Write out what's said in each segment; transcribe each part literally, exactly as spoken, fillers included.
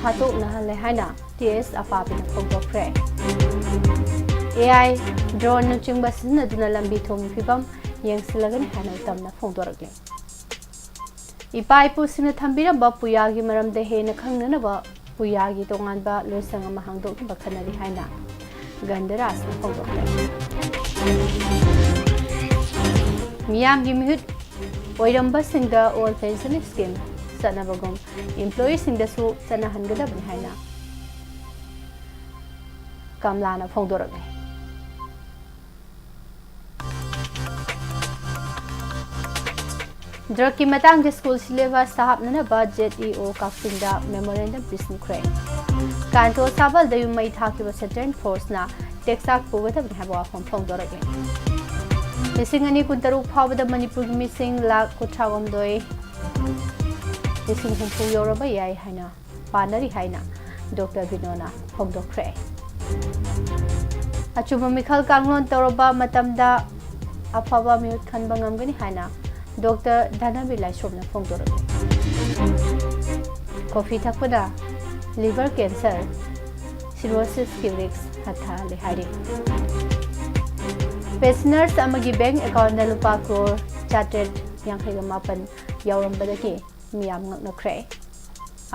ꯍꯥꯠꯇꯣꯛꯅꯍꯜꯂꯦ ꯍꯥꯏꯅ T S ꯑꯄꯥꯕꯤꯅ ꯐꯣꯡꯗꯣꯛꯈ꯭ꯔꯦ꯫ A I, ꯗ꯭ꯔꯣꯟꯅꯆꯤꯡꯕ ꯁꯤꯖꯤꯟꯅꯗꯨꯅ ꯂꯝꯕꯤ ꯊꯣꯡꯒꯤ ꯐꯤꯕꯝ ꯌꯦꯡꯁꯤꯜꯂꯒꯅꯤ ꯍꯥꯏꯅ ꯎꯇꯝꯅ ꯐꯣꯡꯗꯣꯔꯛꯂꯤ꯫ ꯏꯄꯥ ꯏꯄꯨꯁꯤꯡꯅ ꯊꯝꯕꯤꯔꯝꯕ ꯄꯨꯌꯥꯒꯤ ꯃꯔꯝꯗ ꯍꯦꯟꯅ ꯈꯪꯅꯅꯕ ꯄꯨꯌꯥꯒꯤ ꯇꯣꯉꯥꯟꯕ ꯂꯣꯏꯁꯪ ꯑꯃ ꯍꯥꯡꯗꯣꯛꯅꯕ ꯈꯟꯅꯔꯤ ꯍꯥꯏꯅ ꯒꯟꯙꯔꯥꯖꯅ ꯐꯣꯡꯗꯣꯛꯈ꯭ꯔꯦ꯫ ꯃꯤꯌꯥꯝꯒꯤ ꯃꯤꯍꯨꯠ ꯑꯣꯏꯔꯝꯕꯁꯤꯡꯗ ꯑꯣꯜ ꯄꯦꯟꯁꯟ ꯁ꯭ꯀꯤꯝ ꯆꯠꯅꯕꯒꯨꯝ ꯏꯝꯄ꯭ꯂꯣꯌꯤꯁꯤꯡꯗꯁꯨ ꯆꯠꯅꯍꯟꯒꯗꯕꯅꯤ ꯍꯥꯏꯅ ꯀꯝꯂꯥꯅ ꯐꯣꯡꯗꯣꯔꯛꯂꯤ꯫ ꯗ꯭ꯔꯒꯀꯤ ꯃꯇꯥꯡꯗ ꯁ꯭ꯀꯨꯜ ꯁꯤꯂꯦꯕꯁꯇ ꯍꯥꯞꯅꯅꯕ ꯖꯦꯠ ꯏ ꯑꯣ ꯀꯛꯆꯤꯡꯗ ꯃꯦꯃꯣꯔꯦꯟꯗꯝ ꯄꯤꯁꯤꯟꯈ꯭ꯔꯦ꯫ ꯀꯥꯟꯇꯣ ꯁꯥꯕꯜꯗ ꯌꯨꯝ ꯃꯩ ꯊꯥꯈꯤꯕ ꯁꯦꯟꯇ꯭ꯔꯦꯜ ꯐꯣꯔꯁꯅ ꯇꯦꯛꯆꯥꯛ ꯄꯨꯒꯗꯕꯅꯤ ꯍꯥꯏꯕ ꯋꯥꯐꯝ ꯐꯣꯡꯗꯣꯔꯛꯂꯤ꯫ ꯂꯤꯁꯤꯡ ꯑꯅꯤ ꯀꯨꯟꯇꯔꯨꯛ ꯐꯥꯎꯕꯗ ꯃꯅꯤꯄꯨꯔꯒꯤ ꯃꯤꯁꯤꯡ ꯂꯥꯈ ꯀꯨꯟꯊ꯭ꯔꯥꯍꯨꯝꯗꯣꯏ, ꯂꯤꯁꯤꯡ ꯍꯨꯝꯐꯨ ꯌꯧꯔꯕ ꯌꯥꯏ ꯍꯥꯏꯅ ꯄꯥꯅꯔꯤ ꯍꯥꯏꯅ ꯗꯣꯛꯇꯔ ꯕꯤꯅꯣꯅ ꯐꯣꯡꯗꯣꯛꯈ꯭ꯔꯦ꯫ ꯑꯆꯨꯝꯕ ꯃꯤꯈꯜ ꯀꯥꯡꯂꯣꯟ ꯇꯧꯔꯕ ꯃꯇꯝꯗ ꯑꯐꯕ ꯃꯤꯍꯨꯠ ꯈꯟꯕ ꯉꯝꯒꯅꯤ ꯍꯥꯏꯅ ꯗꯣꯛꯇꯔ ꯙꯅꯕꯤꯔ ꯂꯥꯏꯁ꯭ꯔꯣꯝꯅ ꯐꯣꯡꯗꯣꯔꯛꯂꯤ꯫ ꯀꯣꯐꯤ ꯊꯛꯄꯅ ꯂꯤꯚꯔ ꯀꯦꯟꯁꯔ, ꯁꯤꯔꯣꯁꯤꯁꯀꯤ ꯔꯤꯛꯁ ꯍꯟꯊꯍꯜꯂꯤ ꯍꯥꯏꯔꯤ꯫ ꯄꯦꯟꯁꯅꯔꯁ ꯑꯃꯒꯤ ꯕꯦꯡꯛ ꯑꯦꯀꯥꯎꯟꯗ ꯂꯨꯄꯥ ꯀ꯭ꯔꯣꯔ ꯆꯥꯇ꯭ꯔꯦꯠ ꯌꯥꯡꯈꯩꯒ ꯃꯥꯄꯟ ꯌꯥꯎꯔꯝꯕꯗꯒꯤ ꯃꯤꯌꯥꯝ ꯉꯛꯅꯈ꯭ꯔꯦ꯫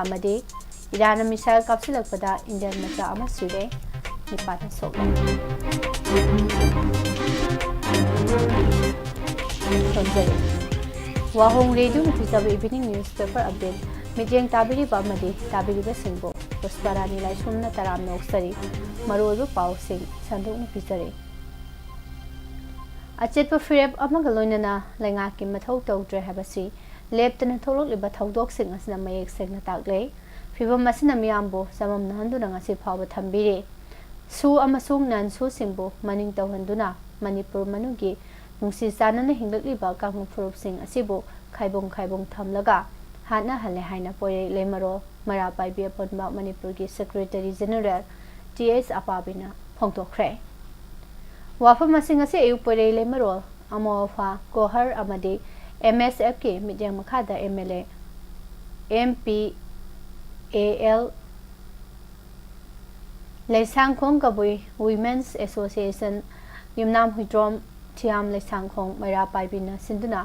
ꯑꯃꯗꯤ ꯏꯔꯥꯟꯅ ꯃꯤꯁꯥꯏꯜ ꯀꯥꯞꯁꯤꯜꯂꯛꯄꯗ ꯏꯟꯗꯤꯌꯟ ꯃꯆꯥ ꯑꯃ ꯁꯤꯔꯦ, ꯅꯤꯄꯥꯟꯅ ꯁꯣꯛꯂꯦ꯫ ꯁꯣꯟꯖꯔꯤ꯫ ꯋꯥꯍꯣꯡ ꯔꯦꯗꯤꯑꯣꯅ ꯄꯤꯖꯕ ꯏꯚꯤꯅꯤꯡ ꯅ꯭ꯌꯨꯁꯄꯦꯄꯔ ꯑꯞꯗꯦꯠ ꯃꯤꯠꯌꯦꯡ ꯇꯥꯕꯤꯔꯤꯕ ꯑꯃꯗꯤ ꯇꯥꯕꯤꯔꯤꯕꯁꯤꯡꯕꯨ ꯄꯨꯁꯄꯥꯔꯥꯅꯤ ꯂꯥꯏꯁ꯭ꯔꯝꯅ ꯇꯔꯥꯝꯅ ꯑꯣꯛꯆꯔꯤ꯫ ꯃꯔꯨꯑꯣꯏꯕ ꯄꯥꯎꯁꯤꯡ ꯁꯟꯗꯣꯛꯅ ꯄꯤꯖꯔꯤ꯫ ꯑꯆꯦꯠꯄ ꯐꯤꯔꯦꯞ ꯑꯃꯒ ꯂꯣꯏꯅꯅ ꯂꯩꯉꯥꯛꯀꯤ ꯃꯊꯧ ꯇꯧꯗ꯭ꯔꯦ ꯍꯥꯏꯕꯁꯤ ꯂꯦꯞꯇꯅ ꯊꯣꯛꯂꯛꯂꯤꯕ ꯊꯧꯗꯣꯛꯁꯤꯡ ꯑꯁꯤꯅ ꯃꯌꯦꯛ ꯁꯦꯡꯅ ꯇꯥꯛꯂꯦ꯫ ꯐꯤꯚꯝ ꯑꯁꯤꯅ ꯃꯤꯌꯥꯝꯕꯨ ꯆꯃꯝꯅꯍꯟꯗꯨꯅ ꯉꯁꯤ ꯐꯥꯎꯕ ꯊꯝꯕꯤꯔꯤ꯫ ꯁꯨ ꯑꯃꯁꯨꯡ ꯅꯟ ꯁꯨꯁꯤꯡꯕꯨ ꯃꯅꯤꯡ ꯇꯧꯍꯟꯗꯨꯅ ꯃꯅꯤꯄꯨꯔ ꯃꯅꯨꯡꯒꯤ ꯅꯨꯡꯁꯤ ꯆꯥꯟꯅꯅ ꯍꯤꯡꯂꯛꯂꯤꯕ ꯀꯥꯡꯂꯨꯞ ꯐꯨꯔꯨꯞꯁꯤꯡ ꯑꯁꯤꯕꯨ ꯈꯥꯏꯕꯨꯡ ꯈꯥꯏꯕꯨꯡ ꯊꯝꯂꯒ ꯍꯥꯠꯅꯍꯜꯂꯦ ꯍꯥꯏꯅ ꯄꯣꯏꯔꯩ ꯂꯩꯃꯔꯣꯜ ꯃꯩꯔꯥ ꯄꯥꯏꯕꯤ ꯑꯄꯨꯟꯕ ꯃꯅꯤꯄꯨꯔꯒꯤ ꯁꯦꯀ꯭ꯔꯦꯇꯔꯤ ꯖꯦꯅꯔꯦꯜ ꯇꯤ ꯑꯦꯁ ꯑꯄꯥꯕꯤꯅ ꯐꯣꯡꯗꯣꯛꯈ꯭ꯔꯦ꯫ ꯋꯥꯐꯝ ꯑꯁꯤ ꯉꯁꯤ ꯑꯌꯨꯛ ꯄꯣꯏꯔꯩ ꯂꯩꯃꯔꯣꯜ ꯑꯃꯣꯐꯥ ꯀꯣꯍꯔ ꯑꯃꯗꯤ ꯑꯦꯝ ꯑꯦꯁ ꯑꯦꯐꯀꯤ ꯃꯤꯠꯌꯦꯡ ꯃꯈꯥꯗ M L A M P A L Leishangkhong Kabui Women's Association, Yumnam Huidrom Thiyam Leishangkhong ꯃꯩꯔꯥ ꯄꯥꯏꯕꯤꯅ ꯁꯤꯟꯗꯨꯅ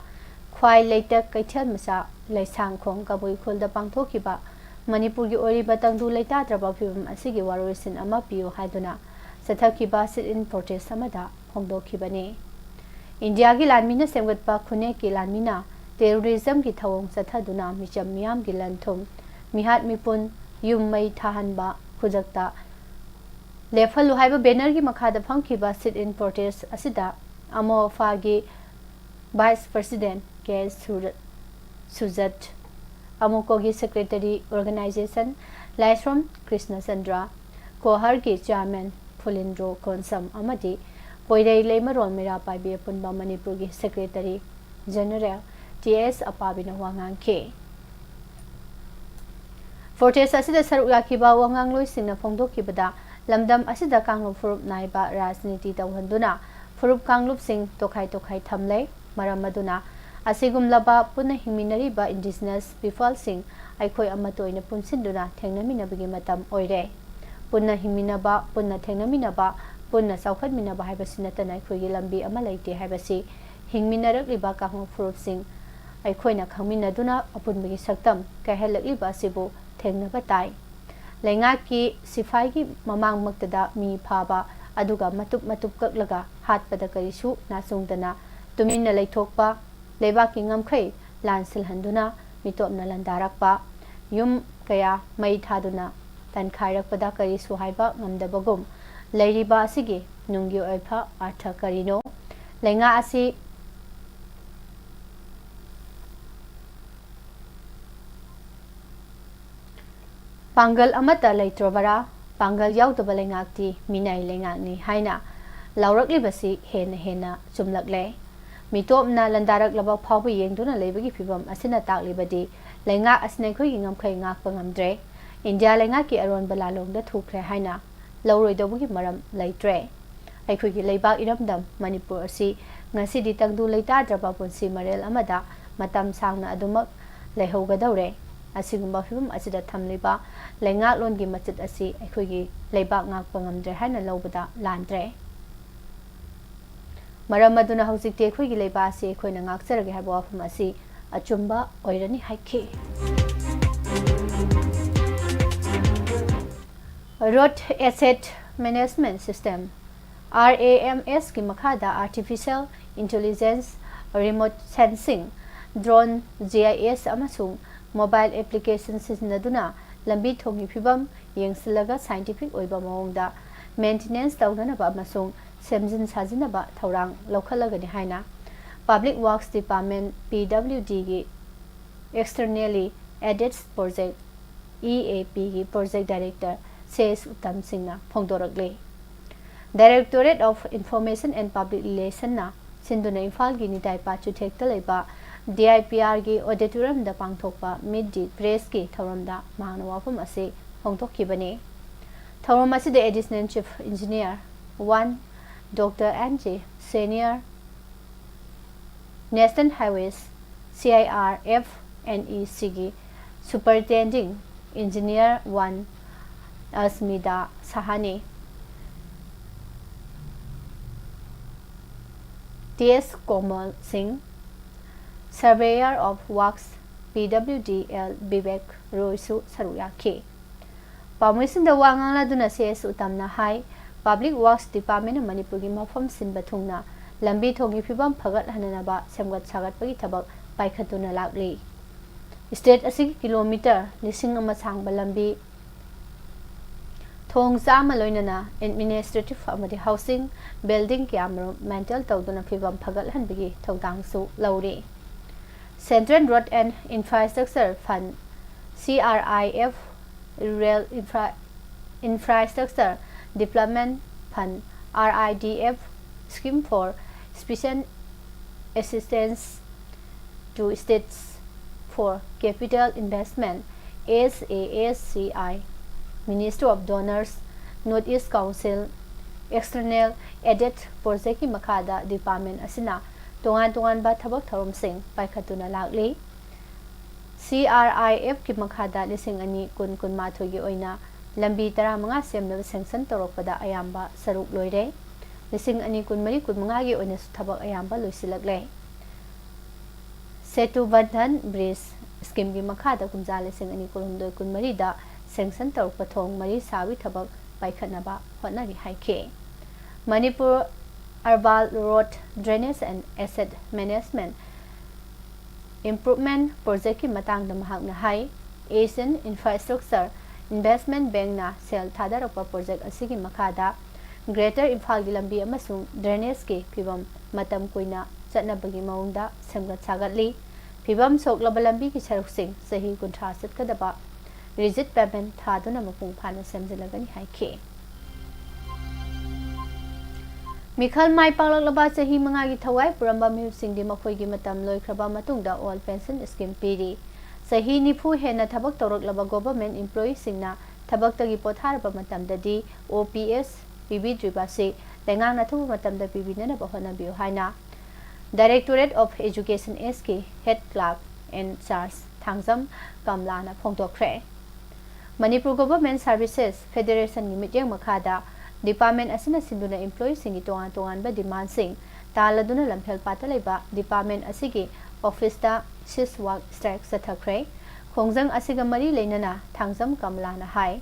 ꯈ꯭ꯋꯥꯏ ꯂꯩꯇꯛ ꯀꯩꯊꯦꯜ ꯃꯆꯥ ꯂꯩꯁꯥꯡꯈꯣꯡ ꯀꯕꯨꯏ ꯈꯨꯜꯗ ꯄꯥꯡꯊꯣꯛꯈꯤꯕ ꯃꯅꯤꯄꯨꯔꯒꯤ ꯑꯣꯏꯔꯤꯕ ꯇꯪꯗꯨ ꯂꯩꯇꯥꯗ꯭ꯔꯕ ꯐꯤꯕꯝ ꯑꯁꯤꯒꯤ ꯋꯥꯔꯣꯏꯁꯤꯟ ꯑꯃ ꯄꯤꯌꯨ ꯍꯥꯏꯗꯨꯅ ꯆꯠꯊꯈꯤꯕ sit-in protest ꯑꯃꯗ ꯐꯣꯡꯗꯣꯛꯈꯤꯕꯅꯤ꯫ ꯏꯟꯗꯤꯌꯥꯒꯤ ꯂꯥꯟꯃꯤꯅ ꯁꯦꯝꯒꯠꯄ ꯈꯨꯟꯅꯦꯛꯀꯤ ꯂꯥꯟꯃꯤꯅ terrorismꯒꯤ ꯊꯧꯑꯣꯡ ꯆꯠꯊꯗꯨꯅ ꯃꯤꯆꯝ ꯃꯤꯌꯥꯝꯒꯤ ꯂꯟ ꯊꯨꯝ, ꯃꯤꯍꯥꯠ ꯃꯤꯄꯨꯟ, ꯌꯨꯝ ꯃꯩ ꯊꯥꯍꯟꯕ, ꯈꯨꯗꯛꯇ ꯂꯦꯞꯍꯜꯂꯨ ꯍꯥꯏꯕ bannerꯒꯤ ꯃꯈꯥꯗ ꯐꯝꯈꯤꯕ sit-in protest ꯑꯁꯤꯗ ꯑꯃꯣꯐꯥꯒꯤ Vice President ꯀꯦ ꯁꯨꯔ-, ꯁꯨꯖꯠ, ꯑꯃꯣꯀꯣꯒꯤ Secretary Organization ꯂꯥꯏꯁ꯭ꯔꯣꯝ ꯀ꯭ꯔꯤꯁꯅꯆꯟꯗ꯭ꯔ, ꯀꯣꯍꯔꯒꯤ Chairman ꯐꯨꯂꯤꯟꯗ꯭ꯔꯣ ꯀꯣꯟꯁꯝ ꯑꯃꯗꯤ ꯄꯣꯏꯔꯩ ꯂꯩꯃꯔꯣꯟ ꯃꯩꯔꯥ ꯄꯥꯏꯕꯤ ꯑꯄꯨꯟꯕ ꯃꯅꯤꯄꯨꯔꯒꯤ Secretary General ꯇꯤ ꯑꯦꯁ ꯑꯄꯥꯕꯤꯅ ꯋꯥ ꯉꯥꯡꯈꯤ꯫ Protest ꯑꯁꯤꯗ ꯁꯔꯨꯛ ꯌꯥꯈꯤꯕ ꯋꯥ ꯉꯥꯡꯂꯣꯏꯁꯤꯡꯅ ꯐꯣꯡꯗꯣꯛꯈꯤꯕꯗ, ꯂꯝꯗꯝ ꯑꯁꯤꯗ ꯀꯥꯡꯂꯨꯞ ꯐꯨꯔꯨꯞ ꯅꯥꯏꯕ ꯔꯥꯖꯅꯤꯇꯤ ꯇꯧꯍꯟꯗꯨꯅ ꯐꯨꯔꯨꯞ ꯀꯥꯡꯂꯨꯞꯁꯤꯡ ꯇꯣꯈꯥꯏ ꯇꯣꯈꯥꯏ ꯊꯝꯂꯦ꯫ ꯃꯔꯝ ꯑꯗꯨꯅ ꯑꯁꯤꯒꯨꯝꯂꯕ ꯄꯨꯟꯅ ꯍꯤꯡꯃꯤꯟꯅꯔꯤꯕ indigenous peopleꯁꯤꯡ ꯑꯩꯈꯣꯏ ꯑꯃꯠꯇ ꯑꯣꯏꯅ ꯄꯨꯟꯁꯤꯟꯗꯨꯅ ꯊꯦꯡꯅꯃꯤꯟꯅꯕꯒꯤ ꯃꯇꯝ ꯑꯣꯏꯔꯦ꯫ ꯄꯨꯟꯅ ꯍꯤꯡꯃꯤꯟꯅꯕ, ꯄꯨꯟꯅ ꯊꯦꯡꯅꯃꯤꯟꯅꯕ, ꯄꯨꯟꯅ ꯆꯥꯎꯈꯠꯃꯤꯟꯅꯕ ꯍꯥꯏꯕꯁꯤ ꯅꯠꯇꯅ ꯑꯩꯈꯣꯏꯒꯤ ꯂꯝꯕꯤ ꯑꯃ ꯂꯩꯇꯦ ꯍꯥꯏꯕꯁꯤ ꯍꯤꯡꯃꯤꯟꯅꯔꯛꯂꯤꯕ ꯀꯥꯡꯂꯨꯞ ꯐꯨꯔꯨꯞꯁꯤꯡ ꯑꯩꯈꯣꯏꯅ ꯈꯪꯃꯤꯟꯅꯗꯨꯅ ꯑꯄꯨꯟꯕꯒꯤ ꯁꯛꯇꯝ ꯀꯥꯏꯍꯜꯂꯛꯂꯤꯕ ꯑꯁꯤꯕꯨ ꯊꯦꯡꯅꯕ ꯇꯥꯏ꯫ ꯂꯩꯉꯥꯛꯀꯤ ꯁꯤꯐꯥꯏꯒꯤ ꯃꯃꯥꯡꯃꯛꯇꯗ ꯃꯤ ꯐꯥꯕ, ꯑꯗꯨꯒ ꯃꯇꯨꯞ ꯃꯇꯨꯞ ꯀꯛꯂꯒ ꯍꯥꯠꯄꯗ ꯀꯔꯤꯁꯨ ꯅꯥꯆꯨꯡꯗꯅ ꯇꯨꯃꯤꯟꯅ ꯂꯩꯊꯣꯛꯄ, ꯂꯩꯕꯥꯛꯀꯤ ꯉꯝꯈꯩ ꯂꯥꯟꯁꯤꯜꯍꯟꯗꯨꯅ ꯃꯤꯇꯣꯞꯅ ꯂꯥꯟꯗꯥꯔꯛꯄ, ꯌꯨꯝ ꯀꯌꯥ ꯃꯩ ꯊꯥꯗꯨꯅ ꯇꯟꯈꯥꯏꯔꯛꯄꯗ ꯀꯔꯤꯁꯨ ꯍꯥꯏꯕ ꯉꯝꯗꯕꯒꯨꯝ ꯂꯩꯔꯤꯕ ꯑꯁꯤꯒꯤ ꯅꯨꯡꯒꯤ ꯑꯣꯏꯕ ꯑꯥꯔꯊ ꯀꯔꯤꯅꯣ? ꯂꯩꯉꯥꯛ ꯑꯁꯤ ꯄꯥꯡꯒꯜ ꯑꯃꯠꯇ ꯂꯩꯇ꯭ꯔꯕꯔꯥ? ꯄꯥꯡꯒꯜ ꯌꯥꯎꯗꯕ ꯂꯩꯉꯥꯛꯇꯤ ꯃꯤꯅꯥꯏ ꯂꯩꯉꯥꯛꯅꯤ ꯍꯥꯏꯅ ꯂꯥꯎꯔꯛꯂꯤꯕꯁꯤ ꯍꯦꯟꯅ ꯍꯦꯟꯅ ꯆꯨꯝꯂꯛꯂꯦ꯫ ꯃꯤꯇꯣꯞꯅ ꯂꯥꯟꯗꯥꯔꯛꯂꯕ ꯐꯥꯎꯕ ꯌꯦꯡꯗꯨꯅ ꯂꯩꯕꯒꯤ ꯐꯤꯚꯝ ꯑꯁꯤꯅ ꯇꯥꯛꯂꯤꯕꯗꯤ ꯂꯩꯉꯥꯛ ꯑꯁꯤꯅ ꯑꯩꯈꯣꯏꯒꯤ ꯉꯝꯈꯩ ꯉꯥꯛꯄ ꯉꯝꯗ꯭ꯔꯦ꯫ ꯏꯟꯗꯤꯌꯥ ꯂꯩꯉꯥꯛꯀꯤ ꯑꯔꯣꯟꯕ ꯂꯥꯂꯣꯡꯗ ꯊꯨꯈ꯭ꯔꯦ ꯍꯥꯏꯅ ꯂꯧꯔꯣꯏꯗꯧꯕꯒꯤ ꯃꯔꯝ ꯂꯩꯇ꯭ꯔꯦ꯫ ꯑꯩꯈꯣꯏꯒꯤ ꯂꯩꯕꯥꯛ ꯏꯔꯝꯗꯝ ꯃꯅꯤꯄꯨꯔ ꯑꯁꯤ ꯉꯁꯤꯗꯤ ꯇꯪꯗꯨ ꯂꯩꯇꯥꯗ꯭ꯔꯕ ꯄꯨꯟꯁꯤ ꯃꯔꯦꯜ ꯑꯃꯗ ꯃꯇꯝ ꯁꯥꯡꯅ ꯑꯗꯨꯃꯛ ꯂꯩꯍꯧꯒꯗꯧꯔꯦ꯫ ꯑꯁꯤꯒꯨꯝꯕ ꯐꯤꯕꯝ ꯑꯁꯤꯗ ꯊꯝꯂꯤꯕ ꯂꯩꯉꯥꯛꯂꯣꯟꯒꯤ ꯃꯆꯦꯠ ꯑꯁꯤ ꯑꯩꯈꯣꯏꯒꯤ ꯂꯩꯕꯥꯛ ꯉꯥꯛꯄ ꯉꯝꯗ꯭ꯔꯦ ꯍꯥꯏꯅ ꯂꯧꯕꯗ ꯂꯥꯟꯗ꯭ꯔꯦ꯫ ꯃꯔꯝ ꯑꯗꯨꯅ ꯍꯧꯖꯤꯛꯇꯤ ꯑꯩꯈꯣꯏꯒꯤ ꯂꯩꯕꯥꯛ ꯑꯁꯤ ꯑꯩꯈꯣꯏꯅ ꯉꯥꯛꯆꯔꯒꯦ ꯍꯥꯏꯕ ꯋꯥꯐꯝ ꯑꯁꯤ ꯑꯆꯨꯝꯕ ꯑꯣꯏꯔꯅꯤ ꯍꯥꯏꯈꯤ꯫ Road Asset Management System, RAMS ꯀꯤ ꯃꯈꯥꯗ Artificial Intelligence, Remote Sensing, Drone, GIS ꯑꯃꯁꯨꯡ mobile application ꯁꯤꯖꯤꯟꯅꯗꯨꯅ ꯂꯝꯕꯤ ꯊꯣꯡꯒꯤ ꯐꯤꯕꯝ ꯌꯦꯡꯁꯤꯜꯂꯒ scientific ꯑꯣꯏꯕ ꯃꯑꯣꯡꯗ maintenance ꯇꯧꯅꯅꯕ ꯑꯃꯁꯨꯡ ꯁꯦꯝꯖꯤꯟ ꯁꯥꯖꯤꯟꯅꯕ ꯊꯧꯔꯥꯡ ꯂꯧꯈꯠꯂꯒꯅꯤ ꯍꯥꯏꯅ Public Works Department, PWD ꯒꯤ Externally Aided Project, EAP ꯒꯤ Project Director C S Uttam ꯁꯤꯡꯅ ꯐꯣꯡꯗꯣꯔꯛꯂꯤ꯫ Directorate of Information and Public Relation ꯅ ꯁꯤꯟꯗꯨꯅ ꯏꯝꯐꯥꯜꯒꯤ ꯅꯤꯇꯥꯏ ꯄꯥꯆꯨꯊꯦꯛꯇ ꯂꯩꯕ DIPR ꯒꯤ auditorium ꯗ ꯄꯥꯡꯊꯣꯛꯄ Meet the Press ꯀꯤ ꯊꯧꯔꯝꯗ ꯃꯍꯥꯛꯅ ꯋꯥꯐꯝ ꯑꯁꯤ ꯐꯣꯡꯗꯣꯛꯈꯤꯕꯅꯤ꯫ ꯊꯧꯔꯝ ꯑꯁꯤꯗ Additional Chief Engineer one, Doctor N J Senior, National Highways, CIRF and EC ꯒꯤ Superintending Engineer one, Asmida Sahani, T S Komal Singh, Surveyor of Works, PWD, L Vivek Roy ꯁꯨ ꯁꯔꯨꯛ ꯌꯥꯈꯤ꯫ ꯄꯥꯎꯃꯤꯁꯤꯡꯗ ꯋꯥ ꯉꯥꯡꯂꯗꯨꯅ ꯁꯤ ꯑꯦꯁ ꯎꯇꯝꯅ ꯍꯥꯏ, Public Works Department ꯅ ꯃꯅꯤꯄꯨꯔꯒꯤ ꯃꯐꯝ ꯁꯤꯟꯕ ꯊꯨꯡꯅ ꯂꯝꯕꯤ ꯊꯣꯡꯒꯤ ꯐꯤꯕꯝ ꯐꯒꯠꯍꯟꯅꯅꯕ ꯁꯦꯝꯒꯠ ꯁꯥꯒꯠꯄꯒꯤ ꯊꯕꯛ ꯄꯥꯏꯈꯠꯇꯨꯅ ꯂꯥꯛꯂꯤ꯫ State ꯑꯁꯤꯒꯤ kilometre ꯂꯤꯁꯤꯡ ꯑꯃ ꯁꯥꯡꯕ ꯂꯝꯕꯤ, ꯊꯣꯡ ꯆꯥꯝꯃ ꯂꯣꯏꯅꯅ administrative ꯑꯃꯗꯤ housing building ꯀꯌꯥꯃꯔꯨꯝ maintain ꯇꯧꯗꯨꯅ ꯐꯤꯕꯝ ꯐꯒꯠꯍꯟꯕꯒꯤ ꯊꯧꯗꯥꯡꯁꯨ ꯂꯧꯔꯤ꯫ Central Road and Infrastructure Fund, CRIF, Rural Infra-, Infrastructure Development Fund, RIDF, Scheme for Special Assistance to States for Capital Investment, SASCI, Ministry of Donors, North East Council, External Aided Project ꯀꯤ ꯃꯈꯥꯗ department ꯑꯁꯤꯅ ꯇꯣꯉꯥꯟ ꯇꯣꯉꯥꯟꯕ ꯊꯕꯛ ꯊꯧꯔꯝꯁꯤꯡ ꯄꯥꯏꯈꯠꯇꯨꯅ ꯂꯥꯛꯂꯤ꯫ C R ꯑꯥꯏ ꯑꯦꯐꯀꯤ ꯃꯈꯥꯗ ꯂꯤꯁꯤꯡ ꯑꯅꯤ ꯀꯨꯟ ꯀꯨꯟꯃꯥꯊꯣꯏꯒꯤ ꯑꯣꯏꯅ ꯂꯝꯕꯤ ꯇꯔꯥꯃꯉꯥ ꯁꯦꯝꯅꯕ ꯁꯦꯡꯁꯟ ꯇꯧꯔꯛꯄꯗ ꯑꯌꯥꯝꯕ ꯁꯔꯨꯛ ꯂꯣꯏꯔꯦ꯫ ꯂꯤꯁꯤꯡ ꯑꯅꯤ ꯀꯨꯟꯃꯔꯤ ꯀꯨꯟꯃꯉꯥꯒꯤ ꯑꯣꯏꯅꯁꯨ ꯊꯕꯛ ꯑꯌꯥꯝꯕ ꯂꯣꯏꯁꯤꯜꯂꯛꯂꯦ꯫ ꯁꯦꯇꯨ ꯕꯟꯙꯟ ꯕ꯭ꯔꯤꯖ ꯁ꯭ꯀꯤꯝꯒꯤ ꯃꯈꯥꯗ ꯀꯨꯝꯖꯥ ꯂꯤꯁꯤꯡ ꯑꯅꯤ ꯀꯨꯟꯍꯨꯝꯗꯣꯏ ꯀꯨꯟꯃꯔꯤꯗ ꯁꯦꯡꯁꯟ ꯇꯧꯔꯛꯄ ꯊꯣꯡ ꯃꯔꯤ ꯁꯥꯕꯒꯤ ꯊꯕꯛ ꯄꯥꯏꯈꯠꯅꯕ ꯍꯣꯠꯅꯔꯤ ꯍꯥꯏꯈꯤ꯫ Manipur Urban Road Drainage and Asset Management Improvement Projectꯀꯤ ꯃꯇꯥꯡꯗ ꯃꯍꯥꯛꯅ ꯍꯥꯏ, Asian Infrastructure Investment Bankꯅ ꯁꯦꯜ ꯊꯥꯗꯔꯛꯄ ꯄ꯭ꯔꯣꯖꯦꯛ ꯑꯁꯤꯒꯤ ꯃꯈꯥꯗ ꯒ꯭ꯔꯦꯇꯔ ꯏꯝꯐꯥꯜꯒꯤ ꯂꯝꯕꯤ ꯑꯃꯁꯨꯡ ꯗ꯭ꯔꯦꯅꯦꯖꯀꯤ ꯐꯤꯕꯝ ꯃꯇꯝ ꯀꯨꯏꯅ ꯆꯠꯅꯕꯒꯤ ꯃꯑꯣꯡꯗ ꯁꯦꯝꯒꯠ ꯁꯥꯒꯠꯂꯤ꯫ ꯐꯤꯕꯝ ꯁꯣꯛꯂꯕ ꯂꯝꯕꯤꯒꯤ ꯁꯔꯨꯛꯁꯤꯡ ꯆꯍꯤ ꯀꯨꯟꯊ꯭ꯔꯥ ꯆꯠꯀꯗꯕ ꯔꯤꯖꯤꯠ ꯄꯦꯃꯦꯟ ꯊꯥꯗꯨꯅ ꯃꯄꯨꯡ ꯐꯥꯅ ꯁꯦꯝꯖꯤꯜꯂꯒꯅꯤ ꯍꯥꯏꯈꯤ꯫ ꯃꯤꯈꯜ ꯃꯥꯏ ꯄꯥꯛꯂꯛꯂꯕ ꯆꯍꯤ ꯃꯉꯥꯒꯤ ꯊꯋꯥꯏ ꯄꯨꯔꯝꯕ ꯃꯤꯍꯨꯠꯁꯤꯡꯗꯤ ꯃꯈꯣꯏꯒꯤ ꯃꯇꯝ ꯂꯣꯏꯈ꯭ꯔꯕ ꯃꯇꯨꯡꯗ ꯑꯣꯜ ꯄꯦꯟꯁꯟ ꯁ꯭ꯀꯤꯝ ꯄꯤꯔꯤ꯫ ꯆꯍꯤ ꯅꯤꯐꯨ ꯍꯦꯟꯅ ꯊꯕꯛ ꯇꯧꯔꯛꯂꯕ ꯒꯣꯚꯔꯟꯃꯦꯟꯠ ꯏꯝꯄ꯭ꯂꯣꯌꯤꯁꯤꯡꯅ ꯊꯕꯛꯇꯒꯤ ꯄꯣꯊꯥꯔꯕ ꯃꯇꯝꯗꯗꯤ ꯑꯣ ꯄꯤ ꯑꯦꯁ ꯄꯤꯕꯤꯗ꯭ꯔꯤꯕ ꯑꯁꯤ ꯂꯩꯉꯥꯛꯅ ꯑꯊꯨꯕ ꯃꯇꯝꯗ ꯄꯤꯕꯤꯅꯅꯕ ꯍꯣꯠꯅꯕꯤꯌꯨ ꯍꯥꯏꯅ Directorate of Education Sꯀꯤ Head Clerk in Charge Thangjam ꯀꯝꯂꯥꯅ ꯐꯣꯡꯗꯣꯛꯈ꯭ꯔꯦ꯫ ꯃꯅꯤꯄꯨꯔ ꯒꯣꯚꯔꯟꯃꯦꯟꯠ ꯁꯥꯔꯚꯤꯁꯦꯁ ꯐꯦꯗꯔꯦꯁꯟꯒꯤ ꯃꯤꯠꯌꯦꯡ ꯃꯈꯥꯗ ꯗꯤꯄꯥꯔꯠꯃꯦꯟꯠ ꯑꯁꯤꯅ ꯁꯤꯟꯗꯨꯅ ꯏꯝꯄ꯭ꯂꯣꯌꯤꯁꯤꯡꯒꯤ ꯇꯣꯉꯥꯟ ꯇꯣꯉꯥꯟꯕ ꯗꯤꯃꯥꯟꯁꯤꯡ ꯇꯥꯜꯂꯗꯨꯅ ꯂꯝꯐꯦꯜ ꯄꯥꯠꯇ ꯂꯩꯕ ꯗꯤꯄꯥꯔꯠꯃꯦꯟꯠ ꯑꯁꯤꯒꯤ ꯑꯣꯐꯤꯁꯇ ꯁꯤꯁ ꯋꯥꯛ ꯁ꯭ꯇ꯭ꯔꯥꯏꯛ ꯆꯠꯊꯈ꯭ꯔꯦ꯫ ꯈꯣꯡꯖꯪ ꯑꯁꯤꯒ ꯃꯔꯤ ꯂꯩꯅꯅ ꯊꯥꯡꯖꯝ ꯀꯃꯂꯥꯅ ꯍꯥꯏ,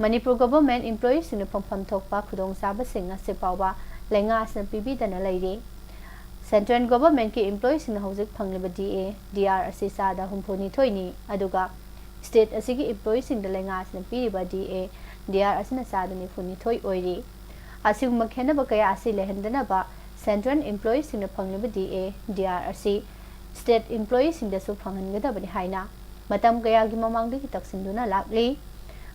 ꯃꯅꯤꯄꯨꯔ ꯒꯣꯚꯔꯟꯃꯦꯟꯠ ꯏꯝꯄ꯭ꯂꯣꯌꯤꯁꯤꯡꯅ ꯐꯪꯐꯝ ꯊꯣꯛꯄ ꯈꯨꯗꯣꯡꯆꯥꯕꯁꯤꯡ ꯉꯁꯤ ꯐꯥꯎꯕ ꯂꯩꯉꯥꯛ ꯑꯁꯤꯅ ꯄꯤꯕꯤꯗꯅ ꯂꯩꯔꯤ꯫ ꯁꯦꯟꯇ꯭ꯔꯦꯜ ꯒꯣꯚꯔꯟꯃꯦꯟꯠꯀꯤ ꯏꯝꯄ꯭ꯂꯣꯌꯤꯁꯤꯡꯅ ꯍꯧꯖꯤꯛ ꯐꯪꯂꯤꯕ ꯗꯤ ꯑꯦ, ꯗꯤ ꯑꯥꯔ ꯑꯁꯤ ꯆꯥꯗ ꯍꯨꯝꯐꯨꯅꯤꯊꯣꯏꯅꯤ, ꯑꯗꯨꯒ ꯁ꯭ꯇꯦꯠ ꯑꯁꯤꯒꯤ ꯏꯝꯄ꯭ꯂꯣꯌꯤꯁꯤꯡꯗ ꯂꯩꯉꯥꯛ ꯑꯁꯤꯅ ꯄꯤꯔꯤꯕ ꯗꯤ ꯑꯦ, ꯗꯤ ꯑꯥꯔ ꯑꯁꯤꯅ ꯆꯥꯗ ꯅꯤꯐꯨꯅꯤꯊꯣꯏ ꯑꯣꯏꯔꯤ꯫ ꯑꯁꯤꯒꯨꯝꯕ ꯈꯦꯠꯅꯕ ꯀꯌꯥ ꯑꯁꯤ ꯂꯩꯍꯟꯗꯅꯕ ꯁꯦꯟꯇ꯭ꯔꯦꯜ ꯏꯝꯄ꯭ꯂꯣꯌꯤꯁꯤꯡꯅ ꯐꯪꯂꯤꯕ ꯗꯤ ꯑꯦ, ꯗꯤ ꯑꯥꯔ ꯑꯁꯤ ꯁ꯭ꯇꯦꯠ ꯏꯝꯄ꯭ꯂꯣꯌꯤꯁꯤꯡꯗꯁꯨ ꯐꯪꯍꯟꯒꯗꯕꯅꯤ ꯍꯥꯏꯅ ꯃꯇꯝ ꯀꯌꯥꯒꯤ ꯃꯃꯥꯡꯗꯒꯤ ꯇꯛꯁꯤꯟꯗꯨꯅ ꯂꯥꯛꯂꯤ꯫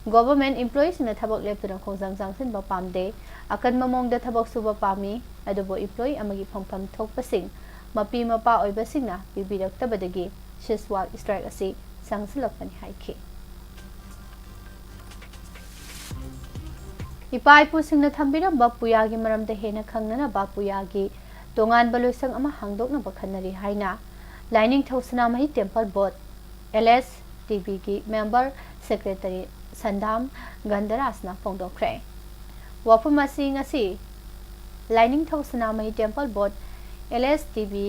ꯒꯣꯚꯔꯟꯃꯦꯟꯠ ꯏꯝꯄ꯭ꯂꯣꯌꯤꯁꯤꯡꯅ ꯊꯕꯛ ꯂꯦꯞꯇꯨꯅ ꯈꯣꯡꯖꯪ ꯆꯪꯁꯤꯟꯕ ꯄꯥꯝꯗꯦ꯫ ꯑꯀꯟꯕ ꯃꯑꯣꯡꯗ ꯊꯕꯛ ꯁꯨꯕ ꯄꯥꯝꯃꯤ꯫ ꯑꯗꯨꯕꯨ ꯏꯝꯄ꯭ꯂꯣꯌꯤ ꯑꯃꯒꯤ ꯐꯪꯐꯝ ꯊꯣꯛꯄꯁꯤꯡ ꯃꯄꯤ ꯃꯄꯥ ꯑꯣꯏꯕꯁꯤꯡꯅ ꯄꯤꯕꯤꯔꯛꯇꯕꯗꯒꯤ ꯁꯤꯁ ꯋꯥꯛ ꯁ꯭ꯇ꯭ꯔꯥꯏꯛ ꯑꯁꯤ ꯆꯪꯁꯤꯜꯂꯛꯄꯅꯤ ꯍꯥꯏꯈꯤ꯫ ꯏꯄꯥ ꯏꯄꯨꯁꯤꯡꯅ ꯊꯝꯕꯤꯔꯝꯕ ꯄꯨꯌꯥꯒꯤ ꯃꯔꯝꯗ ꯍꯦꯟꯅ ꯈꯪꯅꯅꯕ ꯄꯨꯌꯥꯒꯤ ꯇꯣꯉꯥꯟꯕ ꯂꯣꯏꯁꯪ ꯑꯃ ꯍꯥꯡꯗꯣꯛꯅꯕ ꯈꯟꯅꯔꯤ ꯍꯥꯏꯅ ꯂꯥꯏꯅꯤꯡꯊꯧ ꯁꯅꯥꯃꯍꯤ ꯇꯦꯝꯄꯜ ꯕꯣꯔꯗ ꯑꯦꯜ ꯑꯦꯁ ꯇꯤ ꯕꯤꯒꯤ ꯃꯦꯝꯕꯔ ꯁꯦꯀ꯭ꯔꯦꯇꯔꯤ ꯁꯟꯗꯥꯝ ꯒꯟꯙꯔꯥꯖꯅ ꯐꯣꯡꯗꯣꯛꯈ꯭ꯔꯦ꯫ ꯋꯥꯐꯝ ꯑꯁꯤ ꯉꯁꯤ ꯂꯥꯏꯅꯤꯡꯊꯧ ꯁꯅꯥꯃꯍꯤ ꯇꯦꯝꯄꯜ ꯕꯣꯔꯗ, ꯑꯦꯜ ꯑꯦꯁ ꯇꯤ ꯕꯤ,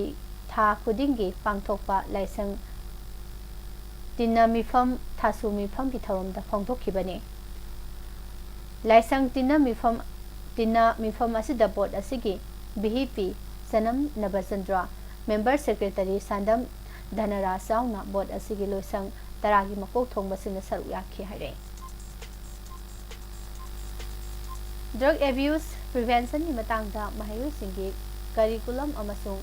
ꯊꯥ ꯈꯨꯗꯤꯡꯒꯤ ꯄꯥꯡꯊꯣꯛꯄ ꯂꯥꯏꯁꯪ ꯇꯤꯟꯅ ꯃꯤꯐꯝ, ꯊꯥꯁꯨ ꯃꯤꯐꯝꯒꯤ ꯊꯧꯔꯝꯗ ꯐꯣꯡꯗꯣꯛꯈꯤꯕꯅꯤ꯫ ꯂꯥꯏꯁꯪ ꯇꯤꯟꯅ ꯃꯤꯐꯝ, ꯇꯤꯟꯅ ꯃꯤꯐꯝ ꯑꯁꯤꯗ ꯕꯣꯔꯗ ꯑꯁꯤꯒꯤ ꯚꯤ ꯏ ꯄꯤ ꯁꯅꯝ ꯅꯕꯆꯟꯗ꯭ꯔ, ꯃꯦꯝꯕꯔ ꯁꯦꯀ꯭ꯔꯦꯇꯔꯤ ꯁꯥꯟꯗꯝ ꯙꯅꯔꯥꯖ ꯌꯥꯎꯅ ꯕꯣꯔꯗ ꯑꯁꯤꯒꯤ ꯂꯣꯏꯁꯪ ꯇꯔꯥꯒꯤ ꯃꯀꯣꯛ ꯊꯣꯡꯕꯁꯤꯡꯅ ꯁꯔꯨꯛ ꯌꯥꯈꯤ ꯍꯥꯏꯔꯦ꯫ ꯗ꯭ꯔꯒ ꯑꯦꯕ꯭ꯌꯨꯁ ꯄ꯭ꯔꯤꯚꯦꯟꯁꯟꯒꯤ ꯃꯇꯥꯡꯗ ꯃꯍꯩꯔꯣꯏꯁꯤꯡꯒꯤ ꯀꯔꯤꯀꯨꯂꯝ ꯑꯃꯁꯨꯡ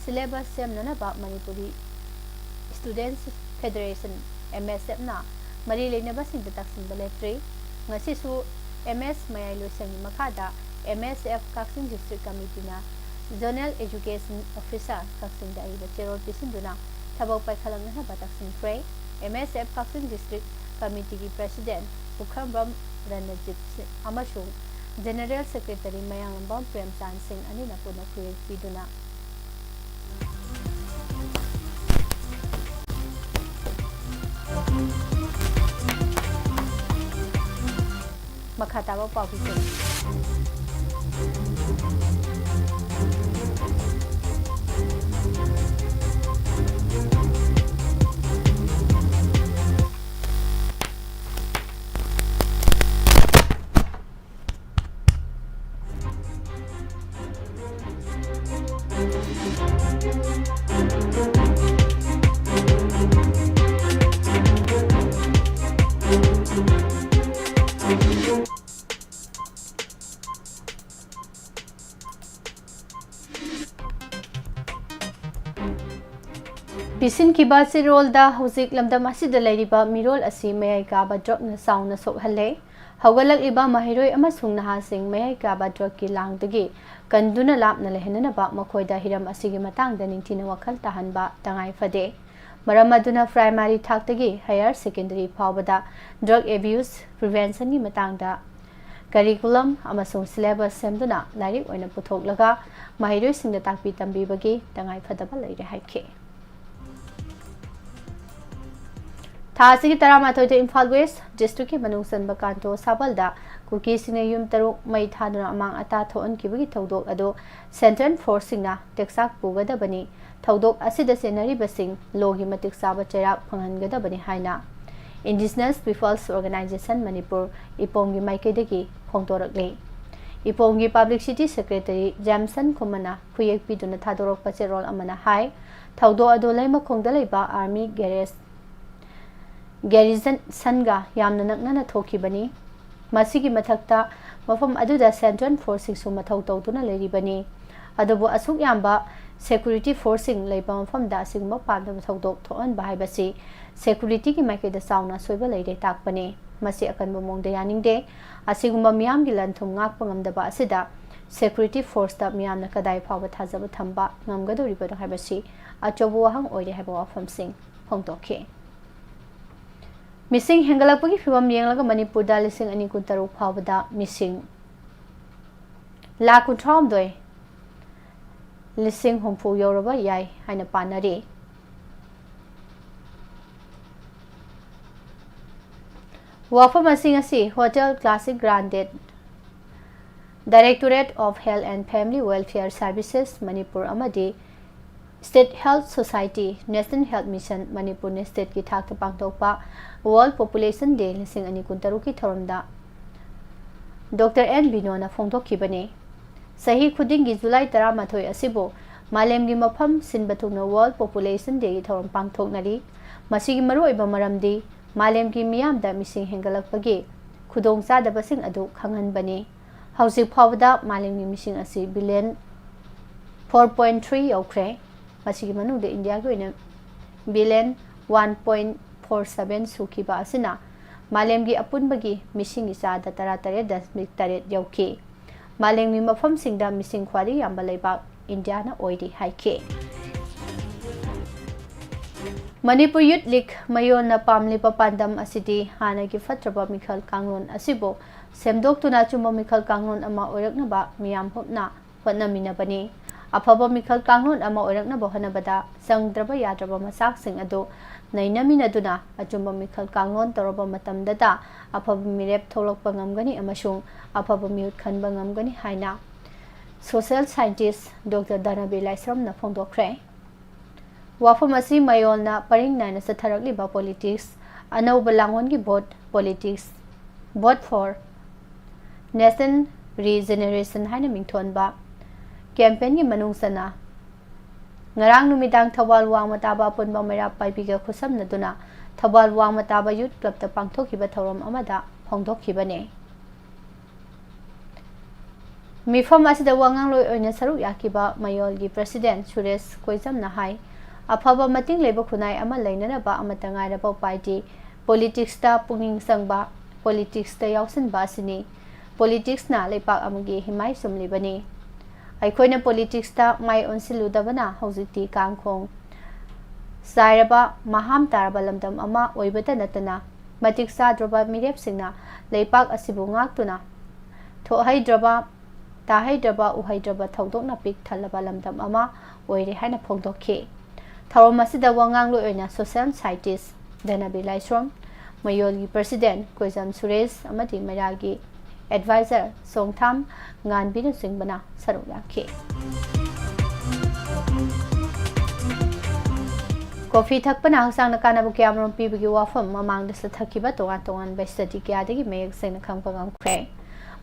ꯁꯤꯂꯦꯕꯁ ꯁꯦꯝꯅꯅꯕ ꯃꯅꯤꯄꯨꯔꯤ ꯁ꯭ꯇꯨꯗꯦꯟꯠꯁ ꯐꯦꯗꯔꯦꯁꯟ, ꯑꯦꯝ ꯑꯦꯁ ꯑꯦꯐꯅ ꯃꯔꯤ ꯂꯩꯅꯕꯁꯤꯡꯗ ꯇꯛꯁꯤꯟꯕ ꯂꯦꯞꯇ꯭ꯔꯤ꯫ ꯉꯁꯤꯁꯨ ꯑꯦꯝ ꯑꯦꯁ ꯃꯌꯥꯏ ꯂꯣꯏꯁꯪꯒꯤ ꯃꯈꯥꯗ ꯑꯦꯝ ꯑꯦꯁ ꯑꯦꯐ ꯀꯛꯆꯤꯡ ꯗꯤꯁꯇ꯭ꯔꯤꯛ ꯀꯃꯤꯇꯤꯅ ꯖꯣꯅꯦꯜ ꯑꯦꯖꯨꯀꯦꯁꯟ ꯑꯣꯐꯤꯁꯔ ꯀꯛꯆꯤꯡꯗ ꯑꯏꯕ ꯆꯦꯔꯣꯜ ꯄꯤꯁꯤꯟꯗꯨꯅ ꯊꯕꯛ ꯄꯥꯏꯈꯠꯂꯛꯅꯅꯕ ꯇꯛꯁꯤꯟꯈ꯭ꯔꯦ꯫ ꯑꯦꯝ ꯑꯦꯁ ꯑꯦꯐ ꯀꯛꯆꯤꯡ ꯗꯤꯁꯇ꯭ꯔꯤꯛ ꯀꯃꯤꯇꯤꯒꯤ ꯄ꯭ꯔꯦꯁꯤꯗꯦꯟꯠ ꯄꯨꯈ꯭ꯔꯝꯕꯝ ꯔꯅꯖꯤꯠ ꯁꯤꯡ ꯑꯃꯁꯨꯡ ꯖꯦꯅꯔꯦꯜ ꯁꯦꯀ꯭ꯔꯦꯇꯔꯤ ꯃꯌꯥꯡꯂꯝꯕꯝ ꯄ꯭ꯔꯦꯝꯆꯥꯟ ꯁꯤꯡ ꯑꯅꯤꯅ ꯄꯨꯟꯅ ꯈꯨꯌꯦꯛ ꯄꯤꯗꯨꯅ ꯃꯈꯥ ꯇꯥꯕ ꯄꯥꯎ ꯄꯤꯖꯔꯤ꯫ ꯄꯤꯁꯤꯟꯈꯤꯕ ꯆꯦꯔꯣꯜꯗ ꯍꯧꯖꯤꯛ ꯂꯝꯗꯝ ꯑꯁꯤꯗ ꯂꯩꯔꯤꯕ ꯃꯤꯔꯣꯜ ꯑꯁꯤ ꯃꯌꯥꯏ ꯀꯥꯕ ꯗ꯭ꯔꯒꯅ ꯆꯥꯎꯅ ꯁꯣꯛꯍꯜꯂꯦ꯫ ꯍꯧꯒꯠꯂꯛꯂꯤꯕ ꯃꯍꯩꯔꯣꯏ ꯑꯃꯁꯨꯡ ꯅꯍꯥꯁꯤꯡ ꯃꯌꯥꯏ ꯀꯥꯕ ꯗ꯭ꯔꯒꯀꯤ ꯂꯥꯡꯗꯒꯤ ꯀꯟꯗꯨꯅ ꯂꯥꯞꯅ ꯂꯩꯍꯟꯅꯅꯕ ꯃꯈꯣꯏꯗ ꯍꯤꯔꯝ ꯑꯁꯤꯒꯤ ꯃꯇꯥꯡꯗ ꯅꯤꯡꯊꯤꯅ ꯋꯥꯈꯜ ꯇꯥꯍꯟꯕ ꯇꯉꯥꯏ ꯐꯗꯦ꯫ ꯃꯔꯝ ꯑꯗꯨꯅ ꯄ꯭ꯔꯥꯏꯃꯥꯔꯤ ꯊꯥꯛꯇꯒꯤ ꯍꯥꯌꯔ ꯁꯦꯀꯦꯟꯗꯔꯤ ꯐꯥꯎꯕꯗ ꯗ꯭ꯔꯒ ꯑꯦꯕ꯭ꯌꯨꯁ ꯄ꯭ꯔꯤꯚꯦꯟꯁꯟꯒꯤ ꯃꯇꯥꯡꯗ ꯀꯔꯤꯀꯨꯂꯝ ꯑꯃꯁꯨꯡ ꯁꯤꯂꯦꯕꯁ ꯁꯦꯝꯗꯨꯅ ꯂꯥꯏꯔꯤꯛ ꯑꯣꯏꯅ ꯄꯨꯊꯣꯛꯂꯒ ꯃꯍꯩꯔꯣꯏꯁꯤꯡꯗ ꯇꯥꯛꯄꯤ ꯇꯝꯕꯤꯕꯒꯤ ꯇꯉꯥꯏ ꯐꯗꯕ ꯂꯩꯔꯦ ꯍꯥꯏꯈꯤ꯫ ꯊꯥ ꯑꯁꯤꯒꯤ ꯇꯔꯥꯃꯥꯊꯣꯏꯗ ꯏꯝꯐꯥꯜ ꯋꯦꯁ ꯗꯤꯁꯇ꯭ꯔꯤꯛꯀꯤ ꯃꯅꯨꯡ ꯆꯟꯕ ꯀꯥꯟꯇꯣ ꯁꯥꯕꯜꯗ ꯀꯨꯀꯤꯁꯤꯡꯅ ꯌꯨꯝ ꯇꯔꯨꯛ ꯃꯩ ꯊꯥꯗꯨꯅ ꯑꯃꯥꯡ ꯑꯇꯥ ꯊꯣꯛꯍꯟꯈꯤꯕꯒꯤ ꯊꯧꯗꯣꯛ ꯑꯗꯨ ꯁꯦꯟꯇ꯭ꯔꯦꯜ ꯐꯣꯔꯁꯁꯤꯡꯅ ꯇꯦꯛꯆꯥꯛ ꯄꯨꯒꯗꯕꯅꯤ꯫ ꯊꯧꯗꯣꯛ ꯑꯁꯤꯗ ꯆꯦꯟꯅꯔꯤꯕꯁꯤꯡ ꯂꯣꯒꯤ ꯃꯇꯤꯛ ꯆꯥꯕ ꯆꯩꯔꯥꯛ ꯐꯪꯍꯟꯒꯗꯕꯅꯤ ꯍꯥꯏꯅ ꯏꯟꯗꯤꯖꯤꯅꯁ ꯄꯤꯄꯜꯁ ꯑꯣꯔꯒꯅꯥꯏꯖꯦꯁꯟ ꯃꯅꯤꯄꯨꯔ, ꯏꯄꯣꯝꯒꯤ ꯃꯥꯏꯀꯩꯗꯒꯤ ꯐꯣꯡꯗꯣꯔꯛꯂꯤ꯫ ꯏꯄꯣꯝꯒꯤ ꯄꯕ꯭ꯂꯤꯁꯤꯇꯤ ꯁꯦꯀ꯭ꯔꯦꯇꯔꯤ ꯖꯦꯝꯁꯟ ꯈꯨꯃꯟꯅ ꯈꯨꯌꯦꯛ ꯄꯤꯗꯨꯅ ꯊꯥꯗꯣꯔꯛꯄ ꯆꯦꯔꯣꯜ ꯑꯃꯅ ꯍꯥꯏ, ꯊꯧꯗꯣꯛ ꯑꯗꯨ ꯂꯩꯃꯈꯣꯡꯗ ꯂꯩꯕ ꯑꯥꯔꯃꯤ ꯒꯦꯔꯦꯖ ꯒꯦꯔꯤꯖꯟꯒ ꯌꯥꯝꯅ ꯅꯛꯅꯅ ꯊꯣꯛꯈꯤꯕꯅꯤ꯫ ꯃꯁꯤꯒꯤ ꯃꯊꯛꯇ ꯃꯐꯝ ꯑꯗꯨꯗ ꯁꯦꯟꯇ꯭ꯔꯦꯜ ꯐꯣꯔꯁꯁꯤꯡꯁꯨ ꯃꯊꯧ ꯇꯧꯗꯨꯅ ꯂꯩꯔꯤꯕꯅꯤ꯫ ꯑꯗꯨꯕꯨ ꯑꯁꯨꯛ ꯌꯥꯝꯕ ꯁꯦꯀ꯭ꯌꯨꯔꯤꯇꯤ ꯐꯣꯔꯁꯁꯤꯡ ꯂꯩꯕ ꯃꯐꯝꯗ ꯑꯁꯤꯒꯨꯝꯕ ꯄꯥꯝꯗꯕ ꯊꯧꯗꯣꯛ ꯊꯣꯛꯍꯟꯕ ꯍꯥꯏꯕꯁꯤ ꯁꯦꯀ꯭ꯌꯨꯔꯤꯇꯤꯒꯤ ꯃꯥꯏꯀꯩꯗ ꯆꯥꯎꯅ ꯑꯁꯣꯏꯕ ꯂꯩꯔꯦ ꯇꯥꯛꯄꯅꯤ꯫ ꯃꯁꯤ ꯑꯀꯟꯕ ꯃꯑꯣꯡꯗ ꯌꯥꯅꯤꯡꯗꯦ꯫ ꯑꯁꯤꯒꯨꯝꯕ ꯃꯤꯌꯥꯝꯒꯤ ꯂꯟ ꯊꯨꯝ ꯉꯥꯛꯄ ꯉꯝꯗꯕ ꯑꯁꯤꯗ ꯁꯦꯀ꯭ꯌꯨꯔꯤꯇꯤ ꯐꯣꯔꯁꯇ ꯃꯤꯌꯥꯝꯅ ꯀꯗꯥꯏ ꯐꯥꯎꯕ ꯊꯥꯖꯕ ꯊꯝꯕ ꯉꯝꯒꯗꯧꯔꯤꯕꯅꯣ ꯍꯥꯏꯕꯁꯤ ꯑꯆꯧꯕ ꯋꯥꯍꯪ ꯑꯣꯏꯔꯦ ꯍꯥꯏꯕ ꯋꯥꯐꯝꯁꯤꯡ ꯐꯣꯡꯗꯣꯛꯈꯤ꯫ ꯃꯤꯁꯤꯡ ꯍꯦꯟꯒꯠꯂꯛꯄꯒꯤ ꯐꯤꯕꯝ ꯌꯦꯡꯂꯒ ꯃꯅꯤꯄꯨꯔꯗ ꯂꯤꯁꯤꯡ ꯑꯅꯤ ꯀꯨꯟꯇꯔꯨꯛ ꯐꯥꯎꯕꯗ ꯃꯤꯁꯤꯡ ꯂꯥꯈ ꯀꯨꯟꯊ꯭ꯔꯥꯍꯨꯝꯗꯣꯏ ꯂꯤꯁꯤꯡ ꯍꯨꯝꯐꯨ ꯌꯧꯔꯕ ꯌꯥꯏ ꯍꯥꯏꯅ ꯄꯥꯅꯔꯤ꯫ ꯋꯥꯐꯝ ꯑꯁꯤ ꯉꯁꯤ Hotel Classic Grande, Directorate of Health and Family Welfare Services, Manipur ꯑꯃꯗꯤ State Health Society, National Health Mission, ꯃꯅꯤꯄꯨꯔꯅ ꯁ꯭ꯇꯦꯠꯀꯤ ꯊꯥꯛꯇ ꯄꯥꯡꯊꯣꯛꯄ World Population Day ꯂꯤꯁꯤꯡ ꯑꯅꯤ ꯀꯨꯟꯇꯔꯨꯛꯀꯤ ꯊꯧꯔꯝꯗ ꯗꯣꯛꯇꯔ ꯑꯦꯟ ꯕꯤꯅꯣꯅ ꯐꯣꯡꯗꯣꯛꯈꯤꯕꯅꯤ꯫ ꯆꯍꯤ ꯈꯨꯗꯤꯡꯒꯤ ꯖꯨꯂꯥꯏ ꯇꯔꯥꯃꯥꯊꯣꯏ ꯑꯁꯤꯕꯨ ꯃꯥꯂꯦꯝꯒꯤ ꯃꯐꯝ ꯁꯤꯟꯕ ꯊꯨꯡꯅ World Population Dayꯒꯤ ꯊꯧꯔꯝ ꯄꯥꯡꯊꯣꯛꯅꯔꯤ꯫ ꯃꯁꯤꯒꯤ ꯃꯔꯨꯑꯣꯏꯕ ꯃꯔꯝꯗꯤ ꯃꯥꯂꯦꯝꯒꯤ ꯃꯤꯌꯥꯝꯗ ꯃꯤꯁꯤꯡ ꯍꯦꯟꯒꯠꯂꯛꯄꯒꯤ ꯈꯨꯗꯣꯡꯆꯥꯗꯕꯁꯤꯡ ꯑꯗꯨ ꯈꯪꯍꯟꯕꯅꯤ꯫ ꯍꯧꯖꯤꯛ ꯐꯥꯎꯕꯗ ꯃꯥꯂꯦꯝꯒꯤ ꯃꯤꯁꯤꯡ ꯑꯁꯤ ꯕꯤꯂꯤꯌꯟ ꯐꯣꯔ ꯄꯣꯏꯟ ꯊ꯭ꯔꯤ ꯌꯧꯈ꯭ꯔꯦ꯫ ꯃꯁꯤꯒꯤ ꯃꯅꯨꯡꯗ ꯏꯟꯗꯤꯌꯥꯒꯤ ꯑꯣꯏꯅ billion one point four seven ꯁꯨꯈꯤꯕ ꯑꯁꯤꯅ ꯃꯥꯂꯦꯝꯒꯤ ꯑꯄꯨꯟꯕꯒꯤ ꯃꯤꯁꯤꯡꯒꯤ ꯆꯥꯗ ꯇꯔꯥꯇꯔꯦꯠ ꯗꯁꯃꯤꯛ ꯇꯔꯦꯠ ꯌꯧꯈꯤ꯫ ꯃꯥꯂꯦꯝꯒꯤ ꯃꯐꯝꯁꯤꯡꯗ ꯃꯤꯁꯤꯡ ꯈ꯭ꯋꯥꯏꯗꯒꯤ ꯌꯥꯝꯕ ꯂꯩꯕꯥꯛ ꯏꯟꯗꯤꯌꯥꯅ ꯑꯣꯏꯔꯤ ꯍꯥꯏꯈꯤ꯫ ꯃꯅꯤꯄꯨꯔ ꯌꯨꯠ ꯂꯤꯒ ꯃꯌꯣꯟꯅ ꯄꯥꯝꯂꯤꯕ ꯄꯥꯟꯗꯝ ꯑꯁꯤꯗꯤ ꯍꯥꯟꯅꯒꯤ ꯐꯠꯇ꯭ꯔꯕ ꯃꯤꯈꯜ ꯀꯥꯡꯂꯣꯟ ꯑꯁꯤꯕꯨ ꯁꯦꯝꯗꯣꯛꯇꯨꯅ ꯑꯆꯨꯝꯕ ꯃꯤꯈꯜ ꯀꯥꯡꯂꯣꯟ ꯑꯃ ꯑꯣꯏꯔꯛꯅꯕ ꯃꯤꯌꯥꯝ ꯄꯨꯝꯅ ꯍꯣꯠꯅꯃꯤꯟꯅꯕꯅꯤ꯫ ꯑꯐꯕ ꯃꯤꯈꯜ ꯀꯥꯡꯂꯣꯟ ꯑꯃ ꯑꯣꯏꯔꯛꯅꯕ ꯍꯣꯠꯅꯕꯗ ꯆꯪꯗ꯭ꯔꯕ ꯌꯥꯗ꯭ꯔꯕ ꯃꯆꯥꯛꯁꯤꯡ ꯑꯗꯨ ꯅꯩꯅꯃꯤꯟꯅꯗꯨꯅ ꯑꯆꯨꯝꯕ ꯃꯤꯈꯜ ꯀꯥꯡꯂꯣꯟ ꯇꯧꯔꯕ ꯃꯇꯝꯗꯇ ꯑꯐꯕ ꯃꯤꯔꯦꯞ ꯊꯣꯛꯂꯛꯄ ꯉꯝꯒꯅꯤ ꯑꯃꯁꯨꯡ ꯑꯐꯕ ꯃꯤꯍꯨꯠ ꯈꯟꯕ ꯉꯝꯒꯅꯤ ꯍꯥꯏꯅ social scientist Doctor ꯙꯅꯕꯤꯔ ꯂꯥꯏꯁ꯭ꯔꯝꯅ ꯐꯣꯡꯗꯣꯛꯈ꯭ꯔꯦ꯫ ꯋꯥꯐꯝ ꯑꯁꯤ ꯃꯌꯣꯜꯅ ꯄꯔꯤꯡ ꯅꯥꯏꯅ ꯆꯠꯊꯔꯛꯂꯤꯕ politics, ꯑꯅꯧꯕ ꯂꯥꯡꯑꯣꯟꯒꯤ vote politics, Vote for National Regeneration ꯍꯥꯏꯅ ꯃꯤꯡꯊꯣꯟꯕ campaignꯒꯤ ꯃꯅꯨꯡ ꯆꯟꯅ ꯉꯔꯥꯡ ꯅꯨꯃꯤꯗꯥꯡ ꯊꯧꯕꯥꯜ ꯋꯥꯡꯃ ꯇꯥꯕ ꯑꯄꯨꯟꯕ ꯃꯩꯔꯥ ꯄꯥꯏꯕꯤꯒ ꯈꯨꯠꯁꯝꯅꯗꯨꯅ ꯊꯧꯕꯥꯜ ꯋꯥꯡꯃ ꯇꯥꯕ Youth Clubꯇ ꯄꯥꯡꯊꯣꯛꯈꯤꯕ ꯊꯧꯔꯝ ꯑꯃꯗ ꯐꯣꯡꯗꯣꯛꯈꯤꯕꯅꯤ꯫ ꯃꯤꯐꯝ ꯑꯁꯤꯗ ꯋꯥ ꯉꯥꯡꯂꯣꯏ ꯑꯣꯏꯅ ꯁꯔꯨꯛ ꯌꯥꯈꯤꯕ ꯃꯌꯣꯜꯒꯤ president ꯁꯨꯔꯦꯁ ꯀꯣꯏꯖꯝꯅ ꯍꯥꯏ, ꯑꯐꯕ ꯃꯇꯤꯡ ꯂꯩꯕ ꯈꯨꯟꯅꯥꯏ ꯑꯃ ꯂꯩꯅꯅꯕ ꯑꯃꯠꯇ ꯉꯥꯏꯔꯕ ꯎꯄꯥꯏꯗꯤ politicsꯇ ꯄꯨꯛꯅꯤꯡ ꯆꯪꯕ, politicsꯇ ꯌꯥꯎꯁꯤꯟꯕ ꯑꯁꯤꯅꯤ꯫ Politicsꯅ ꯂꯩꯄꯥꯛ ꯑꯃꯒꯤ ꯍꯤꯃꯥꯏ ꯆꯨꯝꯂꯤꯕꯅꯤ꯫ ꯑꯩꯈꯣꯏꯅ politicsꯇ ꯃꯥꯏ ꯑꯣꯟꯁꯤꯜꯂꯨꯗꯕꯅ ꯍꯧꯖꯤꯛꯇꯤ ꯀꯥꯡꯈꯣꯡ ꯆꯥꯏꯔꯕ, ꯃꯍꯥꯝ ꯇꯥꯔꯕ ꯂꯝꯗꯝ ꯑꯃ ꯑꯣꯏꯕꯇ ꯅꯠꯇꯅ ꯃꯇꯤꯛ ꯆꯥꯗ꯭ꯔꯕ ꯃꯤꯔꯦꯞꯁꯤꯡꯅ ꯂꯩꯄꯥꯛ ꯑꯁꯤꯕꯨ ꯉꯥꯛꯇꯨꯅ ꯊꯣꯛꯍꯩꯗ꯭ꯔꯕ, ꯇꯥꯍꯩꯗ꯭ꯔꯕ, ꯎꯍꯩꯗ꯭ꯔꯕ ꯊꯧꯗꯣꯛꯅ ꯄꯤꯛ ꯊꯜꯂꯕ ꯂꯝꯗꯝ ꯑꯃ ꯑꯣꯏꯔꯦ ꯍꯥꯏꯅ ꯐꯣꯡꯗꯣꯛꯈꯤ꯫ ꯊꯧꯔꯝ ꯑꯁꯤꯗ ꯋꯥ ꯉꯥꯡꯂꯣꯏ ꯑꯣꯏꯅ social scientist ꯙꯅꯕꯤ ꯂꯥꯏꯁ꯭ꯔꯣꯝ, ꯃꯌꯣꯜꯒꯤ president ꯀꯣꯏꯖꯝ ꯁꯨꯔꯦꯁ ꯑꯃꯗꯤ ꯃꯩꯔꯥꯒꯤ advisor ꯁꯣꯡꯊꯥꯝ ꯉꯥꯟꯕꯤꯅꯆꯤꯡꯕꯅ ꯁꯔꯨꯛ ꯌꯥꯈꯤ꯫ Coffee ꯊꯛꯄꯅ ꯍꯛꯆꯥꯡꯗ ꯀꯥꯟꯅꯕ ꯀꯌꯥꯃꯔꯨꯝ ꯄꯤꯕꯒꯤ ꯋꯥꯐꯝ ꯃꯃꯥꯡꯗ ꯆꯠꯊꯈꯤꯕ ꯇꯣꯉꯥꯟ ꯇꯣꯉꯥꯟꯕ study ꯀꯌꯥꯗꯒꯤ ꯃꯌꯦꯛ ꯁꯦꯡꯅ ꯈꯪꯕ ꯉꯝꯈ꯭ꯔꯦ꯫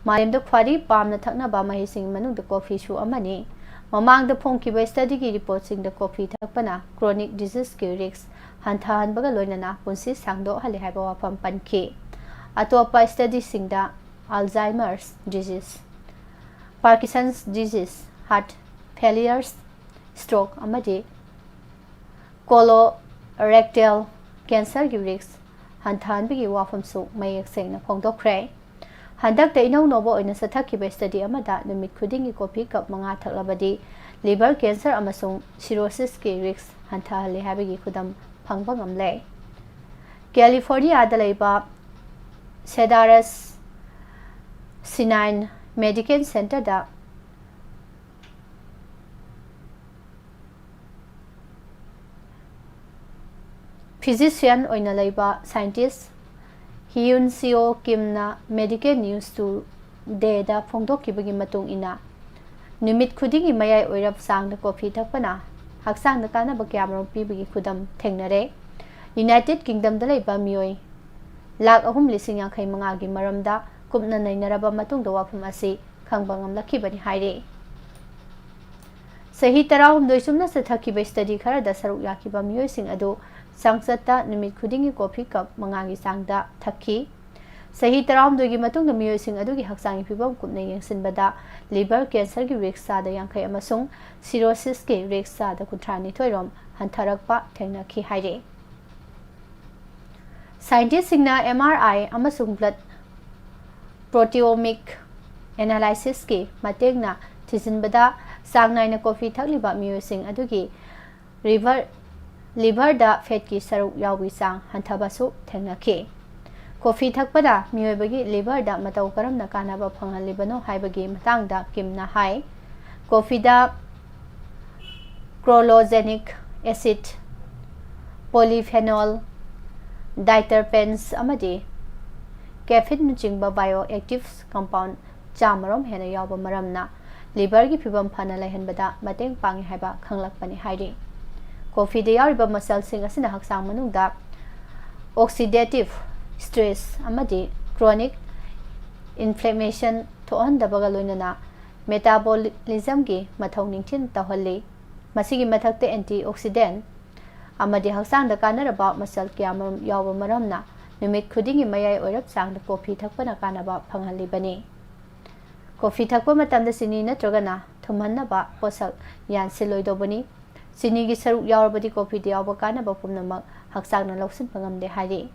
ꯃꯥꯂꯦꯝꯗ ꯈ꯭ꯋꯥꯏꯗꯒꯤ ꯄꯥꯝꯅ ꯊꯛꯅꯕ ꯃꯍꯤꯁꯤꯡꯒꯤ ꯃꯅꯨꯡꯗ coffeeꯁꯨ ꯑꯃꯅꯤ꯫ ꯃꯃꯥꯡꯗ ꯐꯣꯡꯈꯤꯕ studyꯒꯤ reportꯁꯤꯡꯗ coffee ꯊꯛꯄꯅ chronic diseaseꯀꯤ risk ꯍꯟꯊꯍꯟꯕꯒ ꯂꯣꯏꯅꯅ ꯄꯨꯟꯁꯤ ꯁꯥꯡꯗꯣꯛꯍꯜꯂꯤ ꯍꯥꯏꯕ ꯋꯥꯐꯝ ꯄꯟꯈꯤ꯫ ꯑꯇꯣꯞꯄ studyꯁꯤꯡꯗ Alzheimer's disease, Parkinson's disease, heart failures, stroke ꯑꯃꯗꯤ colorectal cancerꯒꯤ risk ꯍꯟꯊꯍꯟꯕꯒꯤ ꯋꯥꯐꯝꯁꯨ ꯃꯌꯦꯛ ꯁꯦꯡꯅ ꯐꯣꯡꯗꯣꯛꯈ꯭ꯔꯦ꯫ ꯍꯟꯗꯛꯇ ꯏꯅꯧ ꯅꯧꯕ ꯑꯣꯏꯅ ꯆꯠꯊꯈꯤꯕ study ꯑꯃꯗ ꯅꯨꯃꯤꯠ ꯈꯨꯗꯤꯡꯒꯤ coffee cup ꯃꯉꯥ ꯊꯛꯂꯕꯗꯤ liver cancer ꯑꯃꯁꯨꯡ cirrhosisꯀꯤ risk ꯍꯟꯊꯍꯜꯂꯤ ꯍꯥꯏꯕꯒꯤ ꯈꯨꯗꯝ ꯐꯪꯕ ꯉꯝꯂꯦ꯫ ꯀꯦꯂꯤꯐꯣꯔꯅꯤꯌꯥꯗ ꯂꯩꯕ Cedars Sinai Medical Centerꯗ Physician ꯑꯣꯏꯅ ꯂꯩꯕ scientist Hyun Seo Kimꯅ Medical News Today ꯗ ꯐꯣꯡꯗꯣꯛꯈꯤꯕꯒꯤ ꯃꯇꯨꯡ ꯏꯟꯅ, ꯅꯨꯃꯤꯠ ꯈꯨꯗꯤꯡꯒꯤ ꯃꯌꯥꯏ ꯑꯣꯏꯔꯞ ꯆꯥꯡꯗ ꯀꯣꯐꯤ ꯊꯛꯄꯅ ꯍꯛꯆꯥꯡꯗ ꯀꯥꯟꯅꯕ ꯀꯌꯥꯃꯔꯨꯝ ꯄꯤꯕꯒꯤ ꯈꯨꯗꯝ ꯊꯦꯡꯅꯔꯦ꯫ United Kingdom ꯗ ꯂꯩꯕ ꯃꯤꯑꯣꯏ ꯂꯥꯈ ꯑꯍꯨꯝ ꯂꯤꯁꯤꯡ ꯌꯥꯡꯈꯩ ꯃꯉꯥꯒꯤ ꯃꯔꯝꯗ ꯀꯨꯞꯅ ꯅꯩꯅꯔꯕ ꯃꯇꯨꯡꯗ ꯋꯥꯐꯝ ꯑꯁꯤ ꯈꯪꯕ ꯉꯝꯂꯛꯈꯤꯕꯅꯤ ꯍꯥꯏꯔꯤ꯫ ꯆꯍꯤ ꯇꯔꯥꯍꯨꯝꯗꯣꯏ ꯆꯨꯞꯅ ꯆꯠꯊꯈꯤꯕ study ꯈꯔꯗ ꯁꯔꯨꯛ ꯌꯥꯈꯤꯕ ꯃꯤꯑꯣꯏꯁꯤꯡ ꯑꯗꯨ ꯆꯥꯡꯆꯠꯇ ꯅꯨꯃꯤꯠ ꯈꯨꯗꯤꯡꯒꯤ ꯀꯣꯐꯤ ꯀꯞ ꯃꯉꯥꯒꯤ ꯆꯥꯡꯗ ꯊꯛꯈꯤ꯫ ꯆꯍꯤ ꯇꯔꯥꯍꯨꯝꯗꯣꯏꯒꯤ ꯃꯇꯨꯡꯗ ꯃꯤꯑꯣꯏꯁꯤꯡ ꯑꯗꯨꯒꯤ ꯍꯛꯆꯥꯡꯒꯤ ꯐꯤꯕꯝ ꯀꯨꯞꯅ ꯌꯦꯡꯁꯤꯟꯕꯗ liver cancer ꯒꯤ risk ꯆꯥꯗ ꯌꯥꯡꯈꯩ ꯑꯃꯁꯨꯡ cirrhosis ꯀꯤ risk ꯆꯥꯗ ꯀꯨꯟꯊ꯭ꯔꯥ ꯅꯤꯊꯣꯏ ꯔꯣꯝ ꯍꯟꯊꯔꯛꯄ ꯊꯦꯡꯅꯈꯤ ꯍꯥꯏꯔꯤ꯫ Scientist ꯁꯤꯡꯅ M R I ꯑꯃꯁꯨꯡ blood proteomic analysis ꯀꯤ ꯃꯇꯦꯡꯅ ꯊꯤꯖꯤꯟꯕꯗ, ꯆꯥꯡ ꯅꯥꯏꯅ ꯀꯣꯐꯤ ꯊꯛꯂꯤꯕ ꯃꯤꯑꯣꯏꯁꯤꯡ ꯑꯗꯨꯒꯤ liver liver ꯗ fat ꯀꯤ ꯁꯔꯨꯛ ꯌꯥꯎꯕꯒꯤ ꯆꯥꯡ ꯍꯟꯊꯕꯁꯨ ꯊꯦꯡꯅꯈꯤ꯫ ꯀꯣꯐꯤ ꯊꯛꯄꯅ ꯃꯤꯑꯣꯏꯕꯒꯤ liver ꯗ ꯃꯇꯧ ꯀꯔꯝꯅ ꯀꯥꯟꯅꯕ ꯐꯪꯍꯜꯂꯤꯕꯅꯣ ꯍꯥꯏꯕꯒꯤ ꯃꯇꯥꯡꯗ ꯀꯤꯝꯅ ꯍꯥꯏ, ꯀꯣꯐꯤꯗ chlorogenic acid, polyphenol, diterpenes ꯑꯃꯗꯤ caffeine ꯅꯆꯤꯡꯕ bioactive compound ꯆꯥꯝꯃꯔꯣꯝ ꯍꯦꯟꯅ ꯌꯥꯎꯕ ꯃꯔꯝꯅ liver ꯒꯤ ꯐꯤꯕꯝ ꯐꯅ ꯂꯩꯍꯟꯕꯗ ꯃꯇꯦꯡ ꯄꯥꯡꯏ ꯍꯥꯏꯕ ꯈꯪꯂꯛꯄꯅꯤ ꯍꯥꯏꯔꯤ꯫ ꯀꯣꯐꯤꯗ ꯌꯥꯎꯔꯤꯕ ꯃꯆꯜꯁꯤꯡ ꯑꯁꯤꯅ ꯍꯛꯆꯥꯡ ꯃꯅꯨꯡꯗ oxidative stress ꯑꯃꯗꯤ chronic inflammation ꯊꯣꯛꯍꯟꯗꯕꯒ ꯂꯣꯏꯅꯅ metabolism ꯒꯤ ꯃꯊꯧ ꯅꯤꯡꯊꯤꯅ ꯇꯧꯍꯜꯂꯤ꯫ ꯃꯁꯤꯒꯤ ꯃꯊꯛꯇ antioxidant ꯑꯃꯗꯤ ꯍꯛꯆꯥꯡꯗ ꯀꯥꯟꯅꯔꯕ ꯃꯆꯜ ꯀꯌꯥꯃꯔꯨꯝ ꯌꯥꯎꯕ ꯃꯔꯝꯅ ꯅꯨꯃꯤꯠ ꯈꯨꯗꯤꯡꯒꯤ ꯃꯌꯥꯏ ꯑꯣꯏꯔꯞ ꯆꯥꯡꯗ ꯀꯣꯐꯤ ꯊꯛꯄꯅ ꯀꯥꯟꯅꯕ ꯐꯪꯍꯜꯂꯤꯕꯅꯤ꯫ ꯀꯣꯐꯤ ꯊꯛꯄ ꯃꯇꯝꯗ ꯆꯤꯅꯤ ꯅꯠꯇ꯭ꯔꯒꯅ ꯊꯨꯝꯍꯟꯅꯕ ꯄꯣꯠꯁꯛ ꯌꯥꯟꯁꯤꯜꯂꯣꯏꯗꯧꯕꯅꯤ꯫ ꯆꯤꯅꯤꯒꯤ ꯁꯔꯨꯛ ꯌꯥꯎꯔꯕꯗꯤ ꯀꯣꯐꯤꯗ ꯌꯥꯎꯕ ꯀꯥꯟꯅꯕ ꯄꯨꯝꯅꯃꯛ ꯍꯛꯆꯥꯡꯅ ꯂꯧꯁꯤꯟꯕ ꯉꯝꯗꯦ ꯍꯥꯏꯔꯤ꯫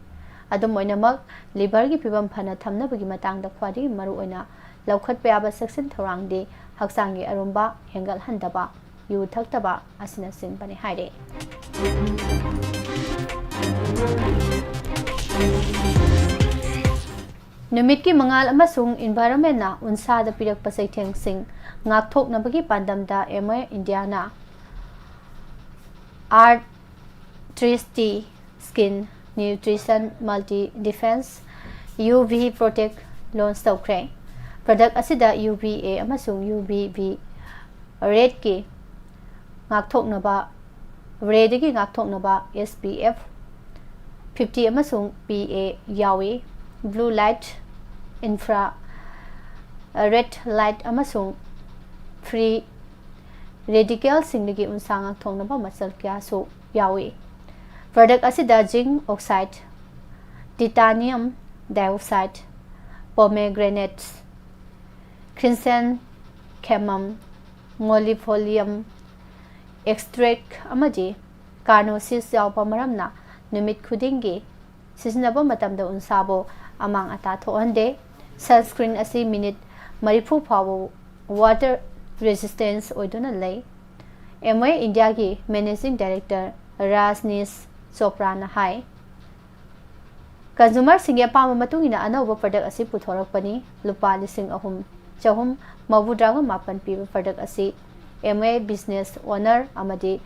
ꯑꯗꯨꯝ ꯑꯣꯏꯅꯃꯛ, liver ꯒꯤ ꯐꯤꯕꯝ ꯐꯅ ꯊꯝꯅꯕꯒꯤ ꯃꯇꯥꯡꯗ ꯈ꯭ꯋꯥꯏꯗꯒꯤ ꯃꯔꯨꯑꯣꯏꯅ ꯂꯧꯈꯠꯄ ꯌꯥꯕ ꯆꯦꯛꯁꯤꯟ ꯊꯧꯔꯥꯡꯗꯤ ꯍꯛꯆꯥꯡꯒꯤ ꯑꯔꯨꯝꯕ ꯍꯦꯟꯒꯠꯍꯟꯗꯕ, ꯌꯨ ꯊꯛꯇꯕ ꯑꯁꯤꯅꯆꯤꯡꯕꯅꯤ ꯍꯥꯏꯔꯤ꯫ ꯅꯨꯃꯤꯠꯀꯤ ꯃꯉꯥꯜ ꯑꯃꯁꯨꯡ environment ꯅ ꯎꯟꯁꯥꯗ ꯄꯤꯔꯛꯄ ꯆꯩꯊꯦꯡꯁꯤꯡ ꯉꯥꯛꯊꯣꯛꯅꯕꯒꯤ ꯄꯥꯟꯗꯝꯗ M O A India ꯅ Earth Tree Skin Nutrition Multi Defense UV Protect launch ꯇꯧꯈ꯭ꯔꯦ꯫ Product ꯑꯁꯤꯗ UVA ꯑꯃꯁꯨꯡ UVB ꯔꯦꯗꯀꯤ ꯉꯥꯛꯊꯣꯛꯅꯕ, ꯔꯦꯗꯒꯤ ꯉꯥꯛꯊꯣꯛꯅꯕ SPF fifty ꯑꯃꯁꯨꯡ PA ꯌꯥꯎꯏ꯫ Blue light, infra red light ꯑꯃꯁꯨꯡ free radicalꯁꯤꯡꯗꯒꯤ ꯎꯟꯁꯥ ꯉꯥꯛꯊꯣꯛꯅꯕ ꯃꯆꯜ ꯀꯌꯥꯁꯨ ꯌꯥꯎꯏ꯫ Product ꯑꯁꯤꯗ zinc oxide, titanium dioxide, pomegranate, chrysanthemum, mollifidium extract ꯑꯃꯗꯤ carnosis ꯌꯥꯎꯕ ꯃꯔꯝꯅ ꯅꯨꯃꯤꯠ ꯈꯨꯗꯤꯡꯒꯤ ꯁꯤꯖꯤꯟꯅꯕ ꯃꯇꯝꯗ ꯎꯟꯁꯥꯕꯨ ꯑꯃꯥꯡ ꯑꯇꯥ ꯊꯣꯛꯍꯟꯗꯦ꯫ Sunscreen ꯑꯁꯤ ꯃꯤꯅꯤꯠ ꯃꯔꯤꯐꯨ ꯐꯥꯎꯕ water resistance ꯑꯣꯏꯗꯨꯅ ꯂꯩ꯫ Amway Indiaꯒꯤ Managing Director ꯔꯥꯖꯅꯤꯁ ꯆꯣꯄ꯭ꯔꯥꯅ ꯍꯥꯏ, consumerꯁꯤꯡꯒꯤ ꯑꯄꯥꯝꯕ ꯃꯇꯨꯡ ꯏꯟꯅ ꯑꯅꯧꯕ product ꯑꯁꯤ ꯄꯨꯊꯣꯔꯛꯄꯅꯤ꯫ ꯂꯨꯄꯥ ꯂꯤꯁꯤꯡ ꯑꯍꯨꯝ ꯆꯍꯨꯝ ꯃꯧꯗ꯭ꯔꯥꯒ ꯃꯥꯄꯟ ꯄꯤꯕ product ꯑꯁꯤ Amway business owner ꯑꯃꯗꯤ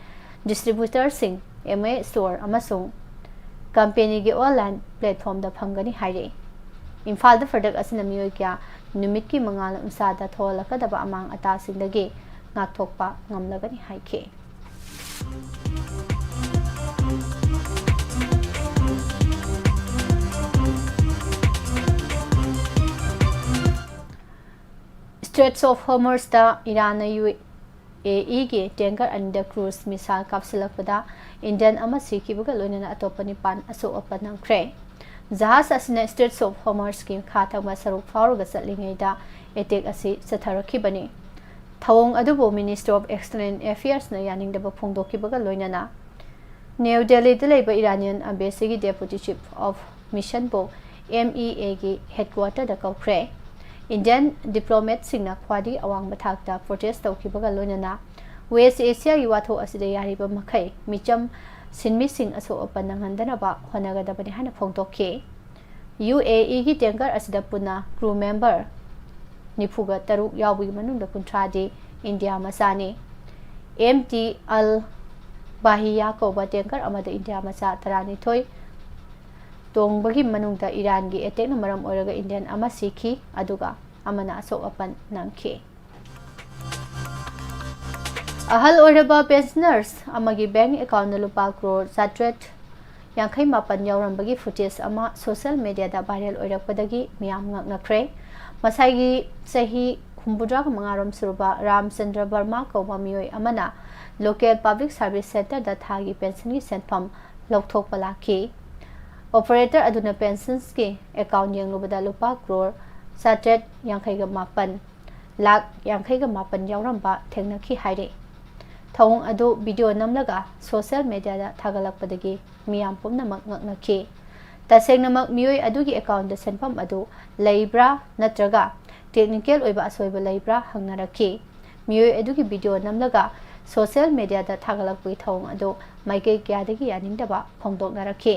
distributorꯁꯤꯡ, Amway store ꯑꯃꯁꯨꯡ companyꯒꯤ online platformꯗ ꯐꯪꯒꯅꯤ ꯍꯥꯏꯔꯛꯏ꯫ ꯏꯝꯐꯥꯜꯗ product ꯑꯁꯤꯅ ꯃꯤꯑꯣꯏ ꯀꯌꯥ ꯅꯨꯃꯤꯠꯀꯤ ꯃꯉꯥꯜꯅ ꯎꯟꯁꯥꯗ ꯊꯣꯛꯍꯜꯂꯛꯀꯗꯕ ꯑꯃꯥꯡ ꯑꯇꯥꯁꯤꯡꯗꯒꯤ ꯉꯥꯛꯊꯣꯛꯄ ꯉꯝꯂꯒꯅꯤ ꯍꯥꯏꯈꯤ꯫ Straits of Hormuzꯇ ꯏꯔꯥꯟꯅ UAEꯒꯤ tanker ꯑꯅꯤꯗ cruise missile ꯀꯥꯞꯁꯤꯜꯂꯛꯄꯗ Indian ꯑꯃ ꯁꯤꯈꯤꯕꯒ ꯂꯣꯏꯅꯅ ꯑꯇꯣꯞꯄ ꯅꯤꯄꯥꯟ ꯑꯁꯣꯛ ꯑꯄꯟ ꯅꯪꯈ꯭ꯔꯦ꯫ ꯖꯍꯥꯖ ꯑꯁꯤꯅ Straits of Hormuzꯀꯤ ꯃꯈꯥ ꯊꯪꯕ ꯁꯔꯨꯛ ꯐꯥꯎꯔꯒ ꯆꯠꯂꯤꯉꯩꯗ attack ꯑꯁꯤ ꯆꯠꯊꯔꯛꯈꯤꯕꯅꯤ꯫ ꯊꯧꯑꯣꯡ ꯑꯗꯨꯕꯨ Ministry of External Affairsꯅ ꯌꯥꯅꯤꯡꯗꯕ ꯐꯣꯡꯗꯣꯛꯈꯤꯕꯒ ꯂꯣꯏꯅꯅ New Delhiꯗ ꯂꯩꯕ Iranian Embassyꯒꯤ Deputy Chief of Missionꯕꯨ MEAꯒꯤ headquarterꯗ ꯀꯧꯈ꯭ꯔꯦ꯫ Indian diplomatꯁꯤꯡꯅ ꯈ꯭ꯋꯥꯏꯗꯒꯤ ꯑꯋꯥꯡꯕ ꯊꯥꯛꯇ protest ꯇꯧꯈꯤꯕꯒ ꯂꯣꯏꯅꯅ West Asiaꯒꯤ ꯋꯥꯊꯣꯛ ꯑꯁꯤꯗ ꯌꯥꯔꯤꯕ ꯃꯈꯩ ꯃꯤꯆꯝ ꯁꯤꯟꯃꯤꯁꯤꯡ ꯑꯁꯣꯛ ꯑꯄꯟ ꯅꯪꯍꯟꯗꯅꯕ ꯍꯣꯠꯅꯒꯗꯕꯅꯤ ꯍꯥꯏꯅ ꯐꯣꯡꯗꯣꯛꯈꯤ꯫ UAEꯒꯤ tanker ꯑꯁꯤꯗ ꯄꯨꯟꯅ crew member ꯅꯤꯐꯨꯒ ꯇꯔꯨꯛ ꯌꯥꯎꯕꯒꯤ ꯃꯅꯨꯡꯗ ꯀꯨꯟꯊ꯭ꯔꯥꯗꯤ ꯏꯟꯗꯤꯌꯥ ꯃꯆꯥꯅꯤ꯫ MT Al ꯕꯥꯍꯤꯌꯥ ꯀꯧꯕ ꯇꯦꯡꯀꯔ ꯑꯃꯗ ꯏꯟꯗꯤꯌꯥ ꯃꯆꯥ ꯇꯔꯥꯅꯤꯊꯣꯏ ꯇꯣꯡꯕꯒꯤ ꯃꯅꯨꯡꯗ ꯏꯔꯥꯟꯒꯤ ꯑꯦꯇꯦꯛꯅ ꯃꯔꯝ ꯑꯣꯏꯔꯒ ꯏꯟꯗꯤꯌꯟ ꯑꯃ ꯁꯤꯈꯤ, ꯑꯗꯨꯒ ꯑꯃꯅ ꯑꯁꯣꯛ ꯑꯄꯟ ꯅꯪꯈꯤ꯫ ꯑꯍꯜ ꯑꯣꯏꯔꯕ ꯄꯦꯟꯁꯅꯔꯁ ꯑꯃꯒꯤ ꯕꯦꯡꯛ ꯑꯦꯀꯥꯎꯟꯗ ꯂꯨꯄꯥ ꯀ꯭ꯔꯣꯔ ꯆꯥꯇ꯭ꯔꯦꯠ ꯌꯥꯡꯈꯩ ꯃꯥꯄꯟ ꯌꯥꯎꯔꯝꯕꯒꯤ ꯐꯨꯇꯦꯖ ꯑꯃ ꯁꯣꯁꯤꯌꯦꯜ ꯃꯦꯗꯤꯌꯥꯗ ꯚꯥꯏꯔꯦꯜ ꯑꯣꯏꯔꯛꯄꯗꯒꯤ ꯃꯤꯌꯥꯝ ꯉꯛꯅꯈ꯭ꯔꯦ꯫ ꯃꯁꯥꯏꯒꯤ ꯆꯍꯤ ꯍꯨꯝꯐꯨꯇꯔꯥꯒ ꯃꯉꯥꯔꯣꯝ ꯁꯨꯔꯕ ꯔꯥꯝꯆꯟꯗ꯭ꯔ ꯕꯔꯃꯥ ꯀꯧꯕ ꯃꯤꯑꯣꯏ ꯑꯃꯅ ꯂꯣꯀꯦꯜ ꯄꯕ꯭ꯂꯤꯛ ꯁꯥꯔꯚꯤꯁ ꯁꯦꯟꯇꯔꯗ ꯊꯥꯒꯤ ꯄꯦꯟꯁꯟꯒꯤ ꯁꯦꯟꯐꯝ ꯂꯧꯊꯣꯛꯄ ꯂꯥꯛꯈꯤ꯫ ꯑꯣꯄꯔꯦꯇꯔ ꯑꯗꯨꯅ ꯄꯦꯟꯁꯟꯁꯀꯤ ꯑꯦꯀꯥꯎꯟ ꯌꯦꯡꯂꯨꯕꯗ ꯂꯨꯄꯥ ꯀ꯭ꯔꯣꯔ ꯆꯥꯇ꯭ꯔꯦꯠ ꯌꯥꯡꯈꯩꯒ ꯃꯥꯄꯟ, ꯂꯥꯈ ꯌꯥꯡꯈꯩꯒ ꯃꯥꯄꯟ ꯌꯥꯎꯔꯝꯕ ꯊꯦꯡꯅꯈꯤ ꯍꯥꯏꯔꯤ꯫ ꯊꯧꯑꯣꯡ ꯑꯗꯨ ꯚꯤꯗꯤꯑꯣ ꯅꯝꯂꯒ ꯁꯣꯁꯤꯌꯦꯜ ꯃꯦꯗꯤꯌꯥꯗ ꯊꯥꯒꯠꯂꯛꯄꯗꯒꯤ ꯃꯤꯌꯥꯝ ꯄꯨꯝꯅꯃꯛ ꯉꯛꯅꯈꯤ꯫ ꯇꯁꯦꯡꯅꯃꯛ ꯃꯤꯑꯣꯏ ꯑꯗꯨꯒꯤ ꯑꯦꯀꯥꯎꯟꯗ ꯁꯦꯟꯐꯝ ꯑꯗꯨ ꯂꯩꯕ꯭ꯔꯥ ꯅꯠꯇ꯭ꯔꯒ ꯇꯦꯛꯅꯤꯀꯦꯜ ꯑꯣꯏꯕ ꯑꯁꯣꯏꯕ ꯂꯩꯕ꯭ꯔꯥ ꯍꯪꯅꯔꯛꯈꯤ꯫ ꯃꯤꯑꯣꯏ ꯑꯗꯨꯒꯤ ꯚꯤꯗꯤꯑꯣ ꯅꯝꯂꯒ ꯁꯣꯁꯤꯌꯦꯜ ꯃꯦꯗꯤꯌꯥꯗ ꯊꯥꯒꯠꯂꯛꯄꯒꯤ ꯊꯧꯑꯣꯡ ꯑꯗꯨ ꯃꯥꯏꯀꯩ ꯀꯌꯥꯗꯒꯤ ꯌꯥꯅꯤꯡꯗꯕ ꯐꯣꯡꯗꯣꯛꯅꯔꯛꯈꯤ꯫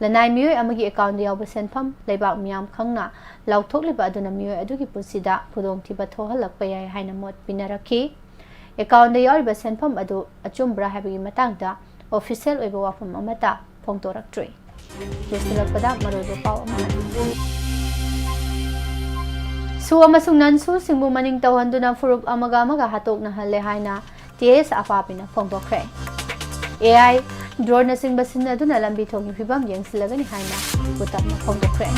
ꯂꯅꯥꯏ ꯃꯤꯑꯣꯏ ꯑꯃꯒꯤ ꯑꯦꯀꯥꯎꯟꯗ ꯌꯥꯎꯕ ꯁꯦꯟꯐꯝ ꯂꯩꯕꯥꯛ ꯃꯤꯌꯥꯝ ꯈꯪꯅ ꯂꯥꯎꯊꯣꯛꯂꯤꯕ ꯑꯗꯨꯅ ꯃꯤꯑꯣꯏ ꯑꯗꯨꯒꯤ ꯄꯨꯟꯁꯤꯗ ꯈꯨꯗꯣꯡꯊꯤꯕ ꯊꯣꯛꯍꯜꯂꯛꯄ ꯌꯥꯏ ꯍꯥꯏꯅ ꯃꯣꯠ ꯄꯤꯅꯔꯛꯈꯤ꯫ ꯑꯦꯀꯥꯎꯟꯗ ꯌꯥꯎꯔꯤꯕ ꯁꯦꯟꯐꯝ ꯑꯗꯨ ꯑꯆꯨꯝꯕ꯭ꯔꯥ ꯍꯥꯏꯕꯒꯤ ꯃꯇꯥꯡꯗ ꯑꯣꯐꯤꯁꯤꯌꯦꯜ ꯑꯣꯏꯕ ꯋꯥꯐꯝ ꯑꯃꯠꯇ ꯐꯣꯡꯗꯣꯔꯛꯇ꯭ꯔꯤ꯫ ꯂꯣꯏꯁꯤꯜꯂꯛꯄꯗ ꯃꯔꯨꯑꯣꯏꯕ ꯄꯥꯎ ꯑꯃ ꯍꯥꯏꯕꯤꯒꯦ꯫ ꯁꯨ ꯑꯃꯁꯨꯡ ꯅꯟ ꯁꯨꯁꯤꯡꯕꯨ ꯃꯅꯤꯡ ꯇꯧꯍꯟꯗꯨꯅ ꯐꯨꯔꯨꯞ ꯑꯃꯒ ꯑꯃꯒ ꯍꯥꯠꯇꯣꯛꯅꯍꯜꯂꯦ ꯍꯥꯏꯅ ꯇꯤ ꯑꯦꯁ ꯑꯄꯥꯕꯤꯅ ꯐꯣꯡꯗꯣꯛꯈ꯭ꯔꯦ꯫ ꯑꯦ ꯑꯥꯏ, ꯗ꯭ꯔꯣꯟꯅꯆꯤꯡꯕ ꯁꯤꯖꯤꯟꯅꯗꯨꯅ ꯂꯝꯕꯤ ꯊꯣꯡꯒꯤ ꯐꯤꯕꯝ ꯌꯦꯡꯁꯤꯜꯂꯒꯅꯤ ꯍꯥꯏꯅ ꯎꯇꯞꯅ ꯐꯣꯡꯗꯣꯛꯈ꯭ꯔꯦ꯫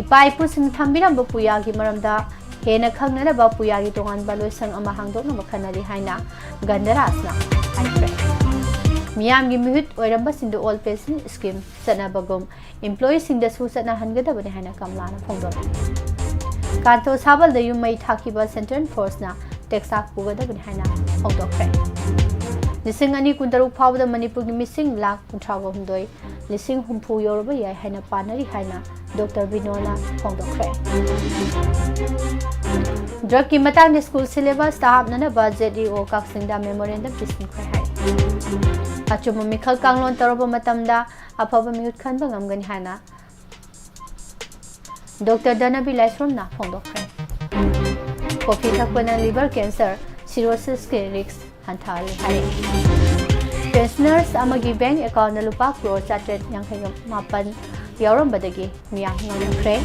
ꯏꯄꯥ ꯏꯄꯨꯁꯤꯡꯅ ꯊꯝꯕꯤꯔꯝꯕ ꯄꯨꯌꯥꯒꯤ ꯃꯔꯝꯗ ꯍꯦꯟꯅ ꯈꯪꯅꯅꯕ ꯄꯨꯌꯥꯒꯤ ꯇꯣꯉꯥꯟꯕ ꯂꯣꯏꯁꯪ ꯑꯃ ꯍꯥꯡꯗꯣꯛꯅꯕ ꯈꯟꯅꯔꯤ ꯍꯥꯏꯅ ꯒꯟꯙꯔꯥꯖꯅ ꯍꯥꯏꯈ꯭ꯔꯦ꯫ ꯃꯤꯌꯥꯝꯒꯤ ꯃꯤꯍꯨꯠ ꯑꯣꯏꯔꯝꯕꯁꯤꯡꯗ ꯑꯣꯜ ꯄꯦꯟꯁꯟ ꯁ꯭ꯀꯤꯝ ꯆꯠꯅꯕꯒꯨꯝ ꯏꯝꯄ꯭ꯂꯣꯌꯤꯁꯤꯡꯗꯁꯨ ꯆꯠꯅꯍꯟꯒꯗꯕꯅꯤ ꯍꯥꯏꯅ ꯀꯝꯂꯥꯅ ꯐꯣꯡꯗꯣꯛꯂꯤ꯫ ꯀꯥꯟꯇꯣ ꯁꯥꯕꯜꯗ ꯌꯨꯝ ꯃꯩ ꯊꯥꯈꯤꯕ ꯁꯦꯟꯇ꯭ꯔꯦꯜ ꯐꯣꯔꯁꯅ ꯇꯦꯛꯁꯥꯛ ꯄꯨꯒꯗꯕꯅꯤ ꯍꯥꯏꯅ ꯐꯣꯡꯗꯣꯛꯈ꯭ꯔꯦ꯫ ꯂꯤꯁꯤꯡ ꯑꯅꯤ ꯀꯨꯟꯇꯔꯨꯛ ꯐꯥꯎꯕꯗ ꯃꯅꯤꯄꯨꯔꯒꯤ ꯃꯤꯁꯤꯡ ꯂꯥꯈ ꯀꯨꯟꯊ꯭ꯔꯥꯒ ꯍꯨꯝꯗꯣꯏ, ꯂꯤꯁꯤꯡ ꯍꯨꯝꯐꯨ ꯌꯧꯔꯕ ꯌꯥꯏ ꯍꯥꯏꯅ ꯄꯥꯅꯔꯤ ꯍꯥꯏꯅ ꯗꯣꯛꯇꯔ ꯕꯤꯅꯣꯅ ꯐꯣꯡꯗꯣꯛꯈ꯭ꯔꯦ꯫ ꯗ꯭ꯔꯒꯀꯤ ꯃꯇꯥꯡꯗ ꯁ꯭ꯀꯨꯜ ꯁꯤꯂꯦꯕꯁꯇ ꯍꯥꯞꯅꯅꯕ ꯖꯦꯠ ꯏ ꯑꯣ ꯀꯛꯆꯤꯡꯗ ꯃꯦꯃꯣꯔꯦꯟꯗꯝ ꯄꯤꯁꯤꯟꯈ꯭ꯔꯦ ꯍꯥꯏ꯫ ꯑꯆꯨꯝꯕ ꯃꯤꯈꯜ ꯀꯥꯡꯂꯣꯟ ꯇꯧꯔꯕ ꯃꯇꯝꯗ ꯑꯐꯕ ꯃꯤꯍꯨꯠ ꯈꯟꯕ ꯉꯝꯒꯅꯤ ꯍꯥꯏꯅ ꯗꯣꯛꯇꯔ ꯙꯅꯕꯤ ꯂꯥꯏꯁ꯭ꯔꯝꯅ ꯐꯣꯡꯗꯣꯛꯈ꯭ꯔꯦ꯫ ꯀꯣꯐꯤ ꯊꯛꯄꯅ ꯂꯤꯚꯔ ꯀꯦꯟꯁꯔ, ꯁꯤꯔꯣꯁꯤꯁꯀꯤ ꯔꯤꯁ꯭ꯛ ꯍꯟꯊꯍꯜꯂꯤ ꯍꯥꯏꯔꯤ꯫ Pensioners ꯑꯃꯒꯤ bank accountꯇ ꯂꯨꯄꯥ ꯀ꯭ꯔꯣꯔ ꯆꯥꯇ꯭ꯔꯦꯠ ꯌꯥꯡꯈꯩ ꯃꯥꯄꯟ ꯌꯥꯎꯔꯝꯕꯗꯒꯤ ꯃꯤꯌꯥꯝ ꯉꯝꯈ꯭ꯔꯦ꯫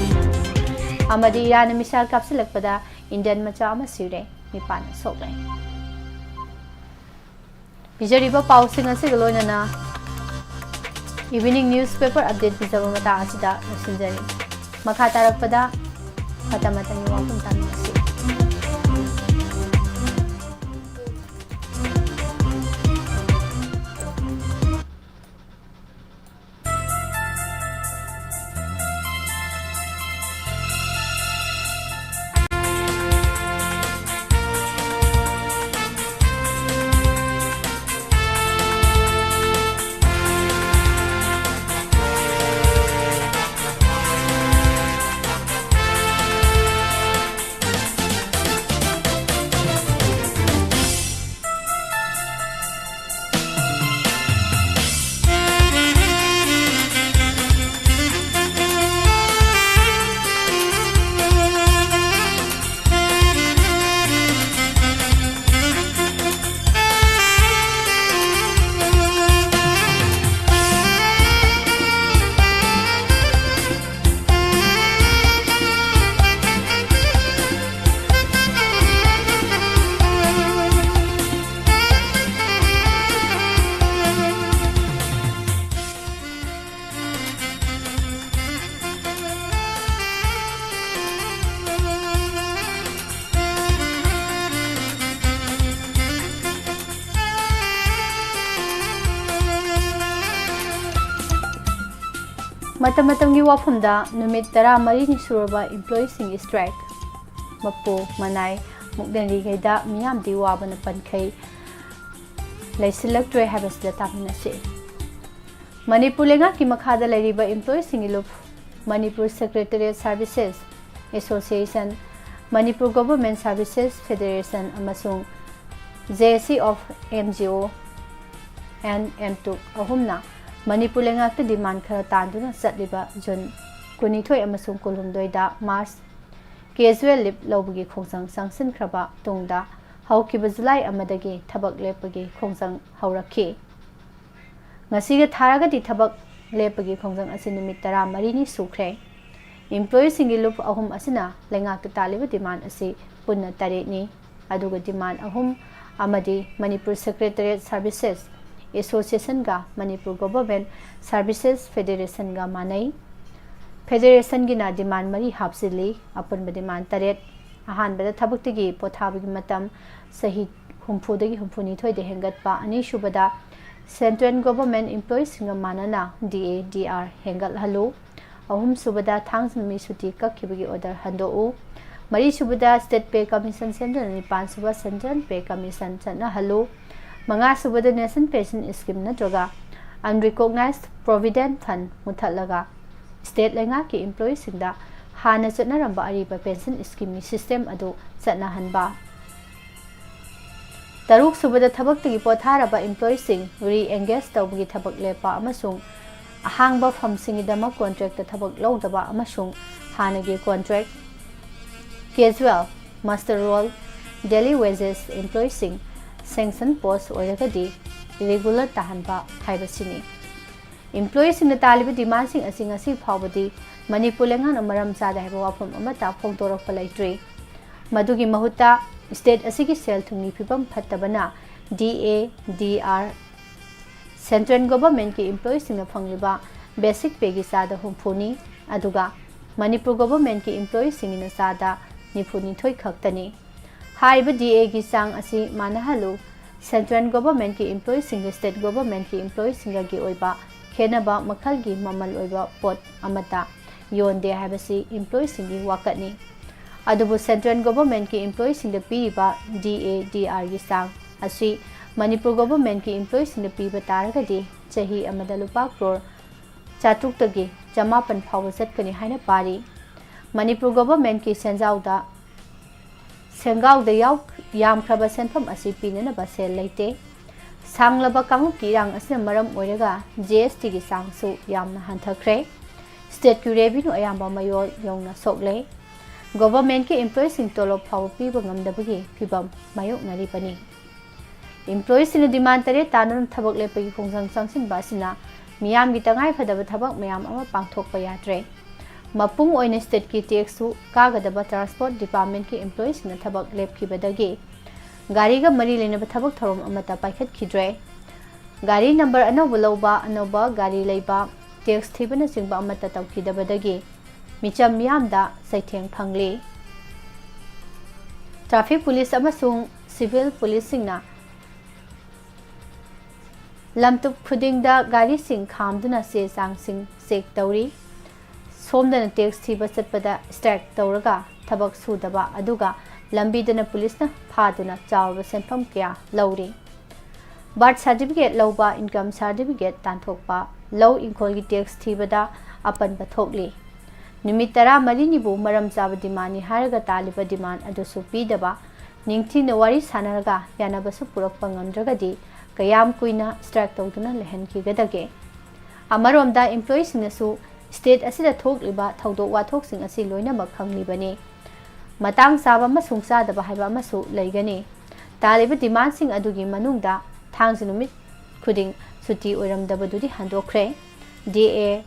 ꯑꯃꯗꯤ ꯏꯔꯥꯟꯅ missile ꯀꯥꯞꯁꯤꯜꯂꯛꯄꯗ Indian ꯃꯆꯥ ꯑꯃ ꯁꯤꯔꯦ, ꯅꯤꯄꯥꯟ ꯁꯣꯛꯂꯦ꯫ ꯄꯤꯖꯔꯤꯕ ꯄꯥꯎꯁꯤꯡ ꯑꯁꯤꯒ ꯂꯣꯏꯅꯅ evening newspaper update ꯄꯤꯖꯕ ꯃꯇꯥꯡ ꯑꯁꯤꯗ ꯂꯣꯏꯁꯤꯟꯖꯔꯤ꯫ ꯃꯈꯥ ꯇꯥꯔꯛꯄꯗ ꯃꯇꯝ ꯃꯇꯝꯒꯤ ꯋꯥꯐꯝ ꯇꯥꯃꯤꯟꯅꯁꯤ꯫ ꯃꯇꯝ ꯃꯇꯝꯒꯤ ꯋꯥꯐꯝꯗ ꯅꯨꯃꯤꯠ ꯇꯔꯥꯃꯔꯤꯅꯤ ꯁꯨꯔꯕ employeeꯁꯤꯡꯒꯤ strike꯫ ꯃꯄꯨ ꯃꯅꯥꯏ ꯃꯨꯛꯅꯔꯤꯉꯩꯗ ꯃꯤꯌꯥꯝꯗꯤ ꯋꯥꯕꯅ ꯄꯟꯈꯩ ꯂꯩꯁꯤꯜꯂꯛꯇ꯭ꯔꯦ ꯍꯥꯏꯕꯁꯤꯗ ꯇꯥꯃꯤꯟꯅꯁꯤ꯫ ꯃꯅꯤꯄꯨꯔ ꯂꯩꯉꯥꯛꯀꯤ ꯃꯈꯥꯗ ꯂꯩꯔꯤꯕ employeeꯁꯤꯡꯒꯤ ꯂꯨꯞ Manipur Secretariat Services Association, Manipur Government Services Federation ꯑꯃꯁꯨꯡ JAC of MGO and MTUC ꯑꯍꯨꯝꯅ ꯃꯅꯤꯄꯨꯔ ꯂꯩꯉꯥꯛꯇ demand ꯈꯔ ꯇꯥꯟꯗꯨꯅ ꯆꯠꯂꯤꯕ ꯖꯨꯟ ꯀꯨꯟꯅꯤꯊꯣꯏ ꯑꯃꯁꯨꯡ ꯀꯨꯟꯍꯨꯝꯗꯣꯏꯗ March casual leave ꯂꯧꯕꯒꯤ ꯈꯣꯡꯖꯪ ꯆꯪꯁꯤꯟꯈ꯭ꯔꯕ ꯇꯨꯡꯗ ꯍꯧꯈꯤꯕ ꯖꯨꯂꯥꯏ ꯑꯃꯗꯒꯤ ꯊꯕꯛ ꯂꯦꯞꯄꯒꯤ ꯈꯣꯡꯖꯪ ꯍꯧꯔꯛꯈꯤ꯫ ꯉꯁꯤꯒ ꯊꯥꯔꯒꯗꯤ ꯊꯕꯛ ꯂꯦꯞꯄꯒꯤ ꯈꯣꯡꯖꯪ ꯑꯁꯤ ꯅꯨꯃꯤꯠ ꯇꯔꯥꯃꯔꯤꯅꯤ ꯁꯨꯈ꯭ꯔꯦ꯫ ꯏꯝꯄ꯭ꯂꯣꯌꯤꯁꯤꯡꯒꯤ ꯂꯨꯞ ꯑꯍꯨꯝ ꯑꯁꯤꯅ ꯂꯩꯉꯥꯛꯇ ꯇꯥꯜꯂꯤꯕ ꯗꯤꯃꯥꯟ ꯑꯁꯤ ꯄꯨꯟꯅ ꯇꯔꯦꯠꯅꯤ꯫ ꯑꯗꯨꯒ ꯗꯤꯃꯥꯟ ꯑꯍꯨꯝ ꯑꯃꯗꯤ ꯃꯅꯤꯄꯨꯔ ꯁꯦꯀ꯭ꯔꯦꯇꯔꯤꯌꯦꯠ ꯁꯥꯔꯚꯤꯁꯦꯁ ꯑꯦꯁꯣꯁꯤꯌꯦꯁꯟꯒ ꯃꯅꯤꯄꯨꯔ ꯒꯣꯚꯔꯟꯃꯦꯟꯠ ꯁꯥꯔꯚꯤꯁꯦꯁ ꯐꯦꯗꯦꯔꯦꯁꯟꯒ ꯃꯥꯟꯅꯩ꯫ ꯐꯦꯗꯦꯔꯦꯁꯟꯒꯤꯅ ꯗꯤꯃꯥꯟ ꯃꯔꯤ ꯍꯥꯞꯆꯤꯜꯂꯤ꯫ ꯑꯄꯨꯟꯕ ꯗꯤꯃꯥꯟ ꯇꯔꯦꯠ꯫ ꯑꯍꯥꯟꯕꯗ ꯊꯕꯛꯇꯒꯤ ꯄꯣꯊꯥꯕꯒꯤ ꯃꯇꯝ ꯆꯍꯤ ꯍꯨꯝꯐꯨꯗꯒꯤ ꯍꯨꯝꯐꯨꯅꯤꯊꯣꯏꯗ ꯍꯦꯟꯒꯠꯄ꯫ ꯑꯅꯤꯁꯨꯕꯗ ꯁꯦꯟꯇ꯭ꯔꯦꯜ ꯒꯣꯚꯔꯟꯃꯦꯟꯠ ꯏꯝꯄ꯭ꯂꯣꯌꯤꯁꯤꯡꯒ ꯃꯥꯟꯅꯅ ꯗꯤ ꯑꯦ ꯗꯤ ꯑꯥꯔ ꯍꯦꯟꯒꯠꯍꯜꯂꯨ꯫ ꯑꯍꯨꯝꯁꯨꯕꯗ ꯊꯥꯡꯖ ꯅꯨꯃꯤꯠ ꯁꯨꯇꯤ ꯀꯛꯈꯤꯕꯒꯤ ꯑꯣꯔꯗꯔ ꯍꯟꯗꯣꯛꯎ꯫ ꯃꯔꯤꯁꯨꯕꯗ ꯁ꯭ꯇꯦꯠ ꯄꯦ ꯀꯃꯤꯁꯟ ꯁꯦꯝꯗꯨꯅ ꯅꯤꯄꯥꯟꯁꯨꯕ ꯁꯦꯟꯇ꯭ꯔꯦꯜ ꯄꯦ ꯀꯃꯤꯁꯟ ꯆꯠꯅꯍꯜꯂꯨ꯫ ꯃꯉꯥꯁꯨꯕꯗ ꯅꯦꯁꯅꯦꯜ ꯄꯦꯟꯁꯟ ꯁ꯭ꯀꯤꯝ ꯅꯠꯇ꯭ꯔꯒ ꯑꯟꯔꯤꯀꯣꯛꯅꯥꯏꯖ ꯄ꯭ꯔꯣꯚꯤꯗꯦꯟꯠ ꯐꯟꯗ ꯃꯨꯠꯊꯠꯂꯒ ꯁ꯭ꯇꯦꯠ ꯂꯩꯉꯥꯛꯀꯤ ꯏꯝꯄ꯭ꯂꯣꯌꯤꯁꯤꯡꯗ ꯍꯥꯟꯅ ꯆꯠꯅꯔꯝꯕ ꯑꯔꯤꯕ ꯄꯦꯟꯁꯟ ꯁ꯭ꯀꯤꯝꯒꯤ ꯁꯤꯁꯇꯦꯝ ꯑꯗꯨ ꯆꯠꯅꯍꯟꯕ꯫ ꯇꯔꯨꯛꯁꯨꯕꯗ ꯊꯕꯛꯇꯒꯤ ꯄꯣꯊꯥꯔꯕ ꯏꯝꯄ꯭ꯂꯣꯌꯤꯁꯤꯡ ꯔꯤꯑꯦꯡꯒꯦꯖ ꯇꯧꯕꯒꯤ ꯊꯕꯛ ꯂꯦꯞꯄ ꯑꯃꯁꯨꯡ ꯑꯍꯥꯡꯕ ꯐꯝꯁꯤꯡꯒꯤꯗꯃꯛ ꯀꯣꯟꯇ꯭ꯔꯦꯛꯇ ꯊꯕꯛ ꯂꯧꯗꯕ ꯑꯃꯁꯨꯡ ꯍꯥꯟꯅꯒꯤ contract, casual, muster roll, daily wages ꯏꯝꯄ꯭ꯂꯣꯌꯤꯁꯤꯡ ꯁꯦꯡꯁꯟ ꯄꯣꯁ ꯑꯣꯏꯔꯒꯗꯤ ꯔꯤꯒꯨꯂꯔ ꯇꯥꯍꯟꯕ ꯍꯥꯏꯕꯁꯤꯅꯤ꯫ ꯏꯝꯄ꯭ꯂꯣꯌꯤꯁꯤꯡꯅ ꯇꯥꯜꯂꯤꯕ ꯗꯤꯃꯥꯟꯁꯤꯡ ꯑꯁꯤ ꯉꯁꯤ ꯐꯥꯎꯕꯗꯤ ꯃꯅꯤꯄꯨꯔ ꯂꯩꯉꯥꯛꯅ ꯃꯔꯝ ꯆꯥꯗꯦ ꯍꯥꯏꯕ ꯋꯥꯐꯝ ꯑꯃꯠꯇ ꯐꯣꯡꯗꯣꯔꯛꯄ ꯂꯩꯇ꯭ꯔꯤ꯫ ꯃꯗꯨꯒꯤ ꯃꯍꯨꯠꯇ ꯁ꯭ꯇꯦꯠ ꯑꯁꯤꯒꯤ ꯁꯦꯜ ꯊꯨꯝꯒꯤ ꯐꯤꯕꯝ ꯐꯠꯇꯕꯅ ꯗꯤ ꯑꯦ ꯗꯤ ꯑꯥꯔ ꯁꯦꯟꯇ꯭ꯔꯦꯜ ꯒꯣꯚꯔꯟꯃꯦꯟꯠꯀꯤ ꯏꯝꯄ꯭ꯂꯣꯌꯤꯁꯤꯡꯅ ꯐꯪꯂꯤꯕ ꯕꯦꯁꯤꯛ ꯄꯦꯒꯤ ꯆꯥꯗ ꯍꯨꯝꯐꯨꯅꯤ, ꯑꯗꯨꯒ ꯃꯅꯤꯄꯨꯔ ꯒꯣꯚꯔꯟꯃꯦꯟꯠꯀꯤ ꯏꯝꯄ꯭ꯂꯣꯌꯤꯁꯤꯡꯒꯤꯅ ꯆꯥꯗ ꯅꯤꯐꯨꯅꯤꯊꯣꯏ ꯈꯛꯇꯅꯤ꯫ ꯍꯥꯏꯔꯤꯕ ꯗꯤ ꯑꯦꯒꯤ ꯆꯥꯡ ꯑꯁꯤ ꯃꯥꯟꯅꯍꯜꯂꯨ꯫ ꯁꯦꯟꯇ꯭ꯔꯦꯜ ꯒꯣꯚꯔꯟꯃꯦꯟꯠꯀꯤ ꯏꯝꯄ꯭ꯂꯣꯌꯤꯁꯤꯡꯒ ꯁ꯭ꯇꯦꯠ ꯒꯣꯚꯔꯟꯃꯦꯟꯠꯀꯤ ꯏꯝꯄ꯭ꯂꯣꯌꯤꯁꯤꯡꯒꯒꯤ ꯑꯣꯏꯕ ꯈꯦꯟꯅꯕ ꯃꯈꯜꯒꯤ ꯃꯃꯜ ꯑꯣꯏꯕ ꯄꯣꯠ ꯑꯃꯠꯇ ꯌꯣꯟꯗꯦ ꯍꯥꯏꯕꯁꯤ ꯏꯝꯄ꯭ꯂꯣꯌꯤꯁꯤꯡꯒꯤ ꯋꯥꯀꯠꯅꯤ꯫ ꯑꯗꯨꯕꯨ ꯁꯦꯟꯇ꯭ꯔꯦꯜ ꯒꯣꯚꯔꯟꯃꯦꯟꯠꯀꯤ ꯏꯝꯄ꯭ꯂꯣꯌꯤꯁꯤꯡꯗ ꯄꯤꯔꯤꯕ ꯗꯤ ꯑꯦ ꯗꯤ ꯑꯥꯔꯒꯤ ꯆꯥꯡ ꯑꯁꯤ ꯃꯅꯤꯄꯨꯔ ꯒꯣꯚꯔꯟꯃꯦꯟꯠꯀꯤ ꯏꯝꯄ꯭ꯂꯣꯌꯤꯁꯤꯡꯗ ꯄꯤꯕ ꯇꯥꯔꯒꯗꯤ ꯆꯍꯤ ꯑꯃꯗ ꯂꯨꯄꯥ ꯀ꯭ꯔꯣꯔ ꯆꯥꯇ꯭ꯔꯨꯛꯇꯒꯤ ꯆꯃꯥꯄꯟ ꯐꯥꯎꯕ ꯆꯠꯀꯅꯤ ꯍꯥꯏꯅ ꯄꯥꯔꯤ꯫ ꯃꯅꯤꯄꯨꯔ ꯒꯣꯚꯔꯟꯃꯦꯟꯠꯀꯤ ꯁꯦꯟꯖꯥꯎꯗ, ꯁꯦꯟꯒꯥꯎꯗ ꯌꯥꯎ-, ꯌꯥꯝꯈ꯭ꯔꯕ ꯁꯦꯟꯐꯝ ꯑꯁꯤ ꯄꯤꯅꯅꯕ ꯁꯦꯜ ꯂꯩꯇꯦ꯫ ꯁꯥꯡꯂꯕ ꯀꯥꯡꯂꯨꯞꯀꯤ ꯏꯔꯥꯡ ꯑꯁꯤꯅ ꯃꯔꯝ ꯑꯣꯏꯔꯒ ꯖꯤ ꯑꯦꯁ ꯇꯤꯒꯤ ꯆꯥꯡꯁꯨ ꯌꯥꯝꯅ ꯍꯟꯊꯈ꯭ꯔꯦ꯫ ꯁ꯭ꯇꯦꯠꯀꯤ ꯔꯦꯚꯤꯅ꯭ꯌꯨ ꯑꯌꯥꯝꯕ ꯃꯌꯣꯜ ꯌꯧꯅ ꯁꯣꯛꯂꯦ꯫ ꯒꯣꯚꯔꯟꯃꯦꯟꯠꯀꯤ ꯏꯝꯄ꯭ꯂꯣꯌꯤꯁꯤꯡ ꯇꯣꯂꯣꯞ ꯐꯥꯎꯕ ꯄꯤꯕ ꯉꯝꯗꯕꯒꯤ ꯐꯤꯚꯝ ꯃꯥꯌꯣꯛꯅꯔꯤꯕꯅꯤ꯫ Employeesꯁꯤꯡꯅ demand ꯇꯔꯦꯠ ꯇꯥꯅꯅ ꯊꯕꯛ ꯂꯦꯞꯄꯒꯤ ꯈꯣꯡꯖꯪ ꯆꯪꯁꯤꯟꯕ ꯑꯁꯤꯅ ꯃꯤꯌꯥꯝꯒꯤ ꯇꯉꯥꯏ ꯐꯗꯕ ꯊꯕꯛ ꯃꯌꯥꯝ ꯑꯃ ꯄꯥꯡꯊꯣꯛꯄ ꯌꯥꯗ꯭ꯔꯦ꯫ ꯃꯄꯨꯡ ꯑꯣꯏꯅ stateꯀꯤ taxꯁꯨ ꯀꯥꯒꯗꯕ transport departmentꯀꯤ employeeꯁꯤꯡꯅ ꯊꯕꯛ ꯂꯦꯞꯈꯤꯕꯗꯒꯤ ꯒꯥꯔꯤꯒ ꯃꯔꯤ ꯂꯩꯅꯕ ꯊꯕꯛ ꯊꯧꯔꯝ ꯑꯃꯠꯇ ꯄꯥꯏꯈꯠꯈꯤꯗ꯭ꯔꯦ꯫ ꯒꯥꯔꯤ number ꯑꯅꯧꯕ ꯂꯧꯕ, ꯑꯅꯧꯕ ꯒꯥꯔꯤ ꯂꯩꯕ, tax ꯊꯤꯕꯅꯆꯤꯡꯕ ꯑꯃꯠꯇ ꯇꯧꯈꯤꯗꯕꯗꯒꯤ ꯃꯤꯆꯝ ꯃꯤꯌꯥꯝꯗ ꯆꯩꯊꯦꯡ ꯐꯪꯂꯤ꯫ Traffic police ꯑꯃꯁꯨꯡ civil policeꯁꯤꯡꯅ ꯂꯝꯇꯨꯞ ꯈꯨꯗꯤꯡꯗ ꯒꯥꯔꯤꯁꯤꯡ ꯈꯥꯝꯗꯨꯅ ꯆꯦ ꯆꯥꯡꯁꯤꯡ check ꯇꯧꯔꯤ꯫ ꯁꯣꯝꯗꯅ tax ꯊꯤꯕ ꯆꯠꯄꯗ strike ꯇꯧꯔꯒ ꯊꯕꯛ ꯁꯨꯗꯕ, ꯑꯗꯨꯒ ꯂꯝꯕꯤꯗꯅ policeꯅ ꯐꯥꯗꯨꯅ ꯆꯥꯎꯔꯕ ꯁꯦꯟꯐꯝ ꯀꯌꯥ ꯂꯧꯔꯤ꯫ Birth certificate ꯂꯧꯕ, income certificate ꯇꯥꯟꯊꯣꯛꯄ, ꯂꯧ ꯏꯪꯈꯣꯜꯒꯤ tax ꯊꯤꯕꯗ ꯑꯄꯟꯕ ꯊꯣꯛꯂꯤ꯫ ꯅꯨꯃꯤꯠ ꯇꯔꯥꯃꯔꯤꯅꯤꯕꯨ ꯃꯔꯝ ꯆꯥꯕ demandꯅꯤ ꯍꯥꯏꯔꯒ ꯇꯥꯜꯂꯤꯕ demand ꯑꯗꯨꯁꯨ ꯄꯤꯗꯕ, ꯅꯤꯡꯊꯤꯅ ꯋꯥꯔꯤ ꯁꯥꯟꯅꯔꯒ ꯌꯥꯅꯕꯁꯨ ꯄꯨꯔꯛꯄ ꯉꯝꯗ꯭ꯔꯒꯗꯤ ꯀꯌꯥꯝ ꯀꯨꯏꯅ strike ꯇꯧꯗꯨꯅ ꯂꯩꯍꯟꯈꯤꯒꯗꯒꯦ? ꯑꯃꯔꯣꯝꯗ employeeꯁꯤꯡꯅꯁꯨ state ꯑꯁꯤꯗ ꯊꯣꯛꯂꯤꯕ ꯊꯧꯗꯣꯛ ꯋꯥꯊꯣꯛꯁꯤꯡ ꯑꯁꯤ ꯂꯣꯏꯅꯃꯛ ꯈꯪꯂꯤꯕꯅꯤ꯫ ꯃꯇꯥꯡ ꯆꯥꯕ ꯑꯃꯁꯨꯡ ꯆꯥꯗꯕ ꯍꯥꯏꯕ ꯑꯃꯁꯨ ꯂꯩꯒꯅꯤ꯫ ꯇꯥꯜꯂꯤꯕ demandꯁꯤꯡ ꯑꯗꯨꯒꯤ ꯃꯅꯨꯡꯗ ꯊꯥꯡꯖ ꯅꯨꯃꯤꯠ ꯈꯨꯗꯤꯡ ꯁꯨꯇꯤ ꯑꯣꯏꯔꯝꯗꯕꯗꯨꯗꯤ ꯍꯟꯗꯣꯛꯈ꯭ꯔꯦ꯫ DA,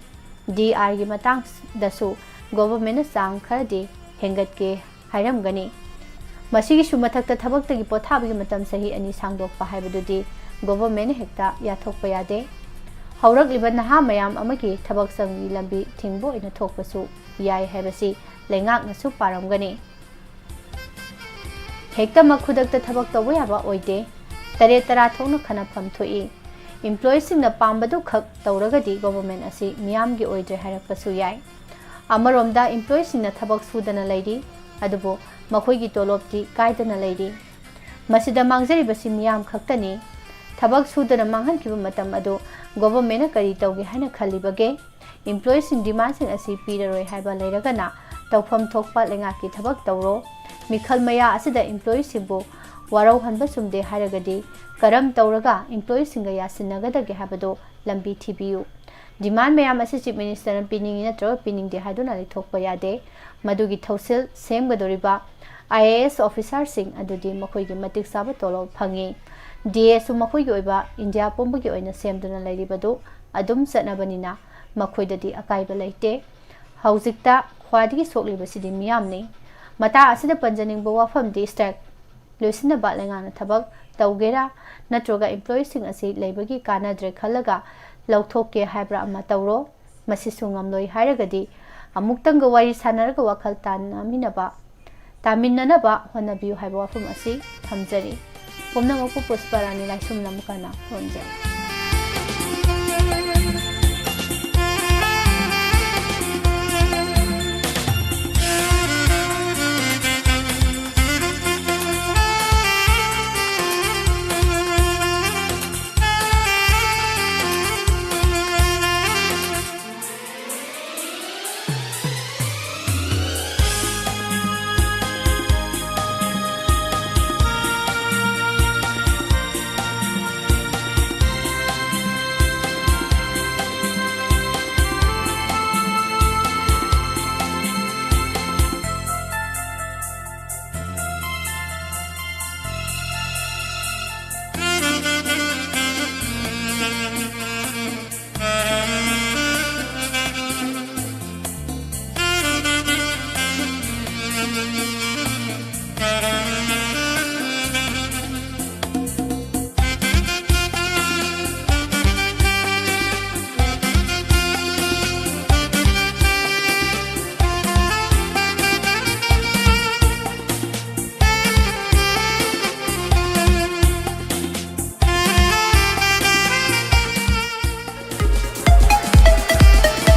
DRꯒꯤ ꯃꯇꯥꯡꯗꯁꯨ governmentꯅ ꯆꯥꯡ ꯈꯔꯗꯤ ꯍꯦꯟꯒꯠꯀꯦ ꯍꯥꯏꯔꯝꯒꯅꯤ꯫ ꯃꯁꯤꯒꯤꯁꯨ ꯃꯊꯛꯇ ꯊꯕꯛꯇꯒꯤ ꯄꯣꯊꯥꯕꯒꯤ ꯃꯇꯝ ꯆꯍꯤ ꯑꯅꯤ ꯁꯥꯡꯗꯣꯛꯄ ꯍꯥꯏꯕꯗꯨꯗꯤ governmentꯅ ꯍꯦꯛꯇ ꯌꯥꯊꯣꯛꯄ ꯌꯥꯗꯦ꯫ ꯍꯧꯔꯛꯂꯤꯕ ꯅꯍꯥ ꯃꯌꯥꯝ ꯑꯃꯒꯤ ꯊꯕꯛ ꯆꯪꯕꯒꯤ ꯂꯝꯕꯤ ꯊꯤꯡꯕ ꯑꯣꯏꯅ ꯊꯣꯛꯄꯁꯨ ꯌꯥꯏ ꯍꯥꯏꯕꯁꯤ ꯂꯩꯉꯥꯛꯅꯁꯨ ꯄꯥꯔꯝꯒꯅꯤ꯫ ꯍꯦꯛꯇꯃꯛ ꯈꯨꯗꯛꯇ ꯊꯕꯛ ꯇꯧꯕ ꯌꯥꯕ ꯑꯣꯏꯗꯦ꯫ ꯇꯔꯦꯠ ꯇꯔꯥ ꯊꯣꯛꯅ ꯈꯟꯅꯐꯝ ꯊꯣꯛꯏ꯫ Employeeꯁꯤꯡꯅ ꯄꯥꯝꯕꯗꯨ ꯈꯛ ꯇꯧꯔꯒꯗꯤ government ꯑꯁꯤ ꯃꯤꯌꯥꯝꯒꯤ ꯑꯣꯏꯗ꯭ꯔꯦ ꯍꯥꯏꯔꯛꯄꯁꯨ ꯌꯥꯏ꯫ ꯑꯃꯔꯣꯝꯗ employeeꯁꯤꯡꯅ ꯊꯕꯛ ꯁꯨꯗꯅ ꯂꯩꯔꯤ, ꯑꯗꯨꯕꯨ ꯃꯈꯣꯏꯒꯤ ꯇꯣꯂꯣꯞꯇꯤ ꯀꯥꯏꯗꯅ ꯂꯩꯔꯤ꯫ ꯃꯁꯤꯗ ꯃꯥꯡꯖꯔꯤꯕꯁꯤ ꯃꯤꯌꯥꯝ ꯈꯛꯇꯅꯤ꯫ ꯊꯕꯛ ꯁꯨꯗꯅ ꯃꯥꯡꯍꯟꯈꯤꯕ ꯃꯇꯝ ꯑꯗꯨ governmentꯅ ꯀꯔꯤ ꯇꯧꯒꯦ ꯍꯥꯏꯅ ꯈꯜꯂꯤꯕꯒꯦ? Employeeꯁꯤꯡ demandꯁꯤꯡ ꯑꯁꯤ ꯄꯤꯔꯔꯣꯏ ꯍꯥꯏꯕ ꯂꯩꯔꯒꯅ ꯇꯧꯐꯝ ꯊꯣꯛꯄ ꯂꯩꯉꯥꯛꯀꯤ ꯊꯕꯛ ꯇꯧꯔꯣ꯫ ꯃꯤꯈꯜ ꯃꯌꯥ ꯑꯁꯤꯗ employeeꯁꯤꯡꯕꯨ ꯋꯥꯔꯧꯍꯟꯕ ꯆꯨꯝꯗꯦ ꯍꯥꯏꯔꯒꯗꯤ ꯀꯔꯝ ꯇꯧꯔꯒ employeeꯁꯤꯡꯒ ꯌꯥꯁꯤꯟꯅꯒꯗꯒꯦ ꯍꯥꯏꯕꯗꯨ ꯂꯝꯕꯤ ꯊꯤꯕꯤꯌꯨ꯫ Demand ꯃꯌꯥꯝ ꯑꯁꯤ Chief Ministerꯅ ꯄꯤꯅꯤꯡꯏ ꯅꯠꯇ꯭ꯔꯒ ꯄꯤꯅꯤꯡꯗꯦ ꯍꯥꯏꯗꯨꯅ ꯂꯩꯊꯣꯛꯄ ꯌꯥꯗꯦ꯫ ꯃꯗꯨꯒꯤ ꯊꯧꯁꯤꯜ ꯁꯦꯝꯒꯗꯧꯔꯤꯕ IAS officerꯁꯤꯡ ꯑꯗꯨꯗꯤ ꯃꯈꯣꯏꯒꯤ ꯃꯇꯤꯛ ꯆꯥꯕ ꯇꯣꯂꯣꯞ ꯐꯪꯏ꯫ ꯗꯤ ꯑꯦꯁꯨ ꯃꯈꯣꯏꯒꯤ ꯑꯣꯏꯕ ꯏꯟꯗꯤꯌꯥ ꯄꯨꯝꯕꯒꯤ ꯑꯣꯏꯅ ꯁꯦꯝꯗꯨꯅ ꯂꯩꯔꯤꯕꯗꯨ ꯑꯗꯨꯝ ꯆꯠꯅꯕꯅꯤꯅ ꯃꯈꯣꯏꯗꯗꯤ ꯑꯀꯥꯏꯕ ꯂꯩꯇꯦ꯫ ꯍꯧꯖꯤꯛꯇ ꯈ꯭ꯋꯥꯏꯗꯒꯤ ꯁꯣꯛꯂꯤꯕꯁꯤꯗꯤ ꯃꯤꯌꯥꯝꯅꯤ꯫ ꯃꯇꯥꯡ ꯑꯁꯤꯗ ꯄꯟꯖꯅꯤꯡꯕ ꯋꯥꯐꯝꯗꯤ ꯁ꯭ꯇ꯭ꯔꯥꯏꯛ ꯂꯣꯏꯁꯤꯟꯅꯕ ꯂꯩꯉꯥꯛꯅ ꯊꯕꯛ ꯇꯧꯒꯦꯔꯥ ꯅꯠꯇ꯭ꯔꯒ ꯏꯝꯄ꯭ꯂꯣꯌꯤꯁꯤꯡ ꯑꯁꯤ ꯂꯩꯕꯒꯤ ꯀꯥꯟꯅꯗ꯭ꯔꯦ ꯈꯜꯂꯒ ꯂꯧꯊꯣꯛꯀꯦ ꯍꯥꯏꯕ꯭ꯔꯥ ꯑꯃ ꯇꯧꯔꯣ꯫ ꯃꯁꯤꯁꯨ ꯉꯝꯂꯣꯏ ꯍꯥꯏꯔꯒꯗꯤ ꯑꯃꯨꯛꯇꯪꯒ ꯋꯥꯔꯤ ꯁꯥꯟꯅꯔꯒ ꯋꯥꯈꯜ ꯇꯥꯟꯅꯃꯤꯟꯅꯕ, ꯇꯥꯃꯤꯟꯅꯅꯕ ꯍꯣꯠꯅꯕꯤꯌꯨ ꯍꯥꯏꯕ ꯋꯥꯐꯝ ꯑꯁꯤ ꯊꯝꯖꯔꯤ꯫ ꯄꯨꯝꯅꯃꯛꯄꯨ ꯄꯨꯁꯄꯔꯥꯅꯤ ꯂꯥꯏꯁ꯭ꯔꯝ ꯅꯃꯨꯀꯥꯅ ꯈꯨꯔꯨꯝꯖꯔꯤ꯫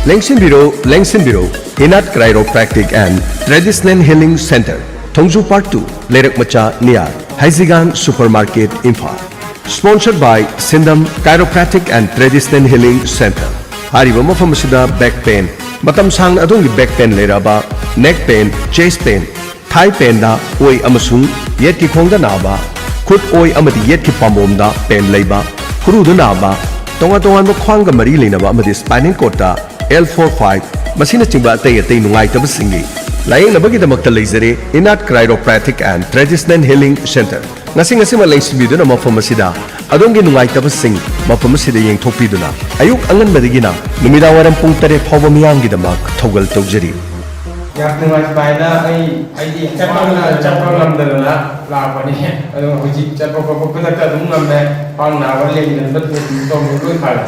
ꯂꯦꯡꯁꯤꯟꯕꯤꯔꯣ, ꯂꯦꯡꯁꯤꯟꯕꯤꯔꯣ, Inat Chiropractic and Traditional Healing Center, Thongju Part two, ꯂꯩꯔꯛ ꯃꯆꯥ, near Heijigang super market, Imphal. Sponsored by Sindam Chiropractic and Traditional Healing Center꯫ ꯍꯥꯏꯔꯤꯕ ꯃꯐꯝ ꯑꯁꯤꯗ back pain, ꯃꯇꯝ ꯁꯥꯡꯅ ꯑꯗꯣꯝꯒꯤ back pain ꯂꯩꯔꯛꯑꯕ, neck pain, chest pain, thigh painꯗ ꯑꯣꯏ ꯑꯃꯁꯨꯡ ꯌꯦꯠꯀꯤ ꯈꯣꯡꯗ ꯅꯥꯕ, ꯈꯨꯠ ꯑꯣꯏ ꯑꯃꯗꯤ ꯌꯦꯠꯀꯤ ꯄꯥꯝꯕꯣꯝꯗ pain ꯂꯩꯕ, ꯈꯨꯔꯨꯗ ꯅꯥꯕ, ꯇꯣꯉꯥꯟ ꯇꯣꯉꯥꯟꯕ ꯈ꯭ꯋꯥꯡꯒ ꯃꯔꯤ ꯂꯩꯅꯕ ꯑꯃꯗꯤ spinal cordꯇ L four five, ꯃꯁꯤꯅꯆꯤꯡꯕ ꯑꯇꯩ ꯑꯇꯩ ꯅꯨꯡꯉꯥꯏꯇꯕꯁꯤꯡꯒꯤ ꯂꯥꯌꯦꯡꯅꯕꯒꯤꯗꯃꯛꯇ ꯂꯩꯖꯔꯦ Inat Chiropractic and Traditional Healing Center꯫ ꯉꯁꯤ ꯉꯁꯤꯃꯛ ꯂꯦꯡꯁꯤꯟꯕꯤꯗꯨꯅ ꯃꯐꯝ ꯑꯁꯤꯗ ꯑꯗꯣꯝꯒꯤ ꯅꯨꯡꯉꯥꯏꯇꯕꯁꯤꯡ ꯃꯐꯝ ꯑꯁꯤꯗ ꯌꯦꯡꯊꯣꯛꯄꯤꯗꯨꯅ ꯑꯌꯨꯛ ꯑꯉꯟꯕꯗꯒꯤꯅ ꯅꯨꯃꯤꯗꯥꯡ ꯋꯥꯏꯔꯝ ꯄꯨꯡ ꯇꯔꯦꯠ ꯐꯥꯎꯕ ꯃꯤꯌꯥꯝꯒꯤꯗꯃꯛ ꯊꯧꯒꯜ ꯇꯧꯖꯔꯤ꯫ ꯌꯥꯝ ꯅꯨꯡꯉꯥꯏ ꯁꯨꯃꯥꯏꯅ ꯑꯩ ꯑꯩꯗꯤ ꯆꯠꯄ ꯆꯠꯄ ꯉꯝꯗꯗꯅ ꯂꯥꯛꯄꯅꯤ꯫ ꯑꯗꯣ ꯍꯧꯖꯤꯛ ꯆꯠꯄ ꯈꯣꯠꯄ ꯈꯨꯗꯛꯇ ꯑꯗꯨꯝ ꯉꯝꯃꯦ꯫ ꯈ꯭ꯋꯥꯡ ꯅꯥꯕ ꯂꯦꯡꯗꯅ ꯇꯧꯕ ꯂꯣꯏ ꯐꯔꯦ꯫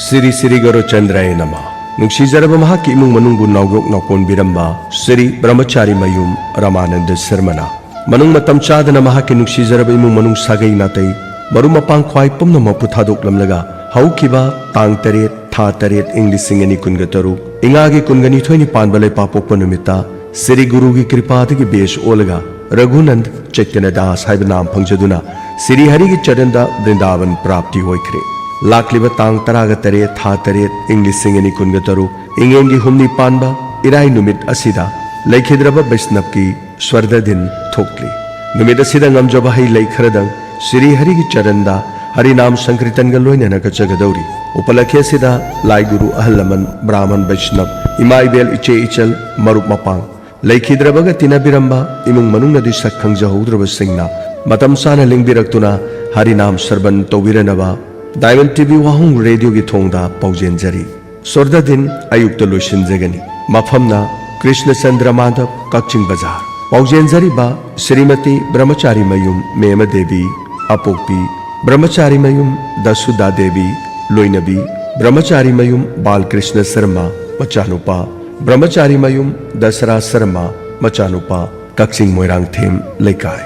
ꯁ꯭ꯔꯤ ꯁ꯭ꯔꯤ ꯒꯧꯔꯆꯟꯗ꯭ꯔꯥꯌ ꯅꯃ꯫ ꯅꯨꯡꯁꯤꯖꯔꯕ ꯃꯍꯥꯛꯀꯤ ꯏꯃꯨꯡ ꯃꯅꯨꯡꯕꯨ ꯅꯥꯎꯌꯣꯛ ꯅꯥꯎꯀꯣꯟꯕꯤꯔꯝꯕ ꯁ꯭ꯔꯤ ꯕ꯭ꯔꯍꯃꯆꯥꯔꯤ ꯃꯌꯨꯝ ꯔꯃꯥꯅꯟꯗ ꯁꯔꯃꯅ ꯃꯅꯨꯡ ꯃꯇꯝ ꯆꯥꯗꯅ ꯃꯍꯥꯛꯀꯤ ꯅꯨꯡꯁꯤꯖꯔꯕ ꯏꯃꯨꯡ ꯃꯅꯨꯡ ꯁꯥꯒꯩ ꯅꯥꯇꯩ ꯃꯔꯨꯞ ꯃꯄꯥꯡ ꯈ꯭ꯋꯥꯏ ꯄꯨꯝꯅꯃꯛꯄꯨ ꯊꯥꯗꯣꯛꯂꯝꯂꯒ ꯍꯧꯈꯤꯕ ꯇꯥꯡ ꯇꯔꯦꯠ ꯊꯥ ꯇꯔꯦꯠ ꯏꯪ ꯂꯤꯁꯤꯡ ꯑꯅꯤ ꯀꯨꯟꯒ ꯇꯔꯨꯛ ꯏꯉꯥꯒꯤ ꯀꯨꯟꯒ ꯅꯤꯊꯣꯏꯅꯤ ꯄꯥꯟꯕ ꯂꯩꯄꯥꯄꯣꯛꯄ ꯅꯨꯃꯤꯠꯇ ꯁ꯭ꯔꯤ ꯒꯨꯔꯨꯒꯤ ꯀ꯭ꯔꯤꯄꯥꯗꯒꯤ ꯕꯦꯁ ꯑꯣꯜꯂꯒ ꯔꯘꯨꯅꯟꯗ ꯆꯩꯇꯟꯌ ꯗꯥꯁ ꯍꯥꯏꯕ ꯅꯥꯝ ꯐꯪꯖꯗꯨꯅ ꯁ꯭ꯔꯤ ꯍꯔꯤꯒꯤ ꯆꯔꯟꯗ ꯕ꯭ꯔꯤꯟꯗꯥꯕꯟ ꯄ꯭ꯔꯥꯞꯇꯤ ꯑꯣꯏꯈ꯭ꯔꯦ꯫ ꯂꯥꯛꯂꯤꯕ ꯇꯥꯡ ꯇꯔꯥꯒ ꯇꯔꯦꯠ ꯊꯥ ꯇꯔꯦꯠ ꯏꯪ ꯂꯤꯁꯤꯡ ꯑꯅꯤ ꯀꯨꯟꯒ ꯇꯔꯨꯛ ꯏꯉꯦꯟꯒꯤ ꯍꯨꯝꯅꯤ ꯄꯥꯟꯕ ꯏꯔꯥꯏ ꯅꯨꯃꯤꯠ ꯑꯁꯤꯗ ꯂꯩꯈꯤꯗ꯭ꯔꯕ ꯕꯩꯁꯅꯞꯀꯤ ꯁ꯭ꯋꯔꯗ ꯗꯤꯟ ꯊꯣꯛꯂꯤ꯫ ꯅꯨꯃꯤꯠ ꯑꯁꯤꯗ ꯉꯝꯖꯕ ꯍꯩ ꯂꯩ ꯈꯔꯗꯪ ꯁ꯭ꯔꯤ ꯍꯔꯤꯒꯤ ꯆꯔꯟꯗ ꯍꯔꯤꯅꯥꯝ ꯁꯪꯀ꯭ꯔꯤꯇꯟꯒ ꯂꯣꯏꯅꯅ ꯀꯠꯆꯒꯗꯧꯔꯤ꯫ ꯎꯄꯂꯈ꯭ꯌ ꯑꯁꯤꯗ ꯂꯥꯏ ꯒꯨꯔꯨ ꯑꯍꯜ ꯂꯃꯟ ꯕ꯭ꯔꯥꯍꯃꯟ ꯕꯩꯁꯅꯞ ꯏꯃꯥ ꯏꯕꯦꯜ ꯏꯆꯦ ꯏꯆꯜ ꯃꯔꯨꯞ ꯃꯄꯥꯡ ꯂꯩꯈꯤꯗ꯭ꯔꯕꯒ ꯇꯤꯟꯅꯕꯤꯔꯝꯕ ꯏꯃꯨꯡ ꯃꯅꯨꯡꯅꯗꯤ ꯁꯛ ꯈꯪꯖꯍꯧꯗ꯭ꯔꯕꯁꯤꯡꯅ ꯃꯇꯝ ꯆꯥꯅ ꯂꯦꯡꯕꯤꯔꯛꯇꯨꯅ ꯍꯔꯤꯅꯥꯝ ꯁꯔꯕꯟ ꯇꯧꯕꯤꯔꯅꯕ ꯗꯥꯏꯃꯟ ꯇꯤꯚꯤ ꯋꯥꯍꯣꯡ ꯔꯦꯗꯤꯑꯣꯒꯤ ꯊꯣꯡꯗ ꯄꯥꯎꯖꯦꯟꯖꯔꯤ꯫ ꯁ꯭ꯋꯔꯗ ꯗꯤꯟ ꯑꯌꯨꯛꯇ ꯂꯣꯏꯁꯤꯟꯖꯒꯅꯤ꯫ ꯃꯐꯝꯅ ꯀ꯭ꯔꯤꯁꯅꯆꯟꯗ꯭ꯔ ꯃꯥꯙꯕ, ꯀꯛꯆꯤꯡ ꯕꯖꯥꯔ꯫ ꯄꯥꯎꯖꯦꯟꯖꯔꯤꯕ ꯁ꯭ꯔꯤꯃꯇꯤ ꯕ꯭ꯔꯍꯃꯆꯥꯔꯤ ꯃꯌꯨꯝ ꯃꯦꯃ ꯗꯦꯕꯤ, ꯑꯄꯣꯛꯄꯤ ꯕ꯭ꯔꯍꯃꯆꯥꯔꯤ ꯃꯌꯨꯝ ꯗꯁꯨꯗꯥ ꯗꯦꯕꯤ, ꯂꯣꯏꯅꯕꯤ ꯕ꯭ꯔꯍꯃꯆꯥꯔꯤ ꯃꯌꯨꯝ ꯕꯥꯜꯀ꯭ꯔꯤꯁꯅ ꯁꯔꯃ, ꯃꯆꯥꯅꯨꯄꯥ ꯕ꯭ꯔꯍꯃꯆꯥꯔꯤ ꯃꯌꯨꯝ ꯗꯁꯔꯥ ꯁꯔꯃ, ꯃꯆꯥꯅꯨꯄꯥ ꯀꯛꯆꯤꯡ ꯃꯣꯏꯔꯥꯡꯊꯦꯝ ꯂꯩꯀꯥꯏ꯫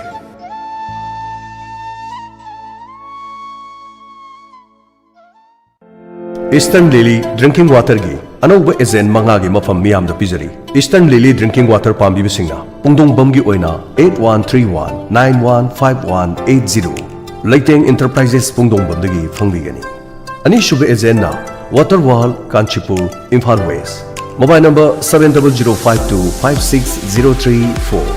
ꯏꯁꯇꯔꯟ ꯂꯤꯂꯤ ꯗ꯭ꯔꯤꯡꯀꯤꯡ ꯋꯥꯇꯔꯒꯤ ꯑꯅꯧꯕ ꯑꯦꯖꯦꯟ ꯃꯉꯥꯒꯤ ꯃꯐꯝ ꯃꯤꯌꯥꯝꯗ ꯄꯤꯖꯔꯤ꯫ ꯏꯁꯇꯔꯟ ꯂꯤꯂꯤ ꯗ꯭ꯔꯤꯡꯀꯤꯡ ꯋꯥꯇꯔ ꯄꯥꯝꯕꯤꯕꯁꯤꯡꯅ ꯄꯨꯡꯗꯣꯡꯕꯝꯒꯤ ꯑꯣꯏꯅ eight one three one nine one five one eight zero, ꯂꯩꯇꯦꯡ ꯏꯟꯇꯔꯄ꯭ꯔꯥꯏꯖꯦꯁ ꯄꯨꯡꯗꯣꯡꯕꯝꯗꯒꯤ ꯐꯪꯕꯤꯒꯅꯤ꯫ ꯑꯅꯤꯁꯨꯕ ꯑꯦꯖꯦꯟꯅ water world Kanchipur, Imphal west, mobile number seven double zero five two five six zero three four.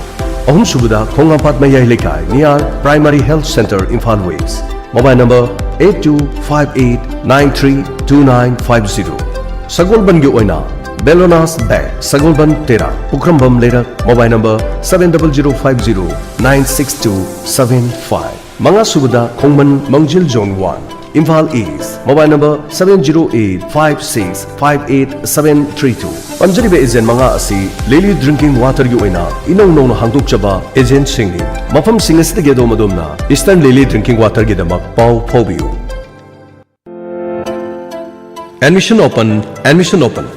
ꯑꯍꯨꯝꯁꯨꯕꯗ ꯈꯣꯡꯉꯥꯝꯄꯥꯠ ꯃꯌꯥꯏ ꯂꯩꯀꯥꯏ, near primary health centre, Imphal west, mobile number eight two five eight nine three two nine five zero. ꯁꯒꯣꯜꯕꯟꯒꯤ ꯑꯣꯏꯅ Belonas Bank, Sagolband Tera, Pukhrambam Leirak, mobile number seven double zero five zero nine six two seven five. ꯃꯉꯥ ꯁꯨꯕꯗ ꯈꯣꯡꯃꯟ ꯃꯪꯖꯤꯜ Zone one, Imphal East, mobile number seven zero eight five six five eight seven three two. ꯄꯟꯖꯔꯤꯕ agent ꯃꯉꯥ ꯑꯁꯤ Lily Drinking Waterꯒꯤ ꯑꯣꯏꯅ ꯏꯅꯧ ꯅꯧꯅ ꯍꯥꯡꯗꯣꯛꯆꯕ agentꯁꯤꯡꯅꯤ꯫ ꯃꯐꯝꯁꯤꯡ ꯑꯁꯤꯗꯒꯤ ꯑꯗꯣꯝ ꯑꯗꯣꯝꯅ Eastern Lily Drinking Waterꯒꯤꯗꯃꯛ ꯄꯥꯎ ꯐꯥꯎꯕꯤꯌꯨ꯫ Admission open, admission open.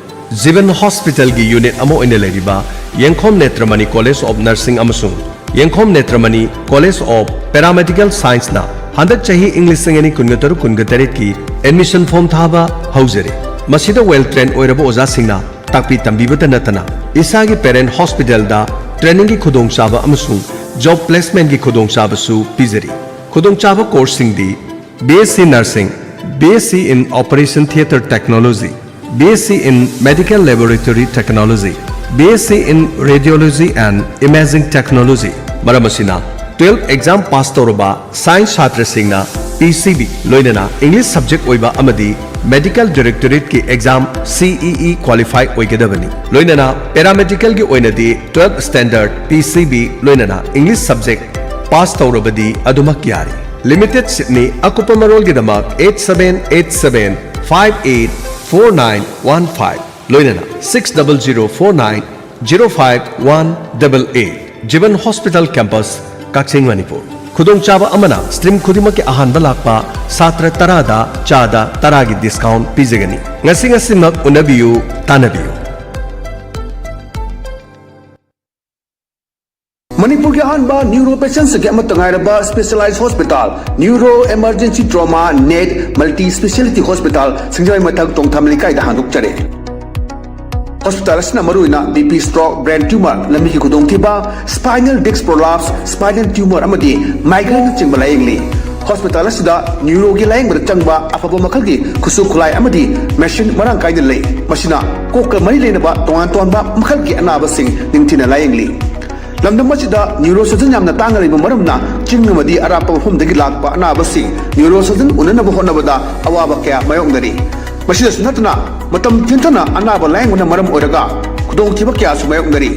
ꯖꯤꯕꯟ ꯍꯣꯁꯄꯤꯇꯥꯜꯒꯤ ꯌꯨꯅꯤꯠ ꯑꯃ ꯑꯣꯏꯅ ꯂꯩꯔꯤꯕ ꯌꯦꯡꯈꯣꯝ ꯅꯦꯇ꯭ꯔꯃꯅꯤ ꯀꯣꯂꯦꯖ ꯑꯣꯐ ꯅꯔꯁꯤꯡ ꯑꯃꯁꯨꯡ ꯌꯦꯡꯈꯣꯝ ꯅꯦꯇ꯭ꯔꯃꯅꯤ ꯀꯣꯂꯦꯖ ꯑꯣꯐ ꯄꯦꯔꯥꯃꯦꯗꯤꯀꯦꯜ ꯁꯥꯏꯟꯁꯅ ꯍꯟꯗꯛ ꯆꯍꯤ ꯏꯪ ꯂꯤꯁꯤꯡ ꯑꯅꯤ ꯀꯨꯟꯒ ꯇꯔꯨꯛ ꯀꯨꯟꯒ ꯇꯔꯦꯠꯀꯤ admission form ꯊꯥꯕ ꯍꯧꯖꯔꯦ꯫ ꯃꯁꯤꯗ well trained ꯑꯣꯏꯔꯕ ꯑꯣꯖꯥꯁꯤꯡꯅ ꯇꯥꯛꯄꯤ ꯇꯝꯕꯤꯕꯇ ꯅꯠꯇꯅ ꯏꯁꯥꯒꯤ parent ꯍꯣꯁꯄꯤꯇꯥꯜꯗ trainingꯒꯤ ꯈꯨꯗꯣꯡꯆꯥꯕ ꯑꯃꯁꯨꯡ job placementꯀꯤ ꯈꯨꯗꯣꯡꯆꯥꯕꯁꯨ ꯄꯤꯖꯔꯤ꯫ ꯈꯨꯗꯣꯡꯆꯥꯕ courseꯁꯤꯡꯗꯤ B S C Nursing, B S C in Operation Theatre Technology, B S C in Medical Laboratory Technology, B S C in Radiology and Imaging Technology꯫ ꯃꯔꯝ ꯑꯁꯤꯅ, twelve exam pass ꯇꯧꯔꯕ science ꯁꯥꯇ꯭ꯔꯁꯤꯡꯅ P C B ꯂꯣꯏꯅꯅ English subject ꯑꯣꯏꯕ ꯑꯃꯗꯤ Medical Directorateꯀꯤ exam C E E qualify ꯑꯣꯏꯒꯗꯕꯅꯤ꯫ ꯂꯣꯏꯅꯅ paramedicalꯒꯤ ꯑꯣꯏꯅꯗꯤ twelve standard P C B ꯂꯣꯏꯅꯅ English subject pass ꯇꯧꯔꯕꯗꯤ ꯑꯗꯨꯃꯛ ꯌꯥꯔꯦ꯫ Limited seatꯅꯤ꯫ ꯑꯀꯨꯞꯄ ꯃꯔꯣꯜꯒꯤꯗꯃꯛ eight seven eight seven five eight four nine one five ꯂꯣꯏꯅꯅ six double zero four nine zero five one double eight꯫ ꯖꯤꯕꯟ hospital campus, ꯀꯛꯆꯤꯡ, ꯃꯅꯤꯄꯨꯔ꯫ ꯈꯨꯗꯣꯡꯆꯥꯕ ꯑꯃꯅ stream ꯈꯨꯗꯤꯡꯃꯛꯀꯤ ꯑꯍꯥꯟꯕ ꯂꯥꯛꯄ ꯁꯥꯇ꯭ꯔ ꯇꯔꯥꯗ ꯆꯥꯗ ꯇꯔꯥꯒꯤ discount ꯄꯤꯖꯒꯅꯤ꯫ ꯉꯁꯤ ꯉꯁꯤꯃꯛ ꯎꯅꯕꯤꯌꯨ, ꯇꯥꯟꯅꯕꯤꯌꯨ꯫ ꯃꯅꯤꯄꯨꯔꯒꯤ ꯑꯍꯥꯟꯕ neuro patientsꯒꯤ ꯑꯃꯠꯇ ꯉꯥꯏꯔꯕ specialized hospital, Neuro Emergency Trauma Net Multi Speciality Hospital, ꯁꯤꯡꯖꯃꯩ ꯃꯊꯛ ꯇꯣꯡꯊꯥꯝ ꯂꯩꯀꯥꯏꯗ ꯍꯥꯡꯗꯣꯛꯆꯔꯦ꯫ Hospital ꯑꯁꯤꯅ ꯃꯔꯨꯑꯣꯏꯅ B P stroke, brain tumor, ꯂꯝꯕꯤꯒꯤ ꯈꯨꯗꯣꯡꯊꯤꯕ, spinal disc prolapse, spinal tumor ꯑꯃꯗꯤ migraineꯅꯆꯤꯡꯕ ꯂꯥꯌꯦꯡꯂꯤ꯫ Hospital ꯑꯁꯤꯗ neuroꯒꯤ ꯂꯥꯌꯦꯡꯕꯗ ꯆꯪꯕ ꯑꯐꯕ ꯃꯈꯜꯒꯤ ꯈꯨꯠꯁꯨ ꯈꯨꯠꯂꯥꯏ ꯑꯃꯗꯤ machine ꯃꯔꯥꯡ ꯀꯥꯏꯅ ꯂꯩ꯫ ꯃꯁꯤꯅ ꯀꯣꯛꯀ ꯃꯔꯤ ꯂꯩꯅꯕ ꯇꯣꯉꯥꯟ ꯇꯣꯉꯥꯟꯕ ꯃꯈꯜꯒꯤ ꯑꯅꯥꯕꯁꯤꯡ ꯅꯤꯡꯊꯤꯅ ꯂꯥꯌꯦꯡꯂꯤ꯫ ꯂꯝꯗꯝ ꯑꯁꯤꯗ neurosurgeon ꯌꯥꯝꯅ ꯇꯥꯡꯅ ꯂꯩꯕ ꯃꯔꯝꯅ ꯆꯤꯡ ꯑꯃꯗꯤ ꯑꯔꯥꯞꯄ ꯃꯐꯝꯗꯒꯤ ꯂꯥꯛꯄ ꯑꯅꯥꯕꯁꯤꯡ neurosurgeon ꯎꯅꯅꯕ ꯍꯣꯠꯅꯕꯗ ꯑꯋꯥꯕ ꯀꯌꯥ ꯃꯥꯌꯣꯛꯅꯔꯤ꯫ ꯃꯁꯤꯗꯁꯨ ꯅꯠꯇꯅ, ꯃꯇꯝ ꯊꯦꯡꯊꯅ ꯑꯅꯥꯕ ꯂꯥꯌꯦꯡꯕꯅ ꯃꯔꯝ ꯑꯣꯏꯔꯒ ꯈꯨꯗꯣꯡꯊꯤꯕ ꯀꯌꯥꯁꯨ ꯃꯥꯌꯣꯛꯅꯔꯤ꯫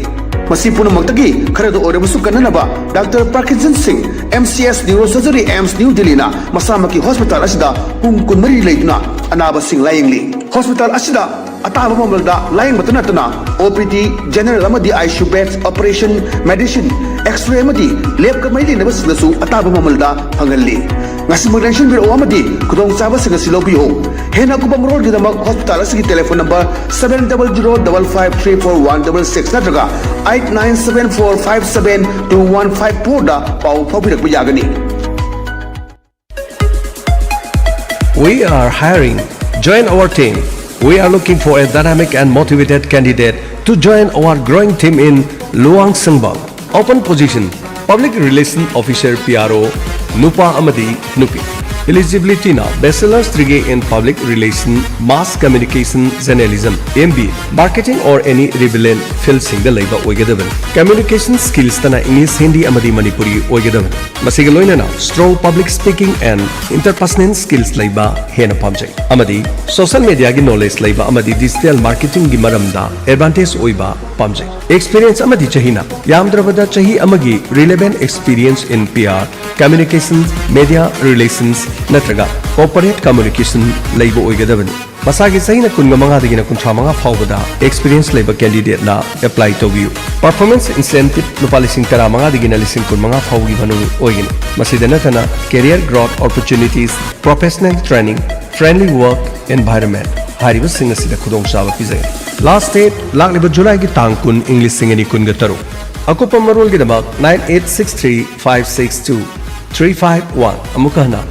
ꯃꯁꯤ ꯄꯨꯝꯅꯃꯛꯇꯒꯤ ꯈꯔꯗ ꯑꯣꯏꯔꯕꯁꯨ ꯀꯟꯅꯅꯕ ꯗꯥꯛꯇꯔ ꯄꯥꯔꯀꯤꯟꯁꯟ ꯁꯤꯡ, MCS Neurosurgery, AIIMS New Delhi ꯅ ꯃꯁꯥꯃꯛꯀꯤ ꯍꯣꯁꯄꯤꯇꯥꯜ ꯑꯁꯤꯗ ꯄꯨꯡ ꯀꯨꯟꯃꯔꯤ ꯂꯩꯗꯨꯅ ꯑꯅꯥꯕꯁꯤꯡ ꯂꯥꯌꯦꯡꯂꯤ꯫ ꯍꯣꯁꯄꯤꯇꯥꯜ ꯑꯁꯤꯗ ꯑꯇꯥꯕ ꯃꯃꯜꯗ ꯂꯥꯌꯦꯡꯕꯇ ꯅꯠꯇꯅ, OPD, general ꯑꯃꯗꯤ ICU beds, operation, medicine, X-ray ꯑꯃꯗꯤ lab ꯀ ꯃꯔꯤ ꯂꯩꯅꯕꯁꯤꯡꯗꯁꯨ ꯑꯇꯥꯕ ꯃꯃꯜꯗ ꯐꯪꯍꯜꯂꯤ꯫ ꯉꯁꯤꯃꯛ ꯂꯦꯡꯁꯤꯟꯕꯤꯔꯛꯎ ꯑꯃꯗꯤ ꯈꯨꯗꯣꯡꯆꯥꯕꯁꯤꯡ ꯑꯁꯤ ꯂꯧꯕꯤꯌꯨ꯫ ꯍꯦꯟꯅ ꯑꯀꯨꯞꯄ ꯃꯔꯣꯜꯒꯤꯗꯃꯛ ꯍꯣꯁꯄꯤꯇꯥꯜ ꯑꯁꯤꯒꯤ telephone number seven double zero double five three four one double six ꯅꯠꯇ꯭ꯔꯒ eight nine seven four five seven two one five four ꯗ ꯄꯥꯎ ꯐꯥꯎꯕꯤꯔꯛꯄ ꯌꯥꯒꯅꯤ꯫ We are hiring. Join our team. We are looking for a dynamic and motivated candidate to join our growing team in Luang Sangbang. Open position: Public Relation Officer, PRO, ꯅꯨꯄꯥ ꯑꯃꯗꯤ ꯅꯨꯄꯤ꯫ Eligibility ꯅ Bachelor's degree in Public Relation, Mass Communication, Journalism, MBA, Marketing or any relevant field ꯁꯤꯡꯗ ꯂꯩꯕ ꯑꯣꯏꯒꯗꯕꯅꯤ꯫ Communication skills ꯇꯅ English, Hindi ꯑꯃꯗꯤ Manipuri ꯑꯣꯏꯒꯗꯕꯅꯤ꯫ ꯃꯁꯤꯒ ꯂꯣꯏꯅꯅ strong public speaking and interpersonal skills ꯂꯩꯕ ꯍꯦꯟꯅ ꯄꯥꯝꯖꯩ, ꯑꯃꯗꯤ social media ꯒꯤ knowledge ꯂꯩꯕ ꯑꯃꯗꯤ digital marketing ꯒꯤ ꯃꯔꯝꯗ advantage ꯑꯣꯏꯕ ꯄꯥꯝꯖꯩ꯫ Experience ꯑꯃꯗꯤ ꯆꯍꯤꯅ ꯌꯥꯝꯗ꯭ꯔꯕꯗ ꯆꯍꯤ ꯑꯃꯒꯤ relevant experience in PR, Communication, Media Relations ꯅꯠꯇ꯭ꯔꯒ Corporate Communication ꯂꯩꯕ ꯑꯣꯏꯒꯗꯕꯅꯤ꯫ ꯃꯁꯥꯒꯤ ꯆꯍꯤꯅ ꯀꯨꯟꯃꯉꯥꯗꯒꯤꯅ ꯀꯨꯟꯊ꯭ꯔꯥꯃꯉꯥ ꯐꯥꯎꯕꯗ experience ꯂꯩꯕ candidate ꯅ apply ꯇꯧꯕꯤꯌꯨ꯫ Performance incentive ꯂꯨꯄꯥ ꯂꯤꯁꯤꯡ ꯇꯔꯥꯃꯉꯥꯗꯒꯤꯅ ꯂꯤꯁꯤꯡ ꯀꯨꯟꯃꯉꯥ ꯐꯥꯎꯕꯒꯤ ꯃꯅꯨꯡ ꯑꯣꯏꯒꯅꯤ꯫ ꯃꯁꯤꯗ ꯅꯠꯇꯅ career growth opportunities, professional training, friendly work environment ꯍꯥꯏꯔꯤꯕꯁꯤꯡ ꯑꯁꯤꯗ ꯈꯨꯗꯣꯡꯆꯥꯕ ꯄꯤꯖꯒꯅꯤ꯫ Last date: ꯂꯥꯛꯂꯤꯕ ꯖꯨꯂꯥꯏꯒꯤ ꯇꯥꯡ ꯀꯨꯟ, ꯏꯪ ꯂꯤꯁꯤꯡ ꯑꯅꯤ ꯀꯨꯟꯒ ꯇꯔꯨꯛ꯫ ꯑꯀꯨꯞꯄ ꯃꯔꯣꯜꯒꯤꯗꯃꯛ nine eight six three five six two three five one, ꯑꯃꯨꯛꯀ ꯍꯟꯅ,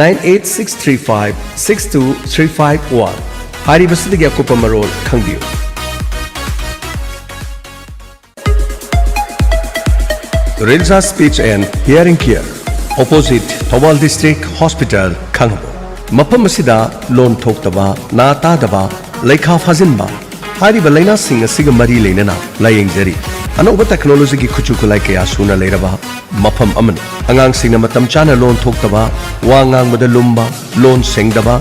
nine eight six three five six two three five one ꯍꯥꯏꯔꯤꯕꯁꯤꯗꯒꯤ ꯑꯀꯨꯞꯄ ꯃꯔꯣꯜ ꯈꯪꯕꯤꯌꯨ꯫ Rilza Speech and Hearing Care, opposite Thoubal District Hospital, ꯈꯥꯉꯕꯣꯛ꯫ ꯃꯐꯝ ꯑꯁꯤꯗ ꯂꯣꯟ ꯊꯣꯛꯇꯕ, ꯅꯥ ꯇꯥꯗꯕ, ꯂꯩꯈꯥ ꯐꯥꯖꯤꯟꯕ ꯍꯥꯏꯔꯤꯕ ꯂꯥꯏꯅꯥꯁꯤꯡ ꯑꯁꯤꯒ ꯃꯔꯤ ꯂꯩꯅꯅ ꯂꯥꯌꯦꯡꯖꯔꯤ꯫ ꯑꯅꯧꯕ ꯇꯦꯛꯅꯣꯂꯣꯖꯤꯒꯤ ꯈꯨꯠꯁꯨ ꯈꯨꯠꯂꯥꯏ ꯀꯌꯥ ꯁꯨꯅ ꯂꯩꯔꯕ ꯃꯐꯝ ꯑꯃꯅꯤ꯫ ꯑꯉꯥꯡꯁꯤꯡꯅ ꯃꯇꯝ ꯆꯥꯅ ꯂꯣꯟ ꯊꯣꯛꯇꯕ, ꯋꯥ ꯉꯥꯡꯕꯗ ꯂꯨꯝꯕ, ꯂꯣꯟ ꯁꯦꯡꯗꯕ,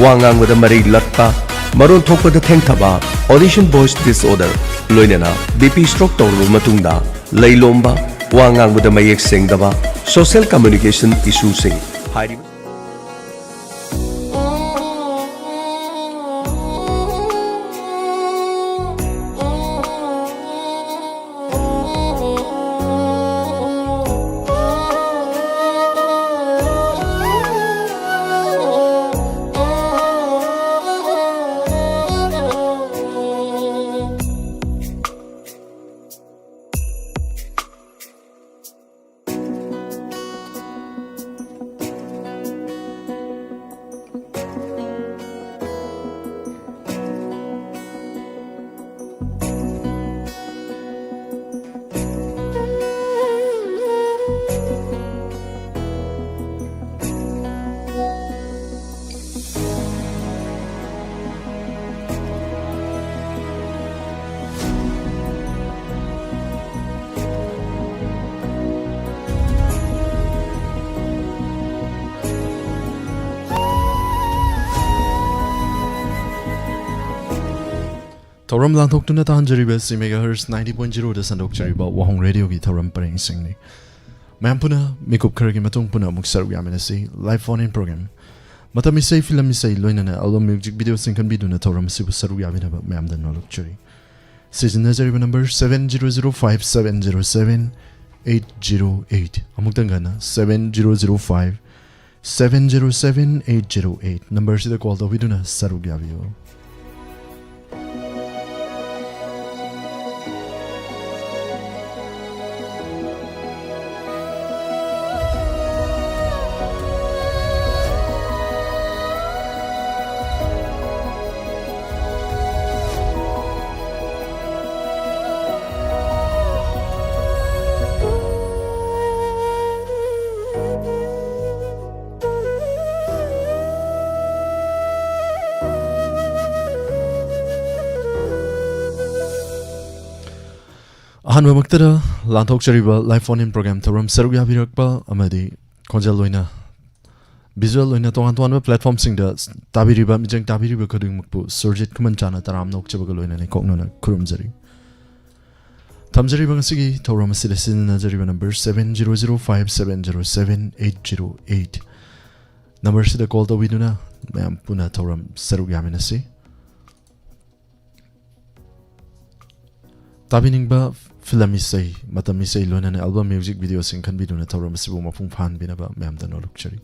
ꯋꯥ ꯉꯥꯡꯕꯗ ꯃꯔꯩ ꯂꯠꯄ, ꯃꯔꯣꯟ ꯊꯣꯛꯄꯗ ꯊꯦꯡꯊꯕ, audition voice disorder, ꯂꯣꯏꯅꯅ B P stroke ꯇꯧꯔꯕ ꯃꯇꯨꯡꯗ ꯂꯩ ꯂꯣꯝꯕ, ꯋꯥ ꯉꯥꯡꯕꯗ ꯃꯌꯦꯛ ꯁꯦꯡꯗꯕ, social communication issueꯁꯤꯡ ꯍꯥꯏꯔꯤꯕ ꯊꯧꯔꯝ ꯂꯥꯡꯊꯣꯛꯇꯨꯅ ꯇꯥꯍꯟꯖꯔꯤꯕ ꯑꯁꯤ megahertz ninety point zeroꯗ ꯁꯟꯗꯣꯛꯆꯔꯤꯕ ꯋꯥꯍꯣꯡ ꯔꯦꯗꯤꯑꯣꯒꯤ ꯊꯧꯔꯝ ꯄꯔꯦꯡꯁꯤꯡꯅꯤ꯫ ꯃꯌꯥꯝ ꯄꯨꯟꯅ ꯃꯤꯀꯨꯞ ꯈꯔꯒꯤ ꯃꯇꯨꯡ ꯄꯨꯟꯅ ꯑꯃꯨꯛ ꯁꯔꯨꯛ ꯌꯥꯃꯤꯟꯅꯁꯤ꯫ Live phone in program꯫ ꯃꯇꯝ ꯏꯁꯩ, ꯐꯤꯂꯝ ꯏꯁꯩ, ꯂꯣꯏꯅꯅ album music videoꯁꯤꯡ ꯈꯟꯕꯤꯗꯨꯅ ꯊꯧꯔꯝ ꯑꯁꯤꯕꯨ ꯁꯔꯨꯛ ꯌꯥꯃꯤꯟꯅꯕ ꯃꯌꯥꯝꯗ ꯅꯣꯜꯂꯛꯆꯔꯤ꯫ ꯁꯤꯖꯤꯟꯅꯖꯔꯤꯕ number seven zero zero five seven zero seven eight zero eight꯫ ꯑꯃꯨꯛꯇꯪ ꯍꯟꯅ, seven zero zero five seven zero seven eight zero eight numberꯁꯤꯗ call ꯇꯧꯕꯤꯗꯨꯅ ꯁꯔꯨꯛ ꯌꯥꯕꯤꯌꯨ꯫ ꯑꯍꯥꯟꯕꯃꯛꯇꯗ ꯂꯥꯟꯊꯣꯛꯆꯔꯤꯕ live phone in program ꯊꯧꯔꯝ ꯁꯔꯨꯛ ꯌꯥꯕꯤꯔꯛꯄ ꯑꯃꯗꯤ ꯈꯣꯟꯖꯦꯜ ꯑꯣꯏꯅ, visual ꯑꯣꯏꯅ ꯇꯣꯉꯥꯟ ꯇꯣꯉꯥꯟꯕ platformꯁꯤꯡꯗ ꯇꯥꯕꯤꯔꯤꯕ, ꯃꯤꯠꯌꯦꯡ ꯇꯥꯕꯤꯔꯤꯕ ꯈꯨꯗꯤꯡꯃꯛꯄꯨ ꯁꯨꯔꯖꯤꯠ ꯈꯨꯃꯟꯆꯥꯅ ꯇꯔꯥꯝꯅ ꯑꯣꯛꯆꯕꯒ ꯂꯣꯏꯅꯅ ꯀꯣꯛꯅꯅ ꯈꯨꯔꯨꯝꯖꯔꯤ꯫ ꯊꯝꯖꯔꯤꯕ ꯉꯁꯤꯒꯤ ꯊꯧꯔꯝ ꯑꯁꯤꯗ ꯁꯤꯖꯤꯟꯅꯖꯔꯤꯕ number seven zero zero five seven zero seven eight zero eight꯫ Numberꯁꯤꯗ call ꯇꯧꯕꯤꯗꯨꯅ ꯃꯌꯥꯝ ꯄꯨꯟꯅ ꯊꯧꯔꯝ ꯁꯔꯨꯛ ꯌꯥꯃꯤꯟꯅꯁꯤ꯫ ꯇꯥꯕꯤꯅꯤꯡꯕ film ꯏꯁꯩ, ꯃꯇꯝ ꯏꯁꯩ, ꯂꯣꯏꯅꯅ album music videoꯁꯤꯡ ꯈꯟꯕꯤꯗꯨꯅ ꯊꯧꯔꯝ ꯑꯁꯤꯕꯨ ꯃꯄꯨꯡ ꯐꯥꯍꯟꯕꯤꯅꯕ ꯃꯌꯥꯝꯗ ꯅꯣꯜꯂꯨꯛꯆꯔꯤ꯫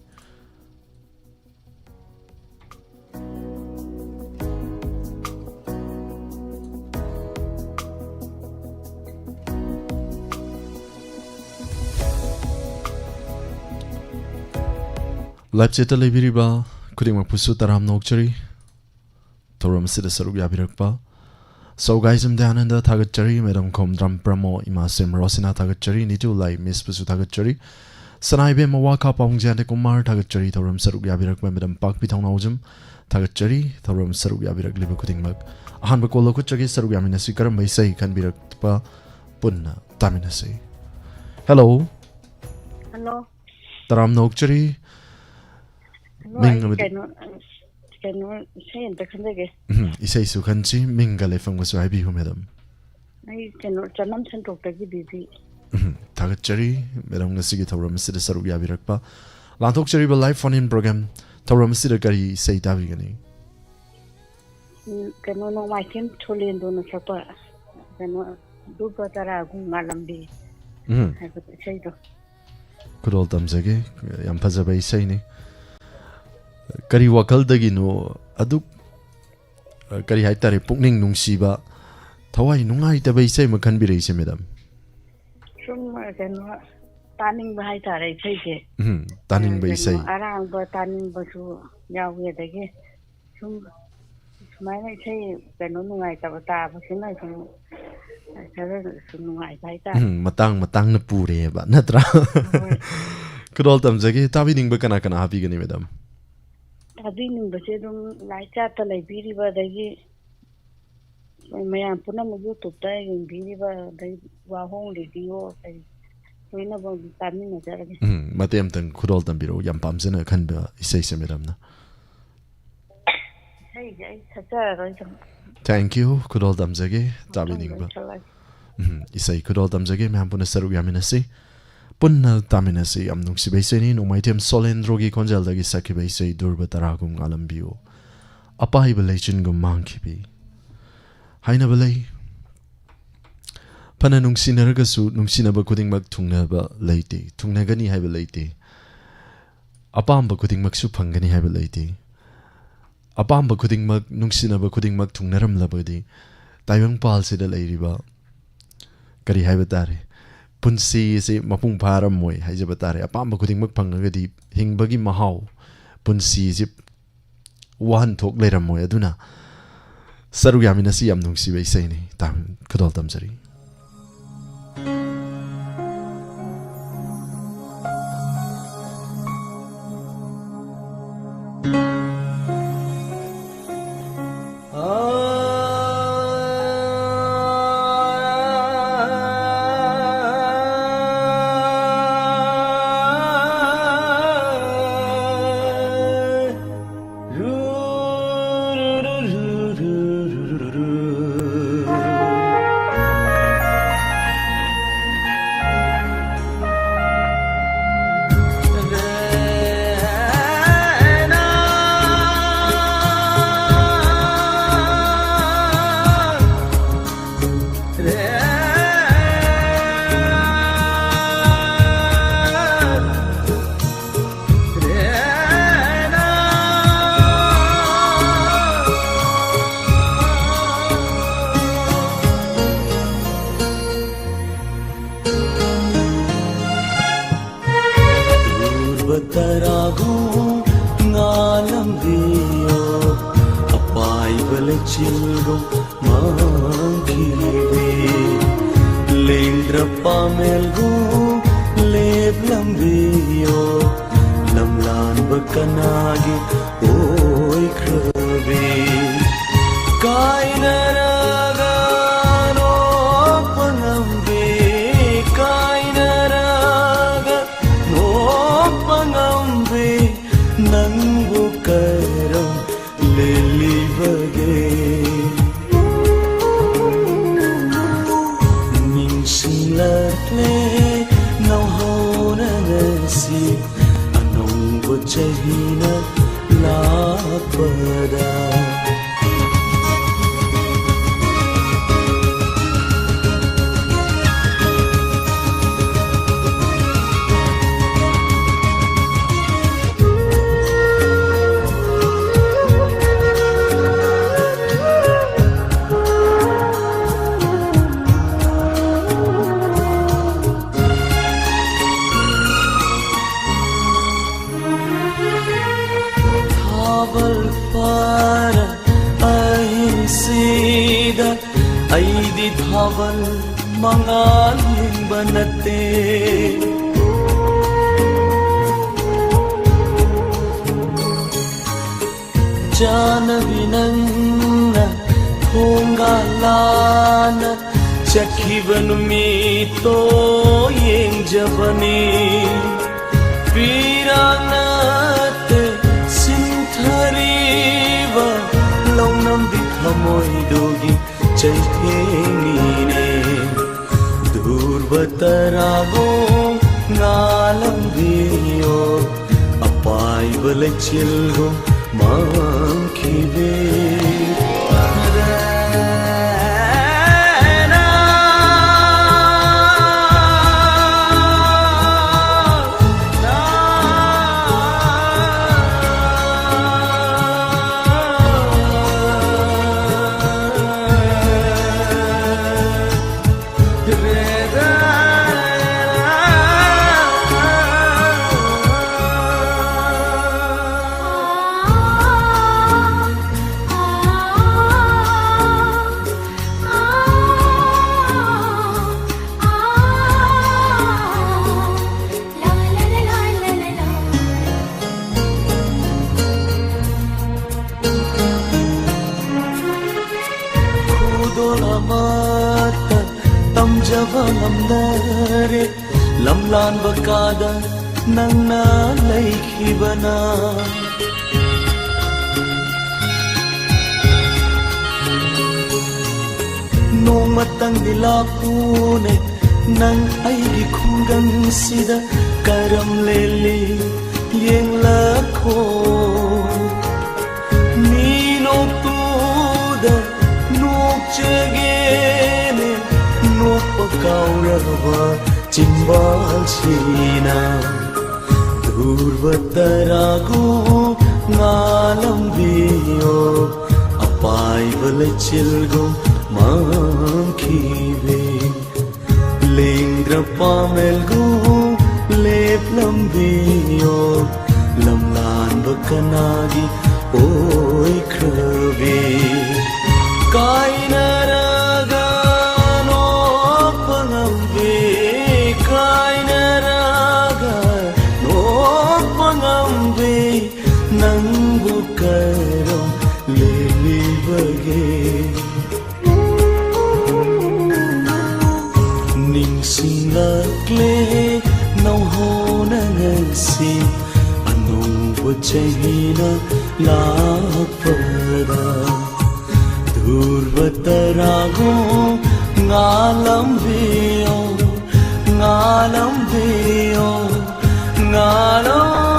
Live chatꯇ ꯂꯩꯕꯤꯔꯤꯕ ꯈꯨꯗꯤꯡꯃꯛꯄꯨꯁꯨ ꯇꯔꯥꯝꯅ ꯑꯣꯛꯆꯔꯤ꯫ ꯊꯧꯔꯝ ꯑꯁꯤꯗ ꯁꯔꯨꯛ ꯌꯥꯕꯤꯔꯛꯄ ꯁꯧꯒꯥꯏꯖꯝ ꯗꯌꯥꯅꯟꯗ ꯊꯥꯒꯠꯆꯔꯤ, Madam ꯈꯣꯝꯗ꯭ꯔꯝ ꯄ꯭ꯔꯃꯣ, ꯏꯃꯥ ꯁꯦꯝ ꯔꯣꯁꯤꯅꯥ ꯊꯥꯒꯠꯆꯔꯤ, ꯅꯤꯇꯨ ꯂꯥꯏ ꯃꯤꯁꯄꯨꯁꯨ ꯊꯥꯒꯠꯆꯔꯤ, ꯁꯅꯥ ꯏꯕꯦꯝꯃ ꯋꯥꯈꯥ ꯄꯥꯎꯡꯖꯥꯗ ꯀꯨꯃꯥꯔ ꯊꯥꯒꯠꯆꯔꯤ, ꯊꯧꯔꯝ ꯁꯔꯨꯛ ꯌꯥꯕꯤꯔꯛꯄ Madam ꯄꯥꯛꯄꯤ ꯊꯧꯅꯥꯎꯖꯝ ꯊꯥꯒꯠꯆꯔꯤ, ꯊꯧꯔꯝ ꯁꯔꯨꯛ ꯌꯥꯕꯤꯔꯛꯂꯤꯕ ꯈꯨꯗꯤꯡꯃꯛ꯫ ꯑꯍꯥꯟꯕ call ꯂꯧꯈꯠꯆꯒꯦ, ꯁꯔꯨꯛ ꯌꯥꯃꯤꯟꯅꯁꯤ, ꯀꯔꯝꯕ ꯏꯁꯩ ꯈꯟꯕꯤꯔꯛꯄ ꯄꯨꯟꯅ ꯇꯥꯃꯤꯟꯅꯁꯤ꯫ Hello꯫ Hello꯫ ꯇꯔꯥꯝꯅ ꯑꯣꯛꯆꯔꯤ꯫ Hello, ꯃꯤꯡ ꯑꯩ ꯑꯃꯗꯤ? ꯀꯩꯅꯣ, ꯀꯩꯅꯣ, ꯏꯁꯩ ꯑꯝꯇ ꯈꯟꯖꯒꯦ꯫ ꯎꯝ, ꯏꯁꯩꯁꯨ ꯈꯟꯁꯤ, ꯃꯤꯡꯒ ꯂꯩꯐꯝꯒꯁꯨ ꯍꯥꯏꯕꯤꯌꯨ, Madam꯫ ꯑꯩ ꯀꯩꯅꯣ, ꯆꯅꯝ ꯁꯟꯇꯣꯛꯇꯒꯤ ꯕꯤꯕꯤ꯫ ꯎꯝ, ꯊꯥꯒꯠꯆꯔꯤ, Madam, ꯉꯁꯤꯒꯤ ꯊꯧꯔꯝ ꯑꯁꯤꯗ ꯁꯔꯨꯛ ꯌꯥꯕꯤꯔꯛꯄ꯫ ꯂꯥꯟꯊꯣꯛꯆꯔꯤꯕ live phone in program ꯊꯧꯔꯝ ꯑꯁꯤꯗ ꯀꯔꯤ ꯏꯁꯩ ꯇꯥꯕꯤꯒꯅꯤ? ꯎꯝ, ꯀꯩꯅꯣ, ꯅꯣꯡꯃꯥꯏꯊꯦꯝ ꯊꯣꯂꯦꯟꯗꯣꯅ ꯁꯛꯄ, ꯀꯩꯅꯣ, ꯗꯨꯕ ꯇꯔꯥꯒꯨ ꯉꯥꯂꯝꯕꯤ ꯎꯝ꯫ ꯍꯥꯏꯕ ꯏꯁꯩꯗꯣ꯫ ꯈꯨꯗꯣꯜ ꯇꯝꯖꯒꯦ, ꯌꯥꯝ ꯐꯖꯕ ꯏꯁꯩꯅꯤ꯫ ꯀꯔꯤ ꯋꯥꯈꯜꯗꯒꯤꯅꯣ ꯑꯗꯨꯛ, ꯀꯔꯤ ꯍꯥꯏꯇꯥꯔꯦ, ꯄꯨꯛꯅꯤꯡ ꯅꯨꯡꯁꯤꯕ, ꯊꯋꯥꯏ ꯅꯨꯡꯉꯥꯏꯇꯕ ꯏꯁꯩ ꯑꯃ ꯈꯟꯕꯤꯔꯛꯏꯁꯦ, Madam? ꯁꯨꯝ, ꯀꯩꯅꯣ, ꯇꯥꯅꯤꯡꯕ ꯍꯥꯏꯇꯥꯔꯦ ꯏꯁꯩꯁꯦ꯫ ꯎꯝ, ꯇꯥꯅꯤꯡꯕ ꯀꯩꯅꯣ, ꯏꯁꯩ꯫ ꯑꯔꯥꯡꯕ ꯇꯥꯅꯤꯡꯕꯁꯨ ꯌꯥꯎꯏ, ꯑꯗꯒꯤ ꯁꯨꯝ ꯁꯨꯃꯥꯏꯅ ꯏꯁꯩ ꯀꯩꯅꯣ ꯅꯨꯡꯉꯥꯏꯇꯕ ꯇꯥꯕꯁꯤꯅ ꯁꯨꯝ ꯈꯔꯁꯨ ꯅꯨꯡꯉꯥꯏꯕ ꯍꯥꯏꯇꯥꯔꯦ꯫ ꯎꯝ, ꯃꯇꯥꯡ ꯃꯇꯥꯡꯅ ꯄꯨꯔꯦꯕ, ꯅꯠꯇ꯭ꯔꯥ? ꯍꯣꯏ꯫ ꯈꯨꯗꯣꯜ ꯇꯝꯖꯒꯦ꯫ ꯇꯥꯕꯤꯅꯤꯡꯕ ꯀꯅꯥ ꯀꯅꯥ ꯍꯥꯞꯄꯤꯒꯅꯤ, Madam? ꯇꯥꯕꯤꯅꯤꯡꯕꯁꯦ ꯑꯗꯨꯝ ꯂꯥꯏ ꯆꯥꯠꯇ ꯂꯩꯕꯤꯔꯤꯕ, ꯑꯗꯒꯤ ꯃꯌꯥꯝ ꯄꯨꯝꯅꯃꯛ YouTube-ꯇ ꯌꯦꯡꯕꯤꯔꯤꯕ, ꯑꯗꯩ ꯋꯥꯍꯣꯡ ꯔꯦꯗꯤꯑꯣ, ꯑꯩ ꯂꯣꯏꯅꯃꯛ ꯇꯥꯃꯤꯟꯅꯖꯔꯒꯦ꯫ ꯎꯝ, ꯃꯇꯦꯛ ꯑꯃꯇꯪ ꯈꯨꯗꯣꯜ ꯇꯝꯕꯤꯔꯛꯎ, ꯌꯥꯝ ꯄꯥꯝꯖꯅ ꯈꯟꯕ ꯏꯁꯩ ꯁꯦ, ꯃꯦꯗꯥꯝꯅ꯫ ꯏꯁꯩꯁꯦ ꯑꯩ ꯁꯛꯆꯔꯔꯣꯏꯗ꯫ Thank you, ꯈꯨꯗꯣꯜ ꯇꯝꯖꯒꯦ, ꯇꯥꯕꯤꯅꯤꯡꯕ꯫ ꯃꯇꯨꯡꯗ ꯁꯛꯂꯛꯀꯦ꯫ ꯎꯝ, ꯏꯁꯩ ꯈꯨꯗꯣꯜ ꯇꯝꯖꯒꯦ, ꯃꯌꯥꯝ ꯄꯨꯟꯅ ꯁꯔꯨꯛ ꯌꯥꯃꯤꯟꯅꯁꯤ, ꯄꯨꯟꯅ ꯇꯥꯃꯤꯟꯅꯁꯤ꯫ ꯌꯥꯝ ꯅꯨꯡꯁꯤꯕ ꯏꯁꯩꯅꯤ, ꯅꯣꯡꯃꯥꯏꯊꯦꯝ ꯁꯣꯂꯦꯟꯗ꯭ꯔꯣꯒꯤ ꯈꯣꯟꯖꯦꯜꯗꯒꯤ ꯁꯛꯈꯤꯕ ꯏꯁꯩ, ꯗꯨꯔꯕ ꯇꯔꯥꯒꯨꯝ ꯉꯥꯜꯂꯝꯕꯤꯌꯨ, ꯑꯄꯥꯏꯕ ꯂꯩꯆꯤꯟꯒꯨꯝ ꯃꯥꯡꯈꯤꯕꯤ꯫ ꯍꯥꯏꯅꯕ ꯂꯩ, ꯐꯅ ꯅꯨꯡꯁꯤꯅꯔꯒꯁꯨ ꯅꯨꯡꯁꯤꯅꯕ ꯈꯨꯗꯤꯡꯃꯛ ꯊꯨꯡꯅꯕ ꯂꯩꯇꯦ, ꯊꯨꯡꯅꯒꯅꯤ ꯍꯥꯏꯕ ꯂꯩꯇꯦ꯫ ꯑꯄꯥꯝꯕ ꯈꯨꯗꯤꯡꯃꯛꯁꯨ ꯐꯪꯒꯅꯤ ꯍꯥꯏꯕ ꯂꯩꯇꯦ꯫ ꯑꯄꯥꯝꯕ ꯈꯨꯗꯤꯡꯃꯛ, ꯅꯨꯡꯁꯤꯅꯕ ꯈꯨꯗꯤꯡꯃꯛ ꯊꯨꯡꯅꯔꯝꯂꯕꯗꯤ ꯇꯥꯏꯕꯪꯄꯥꯜꯁꯤꯗ ꯂꯩꯔꯤꯕ, ꯀꯔꯤ ꯍꯥꯏꯕ ꯇꯥꯔꯦ, ꯄꯨꯟꯁꯤ ꯑꯁꯤ ꯃꯄꯨꯡ ꯐꯥꯔꯝꯃꯣꯏ ꯍꯥꯏꯖꯕ ꯇꯥꯔꯦ꯫ ꯑꯄꯥꯝꯕ ꯈꯨꯗꯤꯡꯃꯛ ꯐꯪꯉꯒꯗꯤ ꯍꯤꯡꯕꯒꯤ ꯃꯍꯥꯎ, ꯄꯨꯟꯁꯤꯁꯤ ꯋꯥꯍꯟꯊꯣꯛ ꯂꯩꯔꯝꯃꯣꯏ꯫ ꯑꯗꯨꯅ ꯁꯔꯨꯛ ꯌꯥꯃꯤꯟꯅꯁꯤ꯫ ꯌꯥꯝ ꯅꯨꯡꯁꯤꯕ ꯏꯁꯩꯅꯤ꯫ ꯇꯥ-, ꯈꯨꯗꯣꯜ ꯇꯝꯖꯔꯤ꯫ ꯎꯔꯕ ꯇꯔꯥꯒꯨꯝ ꯉꯥꯜꯂꯝꯕꯤꯌꯣ, ꯑꯄꯥꯏꯕ ꯂꯩꯆꯤꯜꯒꯨꯝ ꯃꯥꯡꯈꯤꯕꯤ, ꯂꯦꯡꯗ꯭ꯔ ꯄꯥꯃꯦꯜꯒꯨꯝ ꯂꯦꯞꯂꯝꯕꯤꯌꯣ, ꯂꯝꯂꯥꯟꯕ ꯀꯅꯥꯒꯤ ꯑꯣꯏꯈ꯭ꯔꯕꯤ? ꯀꯥꯏꯅꯔ ꯂꯥꯛꯂꯦ ꯅꯧꯍꯧꯅ ꯉꯁꯤ ꯑꯅꯧꯕ ꯆꯍꯤꯅ ꯂꯥꯛꯄꯗ꯫ ꯊꯥꯕꯜ ꯐꯥꯔ ꯑꯍꯤꯡꯁꯤꯗ ꯑꯩꯗꯤ ꯊꯥꯕꯜ ꯃꯉꯥꯜ ꯌꯦꯡꯕ ꯅꯠꯇꯦ꯫ ꯆꯥꯅꯕꯤ ꯅꯪꯅ ꯊꯣꯡꯒꯥꯜ ꯂꯥꯟꯅ ꯆꯠꯈꯤꯕ ꯅꯨꯃꯤꯠꯇꯣ ꯌꯦꯡꯖꯕꯅꯤ꯫ ꯄꯤꯔꯥꯡ ꯅꯠꯇꯦ ꯁꯤꯟꯊꯔꯤꯕ ꯂꯧꯅꯝꯕꯤ ꯊꯃꯣꯏꯗꯨꯒꯤ ꯆꯩꯊꯦꯡꯅꯤꯅꯦ꯫ ꯙ꯭ꯔꯨꯕ ꯇꯔꯥꯕꯨ ꯉꯥꯜꯂꯝꯕꯤꯌꯣ, ꯑꯄꯥꯏꯕ ꯂꯩꯆꯤꯜꯒꯨꯝ ꯃꯥꯡꯈꯤꯕꯤ꯫ ꯈꯨꯗꯣꯜ ꯑꯃꯠꯇ ꯇꯝꯖꯕ ꯉꯝꯗꯔꯦ, ꯂꯝꯂꯥꯟꯕ ꯀꯥꯗ ꯅꯪꯅ ꯂꯩꯈꯤꯕꯅ꯫ ꯅꯣꯡꯃꯇꯪꯗꯤ ꯂꯥꯛꯎꯅꯦ, ꯅꯪ ꯑꯩꯒꯤ ꯈꯨꯡꯒꯪꯁꯤꯗ ꯀꯔꯝ ꯂꯦꯜꯂꯤ ꯌꯦꯡꯂꯛꯈꯣ꯫ ꯃꯤ ꯅꯣꯛꯇꯨꯗ ꯅꯣꯛꯆꯒꯦꯅꯦ, ꯅꯣꯛꯄ ꯀꯥꯎꯔꯕ ꯆꯤꯝꯕꯥꯜꯁꯤꯅ꯫ ꯙ꯭ꯔꯨꯕ ꯇꯔꯥꯒꯨꯝ ꯉꯥꯜꯂꯝꯕꯤꯌꯣ, ꯑꯄꯥꯏꯕ ꯂꯩꯆꯤꯜꯒꯨꯝ ꯃꯝꯈꯤꯕꯤ꯫ ꯂꯦꯡꯗ꯭ꯔ ꯄꯥꯃꯦꯜꯒꯨꯝ ꯂꯦꯞꯂꯝꯕꯤꯌꯣ, ꯂꯝꯂꯥꯟꯕ ꯀꯅꯥꯒꯤ ꯑꯣꯏꯈ꯭ꯔꯕꯤ꯫ ꯀꯥꯏꯅꯔꯒ ꯅꯣꯛꯄ ꯉꯝꯕꯤ, ꯀꯥꯏꯅꯔꯒ ꯅꯣꯛꯄ ꯉꯝꯕꯤ, ꯅꯪꯕꯨ ꯀꯔꯝ ꯂꯦꯜꯂꯤꯕꯒꯦ? ꯅꯤꯡꯁꯤꯡꯂꯛꯂꯦ ꯅꯧꯍꯧꯅ ꯉꯁꯤ, ꯑꯅꯧꯕ ꯆꯍꯤꯅ ꯂꯥꯛꯄꯗ꯫ ꯙ꯭ꯔꯨꯕ ꯇꯔꯥꯒꯨꯝ ꯉꯥꯜꯂꯝꯕꯤꯌꯣ, ꯉꯥꯜꯂꯝꯕꯤꯌꯣ, ꯉꯥꯜꯂꯝꯕꯤꯌꯣ꯫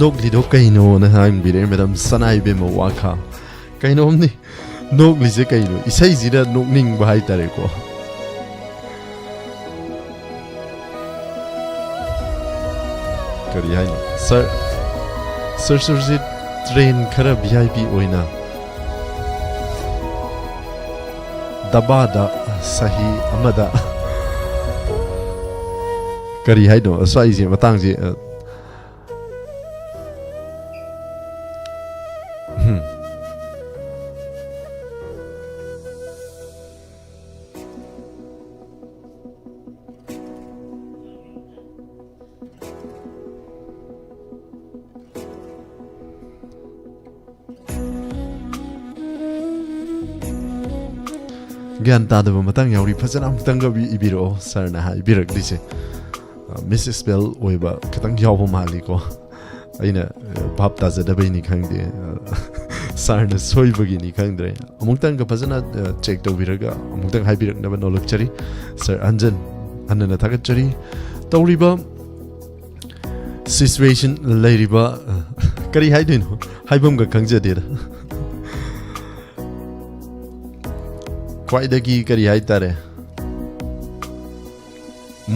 ꯅꯣꯛꯂꯤꯗꯣ ꯀꯩꯅꯣꯅ ꯍꯪꯕꯤꯔꯛꯑꯦ ꯃꯦꯗꯥꯝ ꯁꯅꯥꯏꯕꯦꯝꯃ ꯋꯥꯈꯥ꯫ ꯀꯩꯅꯣꯝꯅꯤ ꯅꯣꯛꯂꯤꯁꯦ ꯀꯩꯅꯣ? ꯏꯁꯩꯁꯤꯗ ꯅꯣꯛꯅꯤꯡꯕ ꯍꯥꯏꯇꯥꯔꯦꯀꯣ꯫ ꯀꯔꯤ ꯍꯥꯏꯅꯣ? ꯁꯥꯔ, ꯁꯥꯔ ꯁꯨꯔꯖꯤꯠ, ꯇ꯭ꯔꯦꯟ ꯈꯔ ꯚꯤ ꯑꯥꯏ ꯄꯤ ꯑꯣꯏꯅ ꯗꯕꯥꯗ ꯁꯍꯤ ꯑꯃꯗ꯫ ꯀꯔꯤ ꯍꯥꯏꯅꯣ? ꯑꯁ, ꯑꯩꯁꯦ ꯃꯇꯥꯡꯁꯦ, ꯑ, ꯎꯝ꯫ ꯒ꯭ꯌꯥꯟ ꯇꯥꯗꯕ ꯃꯇꯥꯡ ꯌꯥꯎꯔꯤ, ꯐꯖꯅ ꯑꯃꯨꯛꯇꯪꯒ ꯏꯕꯤ-, ꯏꯕꯤꯔꯛꯑꯣ꯫ ꯁꯥꯔꯅ ꯍꯥꯏꯕꯤꯔꯛꯂꯤꯁꯦ, ꯃꯤꯁ ꯏꯁꯄꯦꯜ ꯑꯣꯏꯕ ꯈꯤꯇꯪ ꯌꯥꯎꯕ ꯃꯥꯜꯂꯤꯀꯣ꯫ ꯑꯩꯅ, ꯑ, ꯚꯥꯞ ꯇꯥꯖꯗꯕꯩꯅꯤ ꯈꯪꯗꯦ, ꯑ, ꯁꯥꯔꯅ ꯁꯣꯏꯕꯒꯤꯅꯤ ꯈꯪꯗ꯭ꯔꯦ꯫ ꯑꯃꯨꯛꯇꯪꯒ ꯐꯖꯅ, ꯑ, ꯆꯦꯛ ꯇꯧꯕꯤꯔꯒ ꯑꯃꯨꯛꯇꯪ ꯍꯥꯏꯕꯤꯔꯛꯅꯕ ꯅꯣꯜꯂꯛꯆꯔꯤ꯫ ꯁꯥꯔ, ꯍꯟꯖꯟ ꯍꯟꯅ ꯊꯥꯒꯠꯆꯔꯤ꯫ ꯇꯧꯔꯤꯕ ꯁꯤꯆꯨꯋꯦꯁꯟ ꯂꯩꯔꯤꯕ, ꯑ, ꯀꯔꯤ ꯍꯥꯏꯗꯣꯏꯅꯣ? ꯍꯥꯏꯐꯝꯒ ꯈꯪꯖꯗꯦꯗ꯫ ꯈ꯭ꯋꯥꯏꯗꯒꯤ ꯀꯔꯤ ꯍꯥꯏꯇꯥꯔꯦ?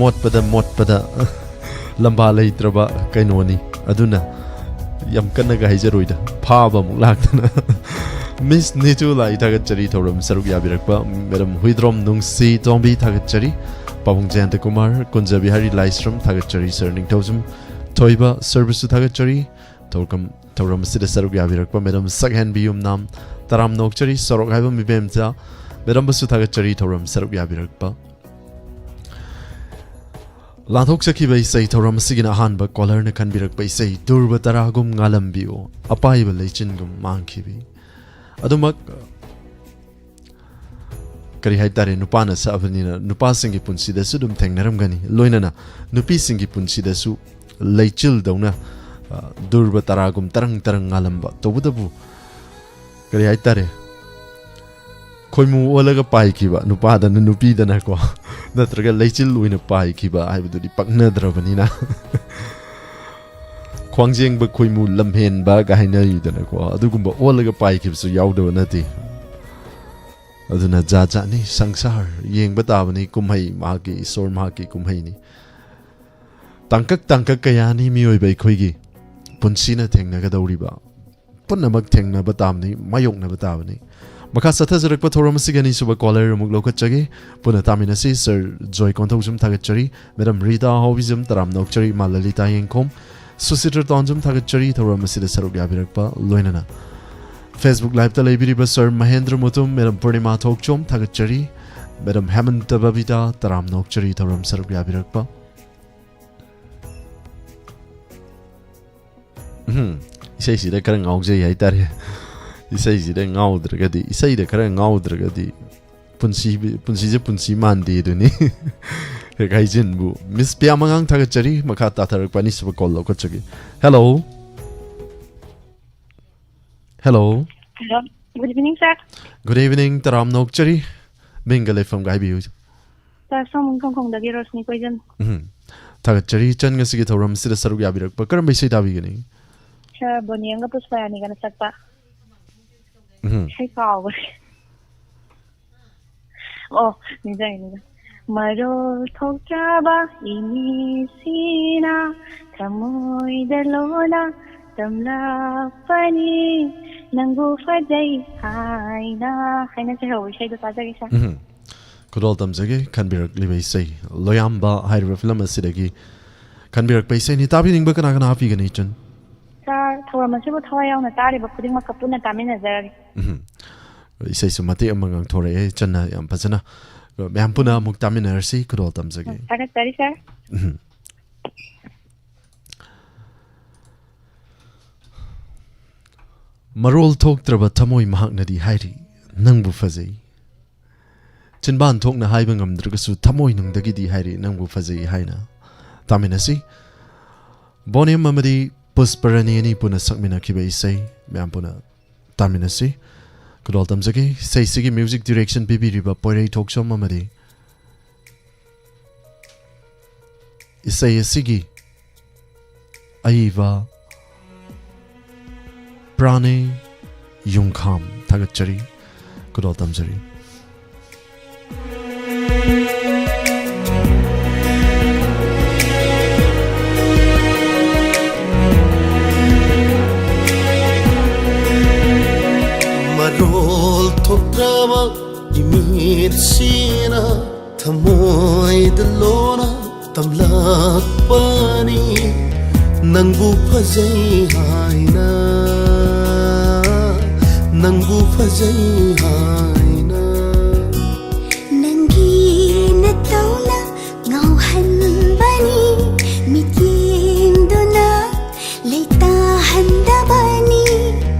ꯃꯣꯠꯄꯗ, ꯃꯣꯠꯄꯗ ꯂꯝꯕꯥ ꯂꯩꯇ꯭ꯔꯕ ꯀꯩꯅꯣꯅꯤ꯫ ꯑꯗꯨꯅ ꯌꯥꯝ ꯀꯟꯅꯒ ꯍꯥꯏꯖꯔꯣꯏꯗ, ꯐꯥꯕ ꯑꯃꯨꯛ ꯂꯥꯛꯇꯅ꯫ ꯃꯤꯁ ꯅꯤꯇꯨ ꯂꯥꯏ ꯊꯥꯒꯠꯆꯔꯤ, ꯊꯧꯔꯝ ꯁꯔꯨꯛ ꯌꯥꯕꯤꯔꯛꯄ꯫ ꯃꯦꯗꯝ ꯍꯨꯏꯗ꯭ꯔꯣꯝ ꯅꯨꯡꯁꯤ ꯇꯣꯝꯕꯤ ꯊꯥꯒꯠꯆꯔꯤ꯫ ꯄꯥꯕꯨꯡ ꯖꯌꯟꯇ ꯀꯨꯃꯥꯔ, ꯀꯨꯟꯖꯕꯤꯍꯥꯔꯤ ꯂꯥꯏꯁ꯭ꯔꯝ ꯊꯥꯒꯠꯆꯔꯤ꯫ ꯁꯥꯔ ꯅꯤꯡꯊꯧꯖꯝ ꯊꯣꯏꯕ ꯁꯥꯔꯕꯨꯁꯨ ꯊꯥꯒꯠꯆꯔꯤ꯫ ꯊꯧꯔꯝ, ꯊꯧꯔꯝ ꯑꯁꯤꯗ ꯁꯔꯨꯛ ꯌꯥꯕꯤꯔꯛꯄ ꯃꯦꯗꯝ ꯁꯛꯍꯦꯟꯕꯤ ꯌꯨꯝꯅꯥꯝ, ꯇꯔꯥꯝꯅ ꯑꯣꯛꯆꯔꯤ꯫ ꯁꯣꯔꯣꯛ ꯍꯥꯏꯕ ꯃꯤꯕꯦꯝꯆꯥ ꯃꯦꯗꯝꯕꯨꯁꯨ ꯊꯥꯒꯠꯆꯔꯤ, ꯊꯧꯔꯝ ꯁꯔꯨꯛ ꯌꯥꯕꯤꯔꯛꯄ꯫ ꯂꯥꯟꯊꯣꯛꯆꯈꯤꯕ ꯏꯁꯩ ꯊꯧꯔꯝ ꯑꯁꯤꯒꯤꯅ ꯑꯍꯥꯟꯕ ꯀꯣꯂꯔꯅ ꯈꯟꯕꯤꯔꯛꯄ ꯏꯁꯩ ꯙ꯭ꯔꯨꯕ ꯇꯔꯥꯒꯨꯝ ꯉꯥꯜꯂꯝꯕꯤꯌꯨ, ꯑꯄꯥꯏꯕ ꯂꯩꯆꯤꯟꯒꯨꯝ ꯃꯥꯡꯈꯤꯕꯤ꯫ ꯑꯗꯨꯃꯛ, ꯀꯔꯤ ꯍꯥꯏꯇꯥꯔꯦ, ꯅꯨꯄꯥꯅ ꯁꯛꯑꯕꯅꯤꯅ ꯅꯨꯄꯥꯁꯤꯡꯒꯤ ꯄꯨꯟꯁꯤꯗꯁꯨ ꯑꯗꯨꯝ ꯊꯦꯡꯅꯔꯝꯒꯅꯤ, ꯂꯣꯏꯅꯅ ꯅꯨꯄꯤꯁꯤꯡꯒꯤ ꯄꯨꯟꯁꯤꯗꯁꯨ ꯂꯩꯆꯤꯜꯗꯧꯅ, ꯑ, ꯙ꯭ꯔꯨꯕ ꯇꯔꯥꯒꯨꯝ ꯇꯔꯪ ꯇꯔꯪ ꯉꯥꯜꯂꯝꯕ꯫ ꯇꯧꯕꯇꯕꯨ, ꯀꯔꯤ ꯍꯥꯏꯇꯥꯔꯦ, ꯈꯣꯏꯃꯨ ꯑꯣꯜꯂꯒ ꯄꯥꯏꯈꯤꯕ ꯅꯨꯄꯥꯗꯅ, ꯅꯨꯄꯤꯗꯅꯀꯣ, ꯅꯠꯇ꯭ꯔꯒ ꯂꯩꯆꯤꯜ ꯑꯣꯏꯅ ꯄꯥꯏꯈꯤꯕ ꯍꯥꯏꯕꯗꯨꯗꯤ ꯄꯛꯅꯗ꯭ꯔꯕꯅꯤꯅ꯫ ꯈ꯭ꯋꯥꯡꯖꯦꯡꯕ ꯈꯣꯏꯃꯨ ꯂꯝꯍꯦꯟꯕꯒ ꯍꯥꯏꯅꯔꯤꯗꯅꯀꯣ, ꯑꯗꯨꯒꯨꯝꯕ ꯑꯣꯜꯂꯒ ꯄꯥꯏꯈꯤꯕꯁꯨ ꯌꯥꯎꯗꯕ ꯅꯠꯇꯦ꯫ ꯑꯗꯨꯅ ꯖꯥꯠ ꯖꯥꯠꯅꯤ, ꯁꯪꯁꯥꯔ ꯌꯦꯡꯕ ꯇꯥꯕꯅꯤ, ꯀꯨꯝꯍꯩ ꯃꯍꯥꯛꯀꯤ, ꯏꯁꯣꯔ ꯃꯍꯥꯛꯀꯤ ꯀꯨꯝꯍꯩꯅꯤ꯫ ꯇꯥꯡꯀꯛ ꯇꯥꯡꯀꯛ ꯀꯌꯥꯅꯤ ꯃꯤꯑꯣꯏꯕ ꯑꯩꯈꯣꯏꯒꯤ ꯄꯨꯟꯁꯤꯅ ꯊꯦꯡꯅꯒꯗꯧꯔꯤꯕ꯫ ꯄꯨꯝꯅꯃꯛ ꯊꯦꯡꯅꯕ ꯇꯥꯕꯅꯤ, ꯃꯥꯌꯣꯛꯅꯕ ꯇꯥꯕꯅꯤ꯫ ꯃꯈꯥ ꯆꯠꯊꯖꯔꯛꯄ ꯊꯧꯔꯝ ꯑꯁꯤꯒꯤ ꯑꯅꯤꯁꯨꯕ ꯀꯣꯂꯔ ꯑꯃꯨꯛ ꯂꯧꯈꯠꯆꯒꯦ꯫ ꯄꯨꯟꯅ ꯇꯥꯃꯤꯟꯅꯁꯤ꯫ ꯁꯥꯔ ꯖꯣꯏ ꯀꯣꯟꯊꯧꯖꯝ ꯊꯥꯒꯠꯆꯔꯤ, ꯃꯦꯗꯝ ꯔꯤꯇꯥ ꯍꯥꯎꯕꯤꯖꯝ, ꯇꯔꯥꯝꯅ ꯑꯣꯛꯆꯔꯤ, ꯏꯃꯥ ꯂꯂꯤꯇꯥ ꯌꯦꯡꯈꯣꯝ, ꯁꯨꯁꯤꯇ꯭ꯔ ꯇꯣꯟꯖꯝ ꯊꯥꯒꯠꯆꯔꯤ, ꯊꯧꯔꯝ ꯑꯁꯤꯗ ꯁꯔꯨꯛ ꯌꯥꯕꯤꯔꯛꯄ, ꯂꯣꯏꯅꯅ Facebook Liveꯇ ꯂꯩꯕꯤꯔꯤꯕ ꯁꯥꯔ ꯃꯍꯦꯟꯗ꯭ꯔ ꯃꯨꯇꯨꯝ, ꯃꯦꯗꯝ ꯄꯨꯔꯅꯤꯃꯥ ꯊꯣꯛꯆꯣꯝ ꯊꯥꯒꯠꯆꯔꯤ, ꯃꯦꯗꯝ ꯍꯦꯃꯟꯇ ꯕꯕꯤꯇꯥ, ꯇꯔꯥꯝꯅ ꯑꯣꯛꯆꯔꯤ, ꯊꯧꯔꯝ ꯁꯔꯨꯛ ꯌꯥꯕꯤꯔꯛꯄ꯫ ꯎꯝ, ꯏꯁꯩꯁꯤꯗ ꯈꯔ ꯉꯥꯎꯖꯩ ꯍꯥꯏꯇꯥꯔꯦ꯫ ꯏꯁꯩꯁꯤꯗ ꯉꯥꯎꯗ꯭ꯔꯒꯗꯤ, ꯏꯁꯩꯗ ꯈꯔ ꯉꯥꯎꯗ꯭ꯔꯒꯗꯤ ꯄꯨꯟꯁꯤ, ꯄꯨꯟꯁꯤꯁꯦ ꯄꯨꯟꯁꯤ ꯃꯥꯟꯗꯦ ꯑꯗꯨꯅꯤ꯫ ꯍꯦꯛ ꯍꯥꯏꯖꯤꯟꯕꯨ꯫ ꯃꯤꯁ ꯄꯤꯌꯥꯃꯉꯥꯡ ꯊꯥꯒꯠꯆꯔꯤ꯫ ꯃꯈꯥ ꯇꯥꯊꯔꯛꯄ ꯑꯅꯤꯁꯨꯕ ꯀꯣꯜ ꯂꯧꯈꯠꯆꯒꯦ꯫ Hello. Hello. Hello. Good evening, sir. Good evening, ꯇꯔꯥꯝꯅ ꯑꯣꯛꯆꯔꯤ꯫ ꯃꯤꯡꯒ ꯂꯩꯐꯝꯒ ꯍꯥꯏꯕꯤꯌꯨ꯫ ꯁꯥꯔ, ꯁꯣꯝ ꯈꯣꯡꯈꯣꯡꯗꯒꯤ ꯔꯣꯁꯅꯤ ꯀꯣꯏꯖꯝ꯫ ꯎꯝ꯫ ꯊꯥꯒꯠꯆꯔꯤ, ꯏꯆꯟ, ꯉꯁꯤꯒꯤ ꯊꯧꯔꯝ ꯑꯁꯤꯗ ꯁꯔꯨꯛ ꯌꯥꯕꯤꯔꯛꯄ꯫ ꯀꯔꯝꯕ ꯏꯁꯩ ꯇꯥꯕꯤꯒꯅꯤ? ꯁꯥꯔ, ꯕꯣꯅꯤ ꯑꯃꯒ ꯄꯨꯁꯄꯔꯥꯅꯤꯒꯅ ꯁꯛꯄ꯫ ꯎꯝ꯫ ꯏꯁꯩ ꯀꯥꯎꯒ꯭ꯔꯦ꯫ ꯑꯣ, ꯅꯤꯡꯖꯪꯉꯦ, ꯅꯤꯡꯖꯪꯉꯦ꯫ ꯃꯔꯣꯜ ꯊꯣꯛꯇ꯭ꯔꯕ ꯏꯃꯤꯠꯁꯤꯅ ꯊꯃꯣꯏꯗ ꯂꯣꯟꯅ ꯇꯝꯂꯛꯄꯅꯤ, ꯅꯪꯕꯨ ꯐꯖꯩ ꯍꯥꯏꯅ꯫ ꯍꯥꯏꯅ ꯆꯩꯍꯧꯕ ꯏꯁꯩꯗꯣ ꯇꯥꯖꯒꯦ, ꯁꯥꯔ꯫ ꯎꯝ꯫ ꯈꯨꯗꯣꯜ ꯇꯝꯖꯒꯦ, ꯈꯟꯕꯤꯔꯛꯂꯤꯕ ꯏꯁꯩ ꯂꯣꯌꯥꯝꯕ ꯍꯥꯏꯔꯤꯕ ꯐꯤꯂꯝ ꯑꯁꯤꯗꯒꯤ ꯈꯟꯕꯤꯔꯛꯄ ꯏꯁꯩꯅꯤ꯫ ꯇꯥꯕꯤꯅꯤꯡꯕ ꯀꯅꯥ ꯀꯅꯥ ꯍꯥꯞꯄꯤꯒꯅꯤ, ꯏꯆꯟ? ꯁꯥꯔ, ꯊꯧꯔꯝ ꯑꯁꯤꯕꯨ ꯊꯋꯥꯏ ꯌꯥꯎꯅ ꯇꯥꯔꯤꯕ ꯈꯨꯗꯤꯡꯃꯛꯀ ꯄꯨꯟꯅ ꯇꯥꯃꯤꯟꯅꯖꯔꯒꯦ꯫ ꯎꯝ꯫ ꯏꯁꯩꯁꯨ ꯃꯇꯦꯛ ꯑꯃ ꯉꯥꯡꯊꯣꯔꯛꯑꯦ, ꯏꯆꯟꯅ ꯌꯥꯝ ꯐꯖꯅ꯫ ꯃꯌꯥꯝ ꯄꯨꯟꯅ ꯑꯃꯨꯛ ꯇꯥꯃꯤꯟꯅꯔꯁꯤ, ꯈꯨꯗꯣꯜ ꯇꯝꯖꯒꯦ꯫ ꯊꯥꯒꯠꯆꯔꯤ, ꯁꯥꯔ꯫ ꯎꯝ꯫ ꯃꯔꯣꯜ ꯊꯣꯛꯇ꯭ꯔꯕ ꯊꯃꯣꯏ ꯃꯍꯥꯛꯅꯗꯤ ꯍꯥꯏꯔꯤ, "ꯅꯪꯕꯨ ꯐꯖꯩ"꯫ ꯆꯤꯟꯕꯥꯟ ꯊꯣꯛꯅ ꯍꯥꯏꯕ ꯉꯝꯗ꯭ꯔꯒꯁꯨ ꯊꯃꯣꯏꯅꯨꯡꯗꯒꯤꯗꯤ ꯍꯥꯏꯔꯤ, "ꯅꯪꯕꯨ ꯐꯖꯩ" ꯍꯥꯏꯅ꯫ ꯇꯥꯃꯤꯟꯅꯁꯤ꯫ ꯕꯣꯅꯤꯝ ꯑꯃꯗꯤ ꯄꯨꯁꯄꯔꯥꯅꯤ ꯑꯅꯤ ꯄꯨꯟꯅ ꯁꯛꯃꯤꯟꯅꯈꯤꯕ ꯏꯁꯩ ꯃꯌꯥꯝ ꯄꯨꯟꯅ ꯇꯥꯃꯤꯟꯅꯁꯤ꯫ ꯈꯨꯗꯣꯜ ꯇꯝꯖꯒꯦ꯫ ꯏꯁꯩꯁꯤꯒꯤ ꯃ꯭ꯌꯨꯖꯤꯛ ꯗꯤꯔꯦꯛꯁꯟ ꯄꯤꯕꯤꯔꯤꯕ ꯄꯣꯏꯔꯩ ꯊꯣꯛꯆꯣꯝ ꯑꯃꯗꯤ ꯏꯁꯩ ꯑꯁꯤꯒꯤ ꯑꯏꯕ ꯄ꯭ꯔꯥꯅꯦ ꯌꯨꯝꯈꯥꯝ꯫ ꯊꯥꯒꯠꯆꯔꯤ, ꯈꯨꯗꯣꯜ ꯇꯝꯖꯔꯤ꯫ ꯃꯔꯣꯜ ꯊꯣꯛꯇ꯭ꯔꯕ ꯏꯃꯤꯠꯁꯤꯅ ꯊꯃꯣꯏꯗ ꯂꯣꯟꯅ ꯇꯝꯂꯛꯄꯅꯤ, ꯅꯪꯕꯨ ꯐꯖꯩ ꯍꯥꯏꯅ, ꯅꯪꯕꯨ ꯐꯖꯩ ꯍꯥꯏꯅ꯫ ꯅꯪꯒꯤ ꯅꯇꯧꯅ ꯉꯥꯎꯍꯟꯕꯅꯤ, ꯃꯤꯠꯌꯦꯡꯗꯨꯅ ꯂꯩꯇꯥꯍꯟꯗꯕꯅꯤ,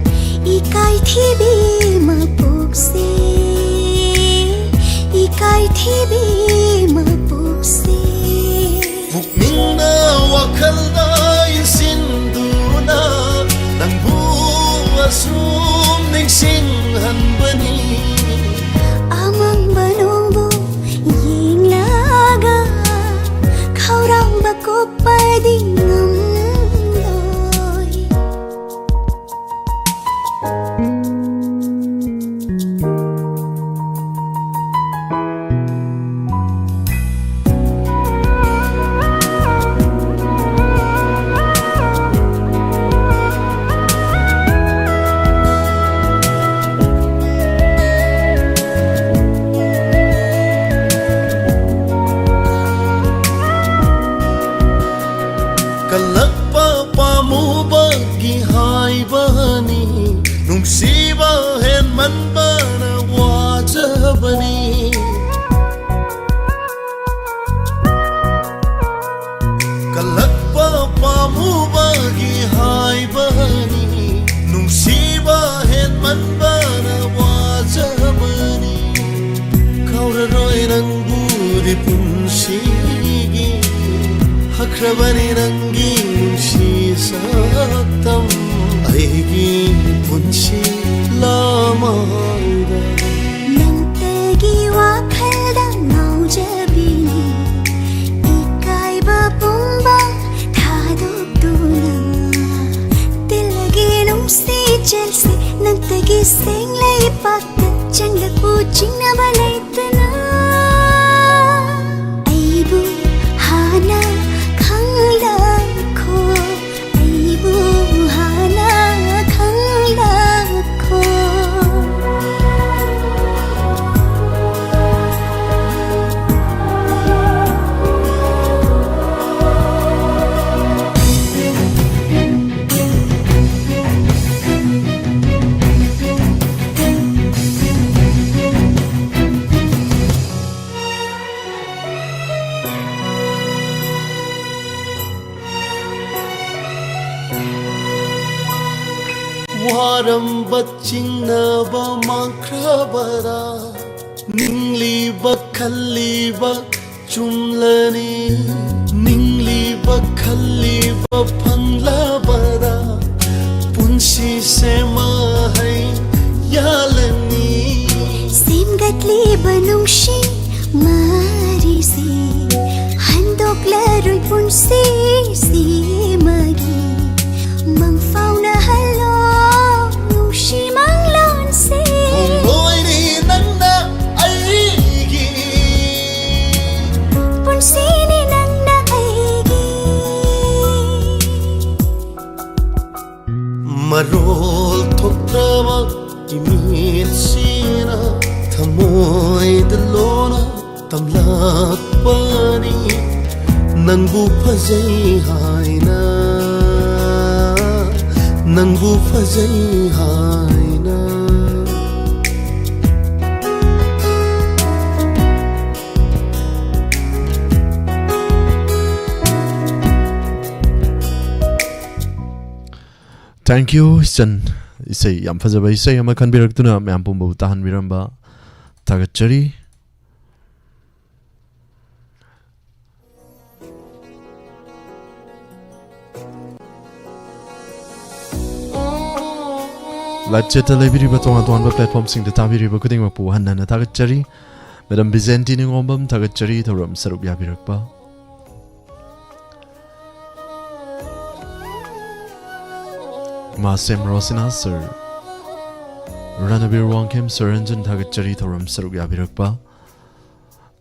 ꯏꯀꯥꯏꯊꯤꯕꯤ ꯃꯄꯣꯛꯁꯦ꯫ ꯄ꯭ꯔꯤꯊꯤꯕꯤ ꯃꯄꯣꯛꯁꯦ꯫ ꯄꯨꯛꯅꯤꯡꯗ ꯋꯥꯈꯜꯗ ꯏꯟꯁꯤꯟꯗꯨꯅ ꯅꯪꯕꯨ ꯑꯁꯨꯝ ꯅꯤꯡꯁꯤꯡꯍꯟꯕꯅꯤ꯫ ꯑꯃꯝꯕ ꯅꯣꯡꯕꯨ ꯌꯦꯡꯂꯒ ꯈꯧꯔꯥꯡꯕ ꯀꯣꯛꯄꯗꯤ ꯉꯝꯂꯣꯏ꯫ ꯀꯜꯂꯛꯄ ꯄꯥꯝꯃꯨꯕꯒꯤ ꯍꯥꯏꯕꯅꯤ, ꯅꯨꯡꯁꯤꯕ ꯍꯦꯟꯃꯟꯕꯅ ꯋꯥꯖꯕꯅꯤ꯫ ꯀꯜꯂꯛꯄ ꯄꯥꯝꯃꯨꯕꯒꯤ ꯍꯥꯏꯕꯅꯤ, ꯅꯨꯡꯁꯤꯕ ꯍꯦꯟꯃꯟꯕꯅ ꯋꯥꯖꯕꯅꯤ꯫ ꯀꯥꯎꯔꯔꯣꯏ ꯅꯪꯕꯨꯗꯤ ꯄꯨꯟꯁꯤꯒꯤ, ꯍꯛꯈ꯭ꯔꯕꯅꯤ ꯅꯪꯒꯤ ꯅꯨꯡꯁꯤ ꯁꯛꯇꯝ ꯑꯩꯒꯤ ꯄꯨꯟꯁꯤ ꯂꯃꯥꯏꯗ꯫ ꯅꯪꯇꯒꯤ ꯋꯥꯈꯜꯗ ꯉꯥꯎꯖꯕꯤꯅꯤ, ꯏꯀꯥꯏꯕ ꯄꯨꯝꯕ ꯊꯥꯗꯣꯛꯇꯨꯅ꯫ ꯇꯤꯜꯂꯒꯤ ꯅꯨꯡꯁꯤ ꯆꯦꯜꯁꯤ, ꯅꯪꯇꯒꯤ ꯁꯦꯡꯂꯩꯄꯥꯛꯇ ꯆꯪꯂꯛꯄꯨ ꯆꯤꯡꯅꯕ ꯂꯩꯇꯅ꯫ ꯑꯩꯕꯨ ꯍꯥꯟꯅ ꯈꯪꯂꯛꯈꯣ, ꯑꯩꯕꯨ ꯍꯥꯟꯅ ꯈꯪꯂꯛꯈꯣ꯫ ꯋꯥꯔꯝꯕ ꯆꯤꯡꯅꯕ ꯃꯥꯡꯈ꯭ꯔꯕꯔꯥ? ꯅꯤꯡꯂꯤꯕ ꯈꯜꯂꯤꯕ ꯆꯨꯝꯂꯅꯤ, ꯅꯤꯡꯂꯤꯕ ꯈꯜꯂꯤꯕ ꯐꯪꯂꯕꯗ ꯄꯨꯟꯁꯤꯁꯦ ꯃꯍꯩ ꯌꯥꯜꯂꯅꯤ꯫ ꯁꯦꯝꯒꯠꯂꯤꯕ ꯅꯨꯡꯁꯤ ꯃꯔꯤꯁꯤ ꯍꯟꯗꯣꯛꯂꯔꯣꯏ ꯄꯨꯟꯁꯤꯁꯤ ꯃꯒꯤ ꯃꯪꯐꯥꯎꯅꯍꯜꯂꯣ ꯅꯨꯡꯁꯤ ꯃꯪꯂꯥꯟꯁꯦ꯫ ꯄꯨꯡꯂꯣꯏꯅꯤ ꯅꯪꯅ ꯑꯩꯒꯤ, ꯄꯨꯟꯁꯤꯅꯤ ꯅꯪꯅ ꯑꯩꯒꯤ꯫ ꯃꯔꯣꯜ ꯊꯣꯛꯇ꯭ꯔꯕ ꯏꯃꯤꯠꯁꯤꯅ ꯊꯃꯣꯏꯗ ꯂꯣꯟꯅ ꯇꯝꯂꯛꯄꯅꯤ꯫ ꯅꯪꯕꯨ ꯐꯖꯩ ꯍꯥꯏꯅ, ꯅꯪꯕꯨ ꯐꯖꯩ ꯍꯥꯏꯅ꯫ Thank you, ꯏꯆꯟ꯫ ꯏꯁꯩ ꯌꯥꯝ ꯐꯖꯕ ꯏꯁꯩ ꯑꯃ ꯈꯟꯕꯤꯔꯛꯇꯨꯅ ꯃꯌꯥꯝ ꯄꯨꯝꯕꯕꯨ ꯇꯥꯍꯟꯕꯤꯔꯝꯕ ꯊꯥꯒꯠꯆꯔꯤ꯫ Live chat ꯇ ꯂꯩꯕꯤꯔꯤꯕ ꯇꯣꯉꯥꯟ ꯇꯣꯉꯥꯟꯕ platform ꯁꯤꯡꯗ ꯇꯥꯕꯤꯔꯤꯕ ꯈꯨꯗꯤꯡꯃꯛꯄꯨ ꯍꯟꯅ ꯍꯟꯅ ꯊꯥꯒꯠꯆꯔꯤ꯫ Madam ꯕꯤꯖꯦꯟꯇꯤ ꯅꯤꯉꯣꯝꯕꯝ, ꯊꯥꯒꯠꯆꯔꯤ ꯊꯧꯔꯝ ꯁꯔꯨꯛ ꯌꯥꯕꯤꯔꯛꯄ꯫ ꯃꯥꯁꯦꯝ ꯔꯣꯁꯤꯅꯥ sir, ꯔꯅꯕꯤꯔ ꯋꯥꯡꯈꯦꯝ, sir ꯔꯟꯖꯟ, ꯊꯥꯒꯠꯆꯔꯤ ꯊꯧꯔꯝ ꯁꯔꯨꯛ ꯌꯥꯕꯤꯔꯛꯄ꯫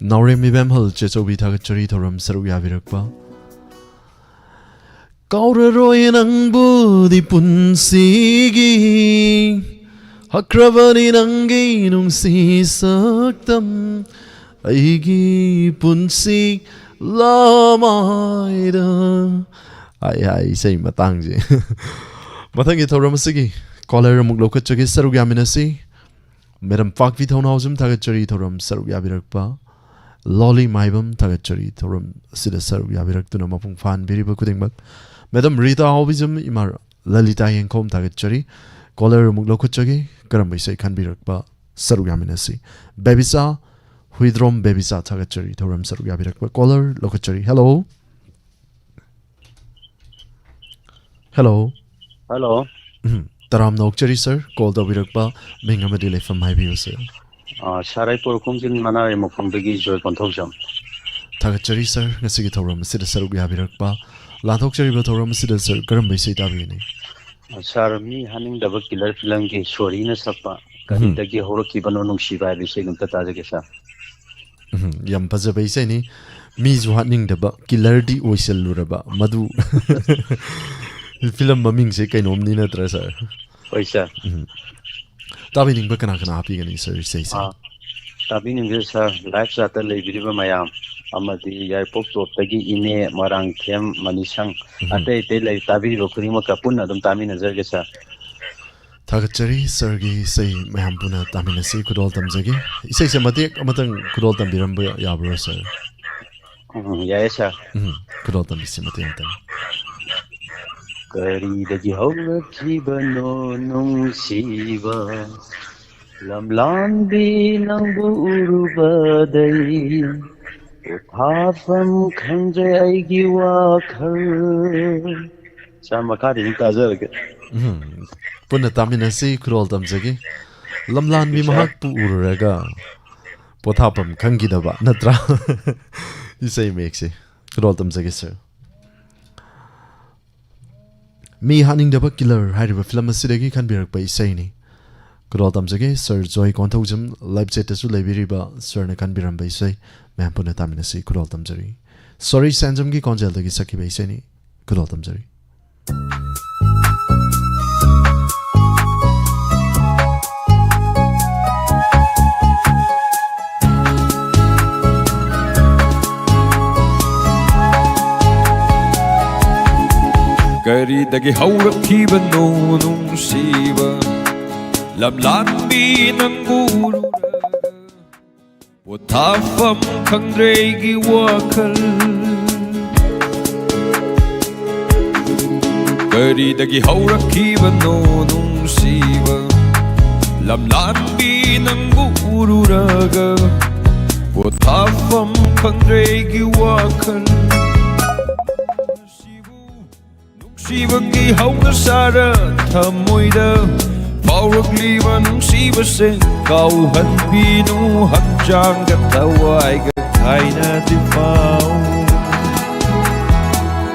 ꯅꯥꯎꯔꯦꯝ ꯏꯕꯦꯝꯍꯜ ꯆꯦꯆꯧꯕꯤ, ꯊꯥꯒꯠꯆꯔꯤ ꯊꯧꯔꯝ ꯁꯔꯨꯛ ꯌꯥꯕꯤꯔꯛꯄ꯫ ꯀꯥꯎꯔꯔꯣꯏ ꯅꯪꯕꯨꯗꯤ ꯄꯨꯟꯁꯤꯒꯤ, ꯍꯛꯈ꯭ꯔꯕꯅꯤ ꯅꯪꯒꯤ ꯅꯨꯡꯁꯤ ꯁꯛꯇꯝ ꯑꯩꯒꯤ ꯄꯨꯟꯁꯤ ꯂꯃꯥꯏꯗ꯫ ꯍꯥꯏ ꯍꯥꯏ ꯏꯁꯩ ꯃꯇꯥꯡꯁꯦ꯫ ꯃꯊꯪꯒꯤ ꯊꯧꯔꯝ ꯑꯁꯤꯒꯤ caller ꯑꯃꯨꯛ ꯂꯧꯈꯠꯆꯒꯦ, ꯁꯔꯨꯛ ꯌꯥꯃꯤꯟꯅꯁꯤ꯫ Madam ꯄꯥꯛꯄꯤ ꯊꯧꯅꯥꯎꯖꯝ, ꯊꯥꯒꯠꯆꯔꯤ ꯊꯧꯔꯝ ꯁꯔꯨꯛ ꯌꯥꯕꯤꯔꯛꯄ꯫ ꯂꯣꯂꯤ ꯃꯥꯏꯕꯝ, ꯊꯥꯒꯠꯆꯔꯤ ꯊꯧꯔꯝ ꯑꯁꯤꯗ ꯁꯔꯨꯛ ꯌꯥꯕꯤꯔꯛꯇꯨꯅ ꯃꯄꯨꯡ ꯐꯥꯍꯟꯕꯤꯔꯤꯕ ꯈꯨꯗꯤꯡꯃꯛ꯫ Madam ꯔꯤꯇꯥ ꯍꯥꯎꯕꯤꯖꯝ, ꯏꯃꯥ ꯂꯂꯤꯇꯥ ꯌꯦꯡꯈꯣꯝ, ꯊꯥꯒꯠꯆꯔꯤ꯫ Caller ꯑꯃꯨꯛ ꯂꯧꯈꯠꯆꯒꯦ, ꯀꯔꯝꯕ ꯏꯁꯩ ꯈꯟꯕꯤꯔꯛꯄ? ꯁꯔꯨꯛ ꯌꯥꯃꯤꯟꯅꯁꯤ꯫ ꯕꯦꯕꯤꯆꯥ, ꯍꯨꯏꯗ꯭ꯔꯣꯝ ꯕꯦꯕꯤꯆꯥ, ꯊꯥꯒꯠꯆꯔꯤ ꯊꯧꯔꯝ ꯁꯔꯨꯛ ꯌꯥꯕꯤꯔꯛꯄ꯫ Caller ꯂꯧꯈꯠꯆꯔꯤ꯫ Hello꯫ Hello꯫ Hello꯫ ꯎꯝ, ꯇꯔꯥꯝꯅ ꯑꯣꯛꯆꯔꯤ sir, call ꯇꯧꯕꯤꯔꯛꯄ꯫ ꯃꯤꯡ ꯑꯃꯗꯤ ꯂꯩꯐꯝ ꯍꯥꯏꯕꯤꯌꯨ sir꯫ ꯑꯥ, sir, ꯑꯩ ꯄꯣꯔꯣꯝꯈꯣꯡꯖꯤꯟ ꯃꯅꯥꯔꯩꯃꯈꯣꯡꯗꯒꯤ ꯖꯣꯏ ꯀꯣꯟꯊꯧꯖꯝ꯫ ꯊꯥꯒꯠꯆꯔꯤ sir, ꯉꯁꯤꯒꯤ ꯊꯧꯔꯝ ꯑꯁꯤꯗ ꯁꯔꯨꯛ ꯌꯥꯕꯤꯔꯛꯄ꯫ ꯂꯥꯟꯊꯣꯛꯆꯔꯤꯕ ꯊꯧꯔꯝ ꯑꯁꯤꯗ sir, ꯀꯔꯝꯕ ꯏꯁꯩ ꯇꯥꯕꯤꯒꯅꯤ? ꯑꯥ, sir, ꯃꯤ ꯍꯥꯠꯅꯤꯡꯗꯕ killer ꯐꯤꯂꯝꯒꯤ ꯁꯣꯔꯤꯅ ꯁꯛꯄ ꯎꯝ꯫ ꯀꯔꯤꯗꯒꯤ ꯍꯧꯔꯛꯈꯤꯕꯅꯣ ꯅꯨꯡꯁꯤꯕ ꯍꯥꯏꯕ ꯏꯁꯩꯗꯨ ꯑꯝꯇ ꯇꯥꯖꯒꯦ sir꯫ ꯎꯝ, ꯌꯥꯝ ꯐꯖꯕ ꯏꯁꯩꯅꯤ꯫ ꯃꯤꯁꯨ ꯍꯥꯠꯅꯤꯡꯗꯕ, killerꯗꯤ ꯑꯣꯏꯁꯜꯂꯨꯔꯕ, ꯃꯗꯨ ꯐꯤꯂꯝ ꯃꯃꯤꯡꯁꯦ ꯀꯩꯅꯣꯝꯅꯤ ꯅꯠꯇ꯭ꯔꯥ sir? ꯍꯣꯏ sir꯫ ꯎꯝ꯫ ꯇꯥꯕꯤꯅꯤꯡꯕ ꯀꯅꯥ ꯀꯅꯥ ꯍꯥꯞꯄꯤꯒꯅꯤ sir ꯏꯁꯩꯁꯦ? ꯑꯥ, ꯇꯥꯕꯤꯅꯤꯡꯕ sir, live chatꯇ ꯂꯩꯕꯤꯔꯤꯕ ꯃꯌꯥꯝ ꯑꯃꯗꯤ ꯌꯥꯏꯔꯤꯄꯣꯛ ꯇꯣꯞꯇꯒꯤ ꯏꯅꯦ, ꯃꯣꯏꯔꯥꯡꯊꯦꯝ, ꯃꯅꯤꯁꯪ, ꯎꯝ꯫ ꯑꯇꯩ ꯑꯇꯩ ꯂꯩ ꯇꯥꯕꯤꯔꯤꯕ ꯈꯨꯗꯤꯡꯃꯛꯀ ꯄꯨꯟꯅ ꯑꯗꯨꯝ ꯇꯥꯃꯤꯟꯅꯖꯔꯒꯦ sir꯫ ꯊꯥꯒꯠꯆꯔꯤ sirꯒꯤ ꯏꯁꯩ ꯃꯌꯥꯝ ꯄꯨꯟꯅ ꯇꯥꯃꯤꯟꯅꯁꯤ꯫ ꯈꯨꯗꯣꯜ ꯇꯝꯖꯒꯦ꯫ ꯏꯁꯩꯁꯦ ꯃꯇꯦꯛ ꯑꯃꯇꯪ ꯈꯨꯗꯣꯜ ꯇꯝꯕꯤꯔꯝꯕ ꯌꯥꯕ꯭ꯔꯣ sir? ꯎꯝ, ꯌꯥꯏꯌꯦ sir꯫ ꯎꯝ, ꯈꯨꯗꯣꯜ ꯇꯝꯕꯤꯁꯤ ꯃꯇꯦꯛ ꯑꯃꯇꯪ꯫ ꯀꯔꯤꯗꯒꯤ ꯍꯧꯔꯛꯈꯤꯕꯅꯣ ꯅꯨꯡꯁꯤꯕ ꯂꯝꯂꯥꯟꯕꯤ ꯅꯪꯕꯨ ꯎꯔꯨꯕꯗꯩ ꯄꯣꯊꯥꯐꯝ ꯈꯪꯗ꯭ꯔꯦ ꯑꯩꯒꯤ ꯋꯥꯈꯜ꯫ Sir, ꯃꯈꯥꯗꯤ ꯑꯗꯨꯝ ꯇꯥꯖꯔꯒꯦ꯫ ꯎꯝ, ꯄꯨꯟꯅ ꯇꯥꯃꯤꯟꯅꯁꯤ꯫ ꯈꯨꯗꯣꯜ ꯇꯝꯖꯒꯦ꯫ ꯂꯝꯂꯥꯟꯕꯤ ꯁꯥꯔ꯫ ꯃꯍꯥꯛꯄꯨ ꯎꯔꯨꯔꯒ ꯄꯣꯊꯥꯐꯝ ꯈꯪꯈꯤꯗꯕ ꯅꯠꯇ꯭ꯔꯥ? ꯏꯁꯩ ꯃꯌꯦꯛꯁꯦ꯫ ꯈꯨꯗꯣꯜ ꯇꯝꯖꯒꯦ sir꯫ ꯃꯤ ꯍꯥꯠꯅꯤꯡꯗꯕ killer ꯍꯥꯏꯔꯤꯕ ꯐꯤꯂꯝ ꯑꯁꯤꯗꯒꯤ ꯈꯟꯕꯤꯔꯛꯄ ꯏꯁꯩꯅꯤ꯫ ꯈꯨꯗꯣꯜ ꯇꯝꯖꯒꯦ sir ꯖꯣꯏ ꯀꯣꯟꯊꯧꯖꯝ, live chatꯇꯁꯨ ꯂꯩꯕꯤꯔꯤꯕ sirꯅ ꯈꯟꯕꯤꯔꯝꯕ ꯏꯁꯩ ꯃꯌꯥꯝ ꯄꯨꯟꯅ ꯇꯥꯃꯤꯟꯅꯁꯤ꯫ ꯈꯨꯗꯣꯜ ꯇꯝꯖꯔꯤ꯫ ꯁꯣꯔꯤ ꯁꯦꯟꯖꯝꯒꯤ ꯈꯣꯟꯖꯦꯜꯗꯒꯤ ꯁꯛꯈꯤꯕ ꯏꯁꯩꯅꯤ꯫ ꯈꯨꯗꯣꯜ ꯇꯝꯖꯔꯤ꯫ ꯀꯔꯤꯗꯒꯤ ꯍꯧꯔꯛꯈꯤꯕꯅꯣ ꯅꯨꯡꯁꯤꯕ ꯂꯝꯂꯥꯟꯕꯤ ꯅꯪꯕꯨ ꯎꯔꯨꯔ ꯄꯣꯊꯥꯐꯝ ꯈꯪꯗ꯭ꯔꯦ ꯑꯩꯒꯤ ꯋꯥꯈꯜ꯫ ꯀꯔꯤꯗꯒꯤ ꯍꯧꯔꯛꯈꯤꯕꯅꯣ ꯅꯨꯡꯁꯤꯕ ꯂꯝꯂꯥꯟꯕꯤ ꯅꯪꯕꯨ ꯎꯔꯨꯔꯒ ꯄꯣꯊꯥꯐꯝ ꯈꯪꯗ꯭ꯔꯦ ꯑꯩꯒꯤ ꯋꯥꯈꯜ꯫ ꯅꯨꯡꯁꯤꯕꯒꯤ ꯍꯧꯅ ꯁꯥꯔ ꯊꯃꯣꯏꯗ ꯐꯥꯎꯔꯛꯂꯤꯕ ꯅꯨꯡꯁꯤꯕꯁꯦ ꯀꯥꯎꯍꯟꯕꯤꯅꯨ, ꯍꯛꯆꯥꯡꯒ ꯊꯋꯥꯏꯒ ꯈꯥꯏꯅꯗ꯭ꯔꯤ ꯐꯥꯎ꯫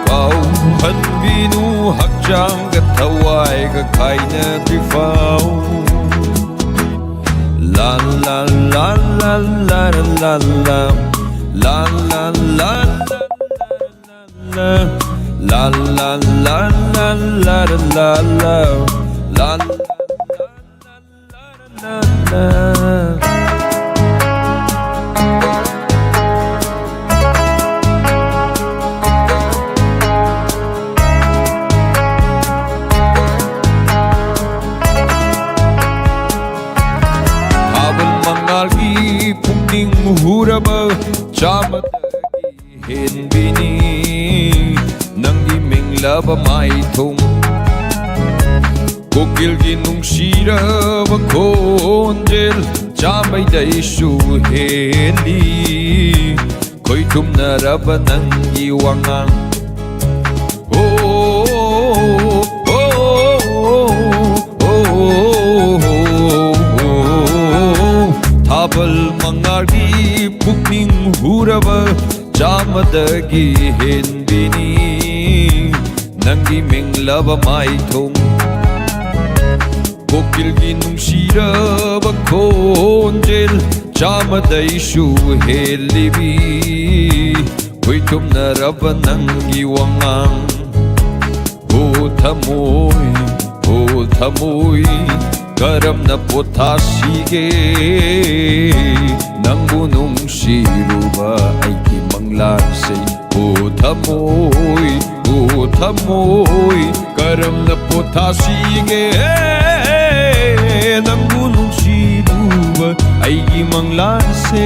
ꯀꯥꯎꯍꯟꯕꯤꯅꯨ, ꯍꯛꯆꯥꯡꯒ ꯊꯋꯥꯏꯒ ꯈꯥꯏꯅꯗ꯭ꯔꯤ ꯐꯥꯎ꯫ ꯂꯥ ꯂꯥ ꯂꯥ ꯂꯥ ꯂꯥ ꯂꯥ ꯂꯥ ꯂꯥ ꯂꯥ ꯂꯥ ꯂꯥ ꯂꯥ ꯂꯥ ꯂꯥ ꯂꯥ ꯂꯥ ꯂꯥ ꯂꯥ ꯂꯥ꯫ ꯊꯥꯕꯜ ꯃꯉꯥꯜꯒꯤ ꯄꯨꯛꯅꯤꯡ ꯍꯨꯔꯕ ꯆꯥꯃꯗꯒꯤ ꯍꯦꯟꯕꯤꯅꯤ ꯅꯪꯒꯤ ꯃꯦꯡꯂꯕ ꯃꯥꯏꯊꯣꯡ꯫ ꯀꯣꯀꯤꯜꯒꯤ ꯅꯨꯡꯁꯤꯔꯕ ꯈꯣꯟꯖꯦꯜ ꯆꯥꯝꯃꯩꯗꯩꯁꯨ ꯍꯦꯜꯂꯤ ꯈꯣꯏꯊꯨꯝꯅꯔꯕ ꯅꯪꯒꯤ ꯋꯥꯉꯥꯡ꯫ ꯑꯣ, ꯑꯣ, ꯑꯣ, ꯊꯥꯕꯜ ꯃꯉꯥꯜꯒꯤ ꯄꯨꯛꯅꯤꯡ ꯍꯨꯔꯕ ꯆꯥꯃꯗꯒꯤ ꯍꯦꯟꯕꯤꯅꯤ ꯅꯪꯒꯤ ꯃꯦꯡꯂꯕ ꯃꯥꯏꯊꯣꯡ꯫ ꯀꯣꯀꯤꯜꯒꯤ ꯅꯨꯡꯁꯤꯔꯕ ꯈꯣꯟꯖꯦꯜ ꯆꯥꯃꯗꯩꯁꯨ ꯍꯦꯜꯂꯤꯕꯤ ꯈꯣꯏꯊꯨꯝꯅꯔꯕ ꯅꯪꯒꯤ ꯋꯥꯉꯥꯡ꯫ ꯑꯣ ꯊꯃꯣꯏ, ꯑꯣ ꯊꯃꯣꯏ, ꯀꯔꯝꯅ ꯄꯣꯊꯥꯁꯤꯒꯦ ꯅꯪꯕꯨ ꯅꯨꯡꯁꯤꯔꯨꯕ ꯑꯩꯒꯤ ꯃꯪꯂꯥꯟꯁꯦ? ꯑꯣ ꯊꯃꯣꯏ, ꯑꯣ ꯊꯃꯣꯏ, ꯀꯔꯝꯅ ꯄꯣꯊꯥꯁꯤꯒꯦ ꯅꯪꯕꯨ ꯅꯨꯡꯁꯤꯔꯨꯕ ꯑꯩꯒꯤ ꯃꯪꯂꯥꯟꯁꯦ?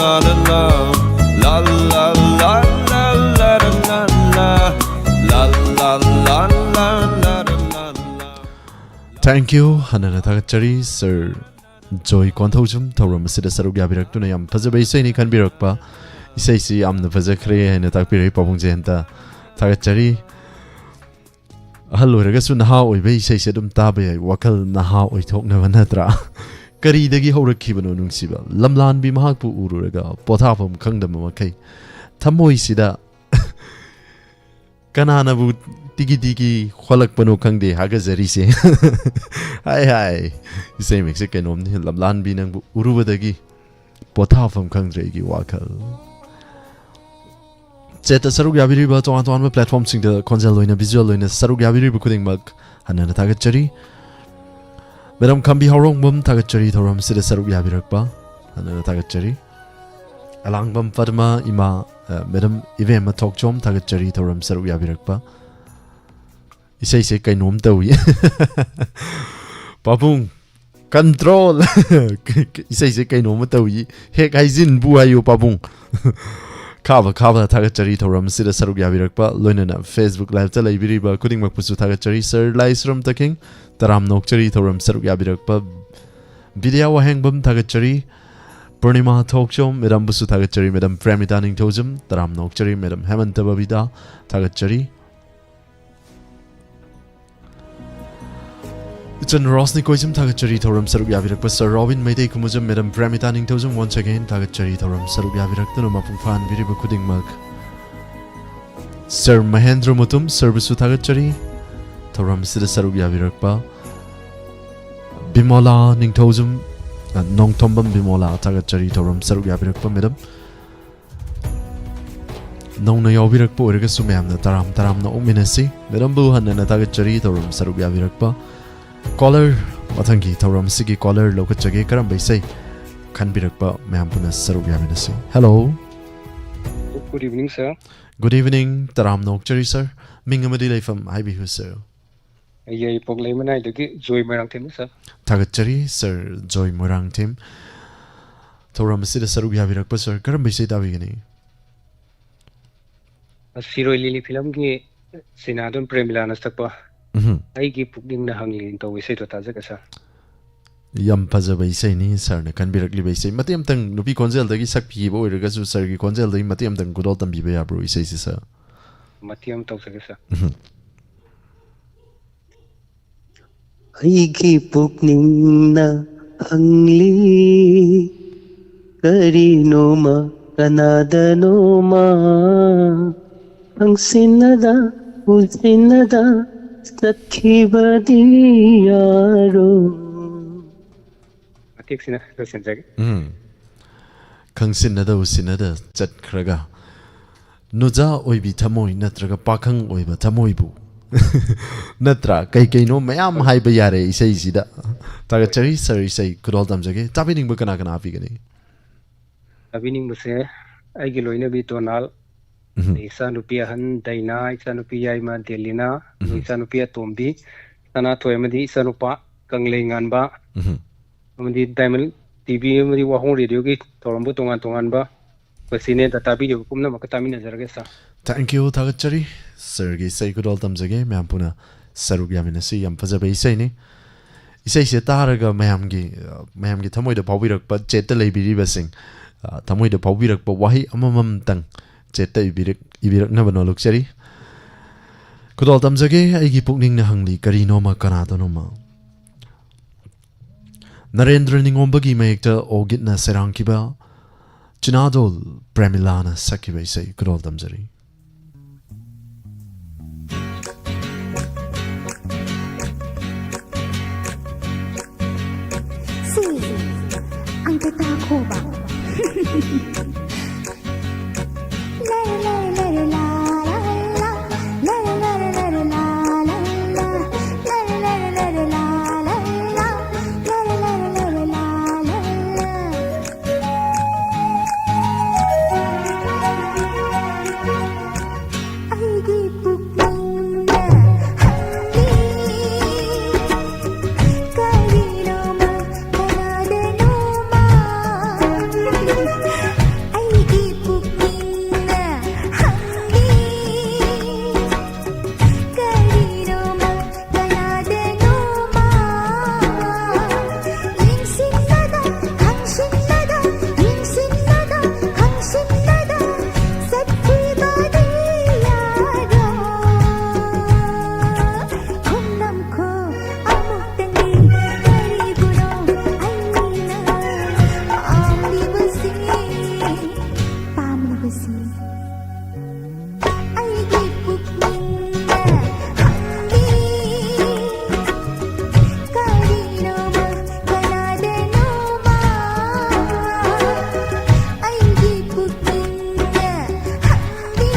la la la la la la la la la la la la la la la la la. Thank you. ꯍꯟꯅꯅ ꯊꯥꯒꯠꯆꯔꯤ ꯁꯔ ꯖꯣꯏ ꯀꯣꯟꯊꯧꯖꯝ, ꯊꯧꯔꯝ ꯑꯁꯤꯗ ꯁꯔꯨꯛ ꯌꯥꯕꯤꯔꯛꯇꯨꯅ꯫ ꯌꯥꯝ ꯐꯖꯕ ꯏꯁꯩꯅꯤ ꯈꯟꯕꯤꯔꯛꯄ꯫ ꯏꯁꯩꯁꯤ ꯌꯥꯝꯅ ꯐꯖꯈ꯭ꯔꯦ ꯍꯥꯏꯅ ꯇꯥꯛꯄꯤꯔꯛꯏ ꯄꯥꯕꯨꯡ ꯖꯌꯟꯇ꯫ ꯊꯥꯒꯠꯆꯔꯤ꯫ ꯑꯍꯜ ꯑꯣꯏꯔꯒꯁꯨ ꯅꯍꯥ ꯑꯣꯏꯕ ꯏꯁꯩꯁꯦ ꯑꯗꯨꯝ ꯇꯥꯕ ꯌꯥꯏ, ꯋꯥꯈꯜ ꯅꯍꯥ ꯑꯣꯏꯊꯣꯛꯅꯕ, ꯅꯠꯇ꯭ꯔꯥ? ꯀꯔꯤꯗꯒꯤ ꯍꯧꯔꯛꯈꯤꯕꯅꯣ ꯅꯨꯡꯁꯤꯕ? ꯂꯝꯂꯥꯟꯕꯤ ꯃꯍꯥꯛꯄꯨ ꯎꯔꯨꯔꯒ ꯄꯣꯊꯥꯐꯝ ꯈꯪꯗꯕ ꯃꯈꯩ ꯊꯃꯣꯏꯁꯤꯗ ꯀꯅꯥꯅꯕꯨ ꯇꯤꯒꯤ ꯇꯤꯒꯤ ꯈꯣꯠꯂꯛꯄꯅꯣ ꯈꯪꯗꯦ ꯍꯥꯒꯠꯆꯔꯤꯁꯦ꯫ ꯍꯥꯏ ꯍꯥꯏ, ꯏꯁꯩ ꯃꯌꯦꯛꯁꯦ ꯀꯩꯅꯣꯝꯅꯤ꯫ ꯂꯝꯂꯥꯟꯕꯤ ꯅꯪꯕꯨ ꯎꯔꯨꯕꯗꯒꯤ ꯄꯣꯊꯥꯐꯝ ꯈꯪꯗ꯭ꯔꯦ ꯑꯩꯒꯤ ꯋꯥꯈꯜ꯫ ꯆꯦꯠꯇ ꯁꯔꯨꯛ ꯌꯥꯕꯤꯔꯤꯕ, ꯇꯣꯉꯥꯟ ꯇꯣꯉꯥꯟꯕ platformꯁꯤꯡꯗ ꯈꯣꯟꯖꯦꯜ ꯑꯣꯏꯅ visual ꯑꯣꯏꯅ ꯁꯔꯨꯛ ꯌꯥꯕꯤꯔꯤꯕ ꯈꯨꯗꯤꯡꯃꯛ ꯍꯟꯅꯅ ꯊꯥꯒꯠꯆꯔꯤ꯫ ꯃꯦꯗꯥꯝ ꯈꯝꯕꯤ ꯍꯥꯎꯔꯣꯡꯕꯝ, ꯊꯥꯒꯠꯆꯔꯤ ꯊꯧꯔꯝꯁꯤꯗ ꯁꯔꯨꯛ ꯌꯥꯕꯤꯔꯛꯄ꯫ ꯍꯟꯅꯅ ꯊꯥꯒꯠꯆꯔꯤ꯫ ꯑꯂꯥꯡꯕꯝ ꯄꯗꯃ, ꯏꯃꯥ, ꯑ, ꯃꯦꯗꯥꯝ ꯏꯕꯦꯝꯃ ꯊꯣꯛꯆꯣꯝ, ꯊꯥꯒꯠꯆꯔꯤ ꯊꯧꯔꯝ ꯁꯔꯨꯛ ꯌꯥꯕꯤꯔꯛꯄ꯫ ꯏꯁꯩꯁꯦ ꯀꯩꯅꯣꯝ ꯇꯧꯏ꯫ ꯄꯥꯕꯨꯡ, control꯫ ꯏꯁꯩꯁꯦ ꯀꯩꯅꯣꯝꯃ ꯇꯧꯏ꯫ ꯍꯦꯛ ꯍꯥꯏꯖꯤꯟꯕꯨ ꯍꯥꯏꯌꯨ ꯄꯥꯕꯨꯡ꯫ ꯈꯥꯕ ꯈꯥꯕ, ꯊꯥꯒꯠꯆꯔꯤ ꯊꯧꯔꯝ ꯑꯁꯤꯗ ꯁꯔꯨꯛ ꯌꯥꯕꯤꯔꯛꯄ, ꯂꯣꯏꯅꯅ Facebook liveꯇ ꯂꯩꯕꯤꯔꯤꯕ ꯈꯨꯗꯤꯡꯃꯛꯄꯨꯁꯨ ꯊꯥꯒꯠꯆꯔꯤ꯫ ꯁꯔ ꯂꯥꯏꯁ꯭ꯔꯝ ꯇꯈꯦꯡ, ꯇꯔꯥꯝꯅ ꯑꯣꯛꯆꯔꯤ ꯊꯧꯔꯝ ꯁꯔꯨꯛ ꯌꯥꯕꯤꯔꯛꯄ꯫ ꯕꯤꯗ꯭ꯌꯥ ꯋꯥꯍꯦꯡꯕꯝ, ꯊꯥꯒꯠꯆꯔꯤ꯫ ꯄꯨꯔꯅꯤꯃꯥ ꯊꯣꯛꯆꯣꯝ, ꯃꯦꯗꯥꯝꯕꯨꯁꯨ ꯊꯥꯒꯠꯆꯔꯤ꯫ ꯃꯦꯗꯥꯝ ꯄ꯭ꯔꯦꯃꯤꯇꯥ ꯅꯤꯡꯊꯧꯖꯝ, ꯇꯔꯥꯝꯅ ꯑꯣꯛꯆꯔꯤ꯫ ꯃꯦꯗꯥꯝ ꯍꯦꯃꯟꯇ ꯕꯕꯤꯇꯥ, ꯊꯥꯒꯠꯆꯔꯤ꯫ ꯏꯆꯟ ꯔꯣꯁꯅꯤ ꯀꯣꯏꯖꯝ, ꯊꯥꯒꯠꯆꯔꯤ ꯊꯧꯔꯝ ꯁꯔꯨꯛ ꯌꯥꯕꯤꯔꯛꯄ꯫ ꯁꯔ ꯔꯣꯕꯤꯟ ꯃꯩꯇꯩ ꯈꯨꯃꯨꯖꯝ, ꯃꯦꯗꯥꯝ ꯄ꯭ꯔꯦꯃꯤꯇꯥ ꯅꯤꯡꯊꯧꯖꯝ, once again ꯊꯥꯒꯠꯆꯔꯤ ꯊꯧꯔꯝ ꯁꯔꯨꯛ ꯌꯥꯕꯤꯔꯛꯇꯨꯅ ꯃꯄꯨꯡ ꯐꯥꯍꯟꯕꯤꯔꯤꯕ ꯈꯨꯗꯤꯡꯃꯛ꯫ ꯁꯔ ꯃꯍꯦꯟꯗ꯭ꯔ ꯃꯨꯇꯨꯝ, ꯁꯔꯕꯨꯁꯨ ꯊꯥꯒꯠꯆꯔꯤ ꯊꯧꯔꯝ ꯑꯁꯤꯗ ꯁꯔꯨꯛ ꯌꯥꯕꯤꯔꯛꯄ꯫ ꯕꯤꯃꯣꯂꯥ ꯅꯤꯡꯊꯧꯖꯝ, ꯑ, ꯅꯣꯡꯊꯣꯝꯕꯝ ꯕꯤꯃꯣꯂꯥ, ꯊꯥꯒꯠꯆꯔꯤ ꯊꯧꯔꯝ ꯁꯔꯨꯛ ꯌꯥꯕꯤꯔꯛꯄ ꯃꯦꯗꯥꯝ꯫ ꯅꯧꯅ ꯌꯥꯎꯕꯤꯔꯛꯄ ꯑꯣꯏꯔꯒꯁꯨ ꯃꯌꯥꯝꯅ ꯇꯔꯥꯝ ꯇꯔꯥꯝꯅ ꯑꯣꯛꯃꯤꯟꯅꯁꯤ꯫ ꯃꯦꯗꯥꯝꯕꯨ ꯍꯟꯅꯅ ꯊꯥꯒꯠꯆꯔꯤ ꯊꯧꯔꯝ ꯁꯔꯨꯛ ꯌꯥꯕꯤꯔꯛꯄ꯫ Caller, ꯃꯊꯪꯒꯤ ꯊꯧꯔꯝ ꯑꯁꯤꯒꯤ caller ꯂꯧꯈꯠꯆꯒꯦ꯫ ꯀꯔꯝꯕ ꯏꯁꯩ ꯈꯟꯕꯤꯔꯛꯄ, ꯃꯌꯥꯝ ꯄꯨꯟꯅ ꯁꯔꯨꯛ ꯌꯥꯃꯤꯟꯅꯁꯤ꯫ Hello꯫ Good evening, sir. Good evening, ꯇꯔꯥꯝꯅ ꯑꯣꯛꯆꯔꯤ ꯁꯔ꯫ ꯃꯤꯡ ꯑꯃꯗꯤ ꯂꯩꯐꯝ ꯍꯥꯏꯕꯤꯌꯨ ꯁꯔ꯫ ꯌꯥꯏꯔꯤꯄꯣꯛ ꯂꯩꯃꯅꯥꯏꯗꯒꯤ ꯖꯣꯏ ꯃꯣꯏꯔꯥꯡꯊꯦꯝꯅꯤ, ꯁꯔ꯫ ꯊꯥꯒꯠꯆꯔꯤ ꯁꯔ ꯖꯣꯏ ꯃꯣꯏꯔꯥꯡꯊꯦꯝ꯫ ꯊꯧꯔꯝ ꯑꯁꯤꯗ ꯁꯔꯨꯛ ꯌꯥꯕꯤꯔꯛꯄ ꯁꯔ, ꯀꯔꯝꯕ ꯏꯁꯩ ꯇꯥꯕꯤꯒꯅꯤ? ꯁꯤꯔꯣꯏ ꯂꯤꯂꯤ ꯐꯤꯂꯝꯒꯤ ꯁꯤꯅꯥꯗꯨꯝ ꯄ꯭ꯔꯦꯃꯤꯂꯥꯅ ꯁꯛꯄ ꯎꯝ꯫ ꯑꯩꯒꯤ ꯄꯨꯛꯅꯤꯡꯅ ꯍꯪꯂꯤꯅ ꯇꯧꯕ ꯏꯁꯩꯗꯣ ꯇꯥꯖꯒꯦ ꯁꯥꯔ꯫ ꯌꯥꯝ ꯐꯖꯕ ꯏꯁꯩꯅꯤ ꯁꯥꯔꯅ ꯈꯟꯕꯤꯔꯛꯂꯤꯕ ꯏꯁꯩ꯫ ꯃꯇꯦꯛ ꯑꯃꯇꯪ ꯅꯨꯄꯤ ꯈꯣꯟꯖꯦꯜꯗꯒꯤ ꯁꯛꯄꯤꯈꯤꯕ ꯑꯣꯏꯔꯒꯁꯨ ꯁꯥꯔꯒꯤ ꯈꯣꯟꯖꯦꯜꯗꯒꯤ ꯃꯇꯦꯛ ꯑꯃꯇꯪ ꯈꯨꯗꯣꯜ ꯇꯝꯕꯤꯕ ꯌꯥꯕ꯭ꯔꯣ ꯏꯁꯩꯁꯤ ꯁꯥꯔ? ꯃꯇꯦꯛ ꯑꯃ ꯇꯧꯖꯒꯦ ꯁꯥꯔ꯫ ꯎꯝ꯫ ꯑꯩꯒꯤ ꯄꯨꯛꯅꯤꯡꯅ ꯍꯪꯂꯤ ꯀꯔꯤꯅꯣꯃ ꯀꯅꯥꯗꯅꯣꯃ ꯈꯪꯁꯤꯟꯅꯗ ꯎꯁꯤꯟꯅꯗ ꯆꯠꯈꯤꯕꯗꯤ ꯌꯥꯔꯣ꯫ ꯃꯇꯦꯛꯁꯤꯅ ꯂꯣꯏꯁꯤꯟꯖꯒꯦ꯫ ꯎꯝ꯫ ꯈꯪꯁꯤꯟꯅꯗ ꯎꯁꯤꯟꯅꯗ ꯆꯠꯈ꯭ꯔꯒ ꯅꯨꯖꯥ ꯑꯣꯏꯕꯤ ꯊꯃꯣꯏ ꯅꯠꯇ꯭ꯔꯒ ꯄꯥꯈꯪ ꯑꯣꯏꯕ ꯊꯃꯣꯏꯕꯨ ꯅꯠꯇ꯭ꯔꯥ ꯀꯩ ꯀꯩꯅꯣ ꯃꯌꯥꯝ ꯍꯥꯏꯕ ꯌꯥꯔꯦ ꯏꯁꯩꯁꯤꯗ꯫ ꯊꯥꯒꯠꯆꯔꯤ ꯁꯥꯔ, ꯏꯁꯩ ꯈꯨꯗꯣꯜ ꯇꯝꯖꯒꯦ꯫ ꯇꯥꯕꯤꯅꯤꯡꯕ ꯀꯅꯥ ꯀꯅꯥ ꯍꯥꯞꯄꯤꯒꯅꯤ? ꯇꯥꯕꯤꯅꯤꯡꯕꯁꯦ ꯑꯩꯒꯤ ꯂꯣꯏꯅꯕꯤ ꯗꯣꯅꯥꯜ, ꯎꯝ꯫ ꯑꯩ ꯏꯆꯥꯅꯨꯄꯤ ꯑꯍꯟ ꯗꯩꯅꯥ, ꯏꯆꯥꯅꯨꯄꯤ ꯌꯥꯏꯃ ꯗꯦꯂꯤꯅꯥ, ꯎꯝ꯫ ꯏꯆꯥꯅꯨꯄꯤ ꯑꯇꯣꯝꯕꯤ ꯁꯅꯥꯊꯣꯏ ꯑꯃꯗꯤ ꯏꯆꯥꯅꯨꯄꯥ ꯀꯪꯂꯩ ꯉꯥꯟꯕ ꯎꯝ꯫ ꯑꯃꯗꯤ ꯗꯥꯏꯃꯟ ꯇꯤꯚꯤ ꯑꯃꯗꯤ ꯋꯥꯍꯣꯡ ꯔꯦꯗꯤꯑꯣꯒꯤ ꯊꯧꯔꯝꯕꯨ ꯇꯣꯉꯥꯟ ꯇꯣꯉꯥꯟꯕ ꯃꯁꯤꯅꯦ ꯗꯇꯥ ꯄꯤꯔꯤꯕ ꯄꯨꯝꯅꯃꯛꯀ ꯇꯥꯃꯤꯟꯅꯖꯔꯒꯦ ꯁꯥꯔ꯫ Thank you, ꯊꯥꯒꯠꯆꯔꯤ꯫ ꯁꯥꯔꯒꯤ ꯏꯁꯩ ꯈꯨꯗꯣꯜ ꯇꯝꯖꯒꯦ꯫ ꯃꯌꯥꯝ ꯄꯨꯟꯅ ꯁꯔꯨꯛ ꯌꯥꯃꯤꯟꯅꯁꯤ꯫ ꯌꯥꯝ ꯐꯖꯕ ꯏꯁꯩꯅꯤ꯫ ꯏꯁꯩꯁꯦ ꯇꯥꯔꯒ ꯃꯌꯥꯝꯒꯤ, ꯑ, ꯃꯌꯥꯝꯒꯤ ꯊꯃꯣꯏꯗ ꯐꯥꯎꯕꯤꯔꯛꯄ, ꯆꯦꯠꯇ ꯂꯩꯕꯤꯔꯤꯕꯁꯤꯡ, ꯑ, ꯊꯃꯣꯏꯗ ꯐꯥꯎꯕꯤꯔꯛꯄ ꯋꯥꯍꯩ ꯑꯃꯃꯝꯇꯪ ꯆꯦꯠꯇ ꯏꯕꯤꯔꯛ-, ꯏꯕꯤꯔꯛꯅꯕ ꯅꯣꯜꯂꯨꯛꯆꯔꯤ꯫ ꯈꯨꯗꯣꯜ ꯇꯝꯖꯒꯦ, ꯑꯩꯒꯤ ꯄꯨꯛꯅꯤꯡꯅ ꯍꯪꯂꯤ ꯀꯔꯤꯅꯣꯃ ꯀꯅꯥꯗꯅꯣꯃ꯫ ꯅꯔꯦꯟꯗ꯭ꯔ ꯅꯤꯉꯣꯝꯕꯒꯤ ꯃꯌꯦꯛꯇ ꯑꯣꯒꯤꯠꯅ ꯁꯩꯔꯥꯡꯈꯤꯕ ꯆꯤꯅꯥꯗꯣꯜ ꯄ꯭ꯔꯦꯃꯤꯂꯥꯅ ꯁꯛꯈꯤꯕ ꯏꯁꯩ ꯈꯨꯗꯣꯜ ꯇꯝꯖꯔꯤ꯫ ꯁꯤ ꯑꯝꯇ ꯇꯥꯈꯣꯕ꯫ ꯂꯔ ꯂꯔ ꯂꯔ ꯂꯥ ꯂꯥ ꯂꯥ꯫ ꯂꯔ ꯂꯔ ꯂꯔ ꯂꯥ ꯂꯥ ꯂꯥ꯫ ꯂꯔ ꯂꯔ ꯂꯔ ꯂꯥ ꯂꯥ ꯂꯥ꯫ ꯂꯔ ꯂꯔ ꯂꯔ ꯂꯥ ꯂꯥ ꯂꯥ꯫ ꯑꯩꯒꯤ ꯄꯨꯛꯅꯤꯡꯅ ꯍꯪꯂꯤ ꯀꯔꯤꯅꯣꯃ ꯀꯅꯥꯗꯅꯣꯃ꯫ ꯄꯨꯟꯁꯤ꯫ ꯑꯩꯒꯤ ꯄꯨꯛꯅꯤꯡꯅ ꯍꯪꯂꯤ, ꯀꯔꯤꯅꯣꯃ ꯀꯅꯥꯗꯅꯣꯃ ꯑꯩꯒꯤ ꯄꯨꯛꯅꯤꯡꯅ ꯍꯪꯂꯤ꯫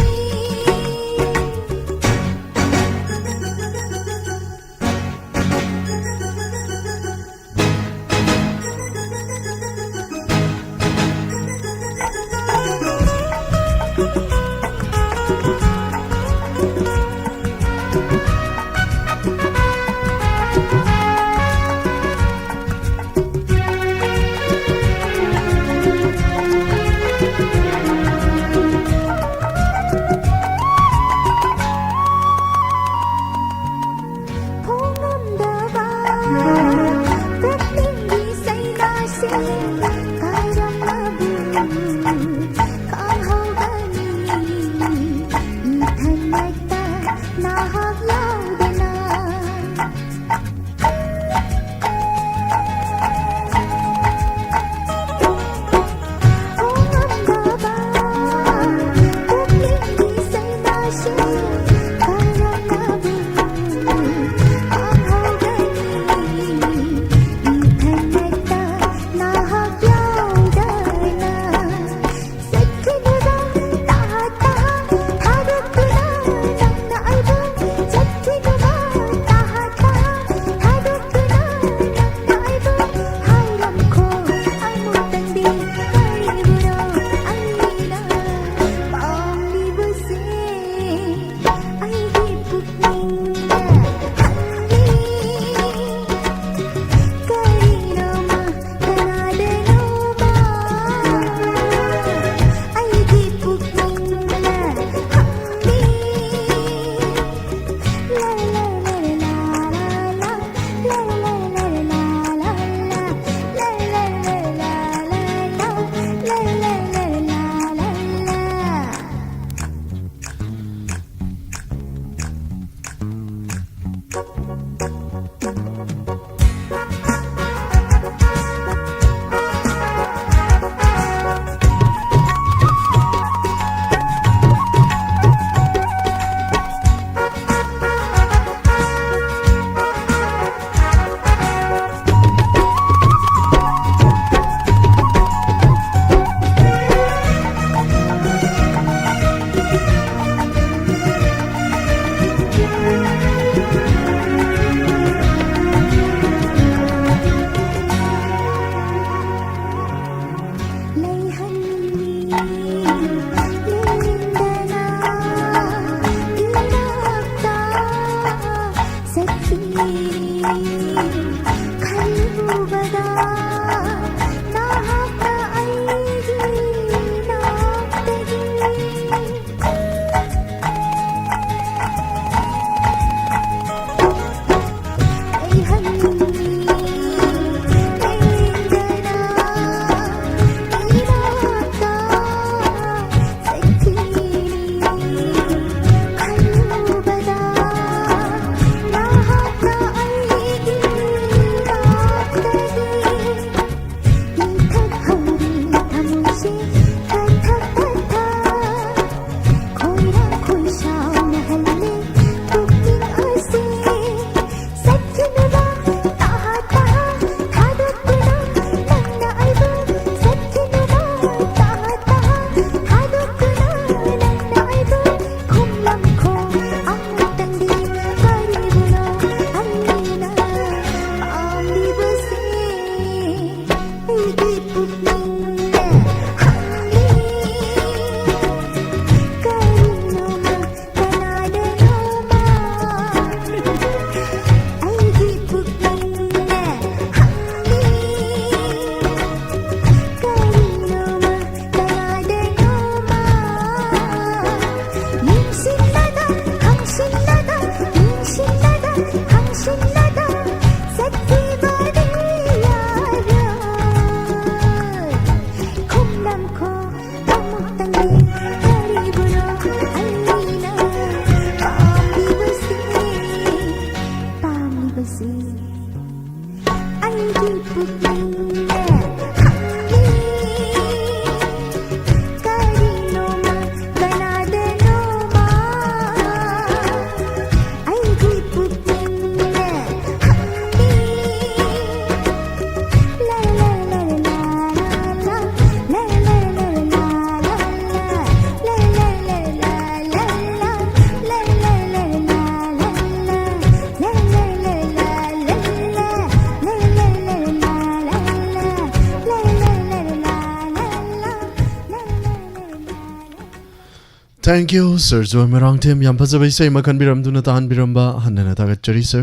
Thank you, Sir Joy Merangthem. ꯌꯥꯝ ꯐꯖꯕ ꯏꯁꯩ ꯑꯃ ꯈꯟꯕꯤꯔꯝꯗꯨꯅ ꯇꯥꯍꯟꯕꯤꯔꯝꯕ ꯍꯟꯅꯅ ꯊꯥꯒꯠꯆꯔꯤ, Sir꯫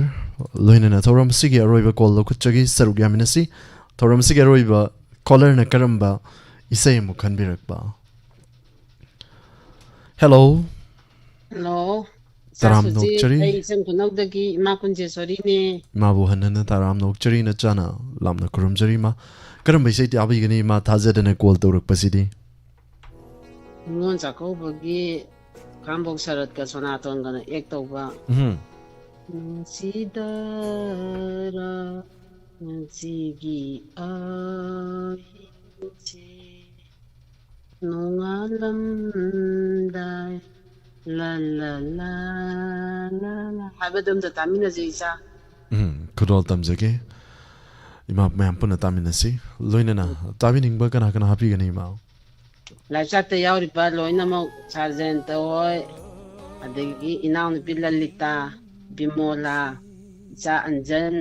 ꯂꯣꯏꯅꯅ ꯊꯧꯔꯝ ꯑꯁꯤꯒꯤ ꯑꯔꯣꯏꯕ call ꯂꯧꯈꯠꯆꯒꯦ, ꯁꯔꯨꯛ ꯌꯥꯃꯤꯟꯅꯁꯤ꯫ ꯊꯧꯔꯝ ꯑꯁꯤꯒꯤ ꯑꯔꯣꯏꯕ callerꯅ ꯀꯔꯝꯕ ꯏꯁꯩ ꯑꯃꯨꯛ ꯈꯟꯕꯤꯔꯛꯄ? Hello꯫ Hello꯫ ꯇꯔꯥꯝꯅ ꯁꯥꯁꯨꯖꯤ, ꯑꯣꯛꯆꯔꯤ꯫ ꯑꯩ ꯏꯆꯝ ꯈꯨꯅꯧꯗꯒꯤ ꯏꯃꯥ ꯀꯨꯟꯖꯦꯁꯣꯔꯤꯅꯦ꯫ ꯏꯃꯥꯕꯨ ꯍꯟꯅꯅ ꯇꯔꯥꯝꯅ ꯑꯣꯛꯆꯔꯤ, ꯅꯆꯥꯅ ꯂꯥꯞꯅ ꯈꯨꯔꯨꯝꯖꯔꯤ, ꯏꯃꯥ꯫ ꯀꯔꯝꯕ ꯏꯁꯩ ꯇꯥꯕꯤꯒꯅꯤ, ꯏꯃꯥ, ꯊꯥꯖꯗꯅ call ꯇꯧꯔꯛꯄꯁꯤꯗꯤ? ꯅꯤꯉꯣꯜ ꯆꯥꯛꯀꯧꯕꯒꯤ ꯈꯥꯡꯕꯣꯛ ꯁꯔꯠꯀ ꯁꯣꯅꯥꯇꯣꯟꯒꯅ act ꯇꯧꯕ ꯎꯝ꯫ ꯅꯨꯡꯁꯤꯗꯔꯥ ꯉꯁꯤꯒꯤ ꯑꯍꯤꯡꯁꯦ ꯅꯣꯡꯉꯥꯜꯂꯝꯗꯥꯏ ꯂ ꯂ ꯂ ꯂ ꯂ ꯍꯥꯏꯕꯗꯣ ꯑꯝꯇ ꯇꯥꯃꯤꯟꯅꯁꯦ, ꯏꯆꯥ꯫ ꯎꯝ, ꯈꯨꯗꯣꯜ ꯇꯝꯖꯒꯦ꯫ ꯏꯃꯥ, ꯃꯌꯥꯝ ꯄꯨꯟꯅ ꯇꯥꯃꯤꯟꯅꯁꯤ꯫ ꯂꯣꯏꯅꯅ ꯇꯥꯕꯤꯅꯤꯡꯕ ꯀꯅꯥ ꯀꯅꯥ ꯍꯥꯞꯄꯤꯒꯅꯤ, ꯏꯃꯥ? ꯂꯥꯏꯞ ꯆꯥꯠꯇ ꯌꯥꯎꯔꯤꯕ ꯂꯣꯏꯅꯃꯛ, ꯁꯥꯔ ꯖꯌꯟꯇ ꯍꯣꯏ, ꯑꯗꯒꯤ ꯏꯅꯥꯎꯅꯨꯄꯤ ꯂꯂꯤꯇꯥ, ꯕꯤꯃꯣꯂꯥ, ꯏꯆꯥ ꯑꯟꯖꯟ,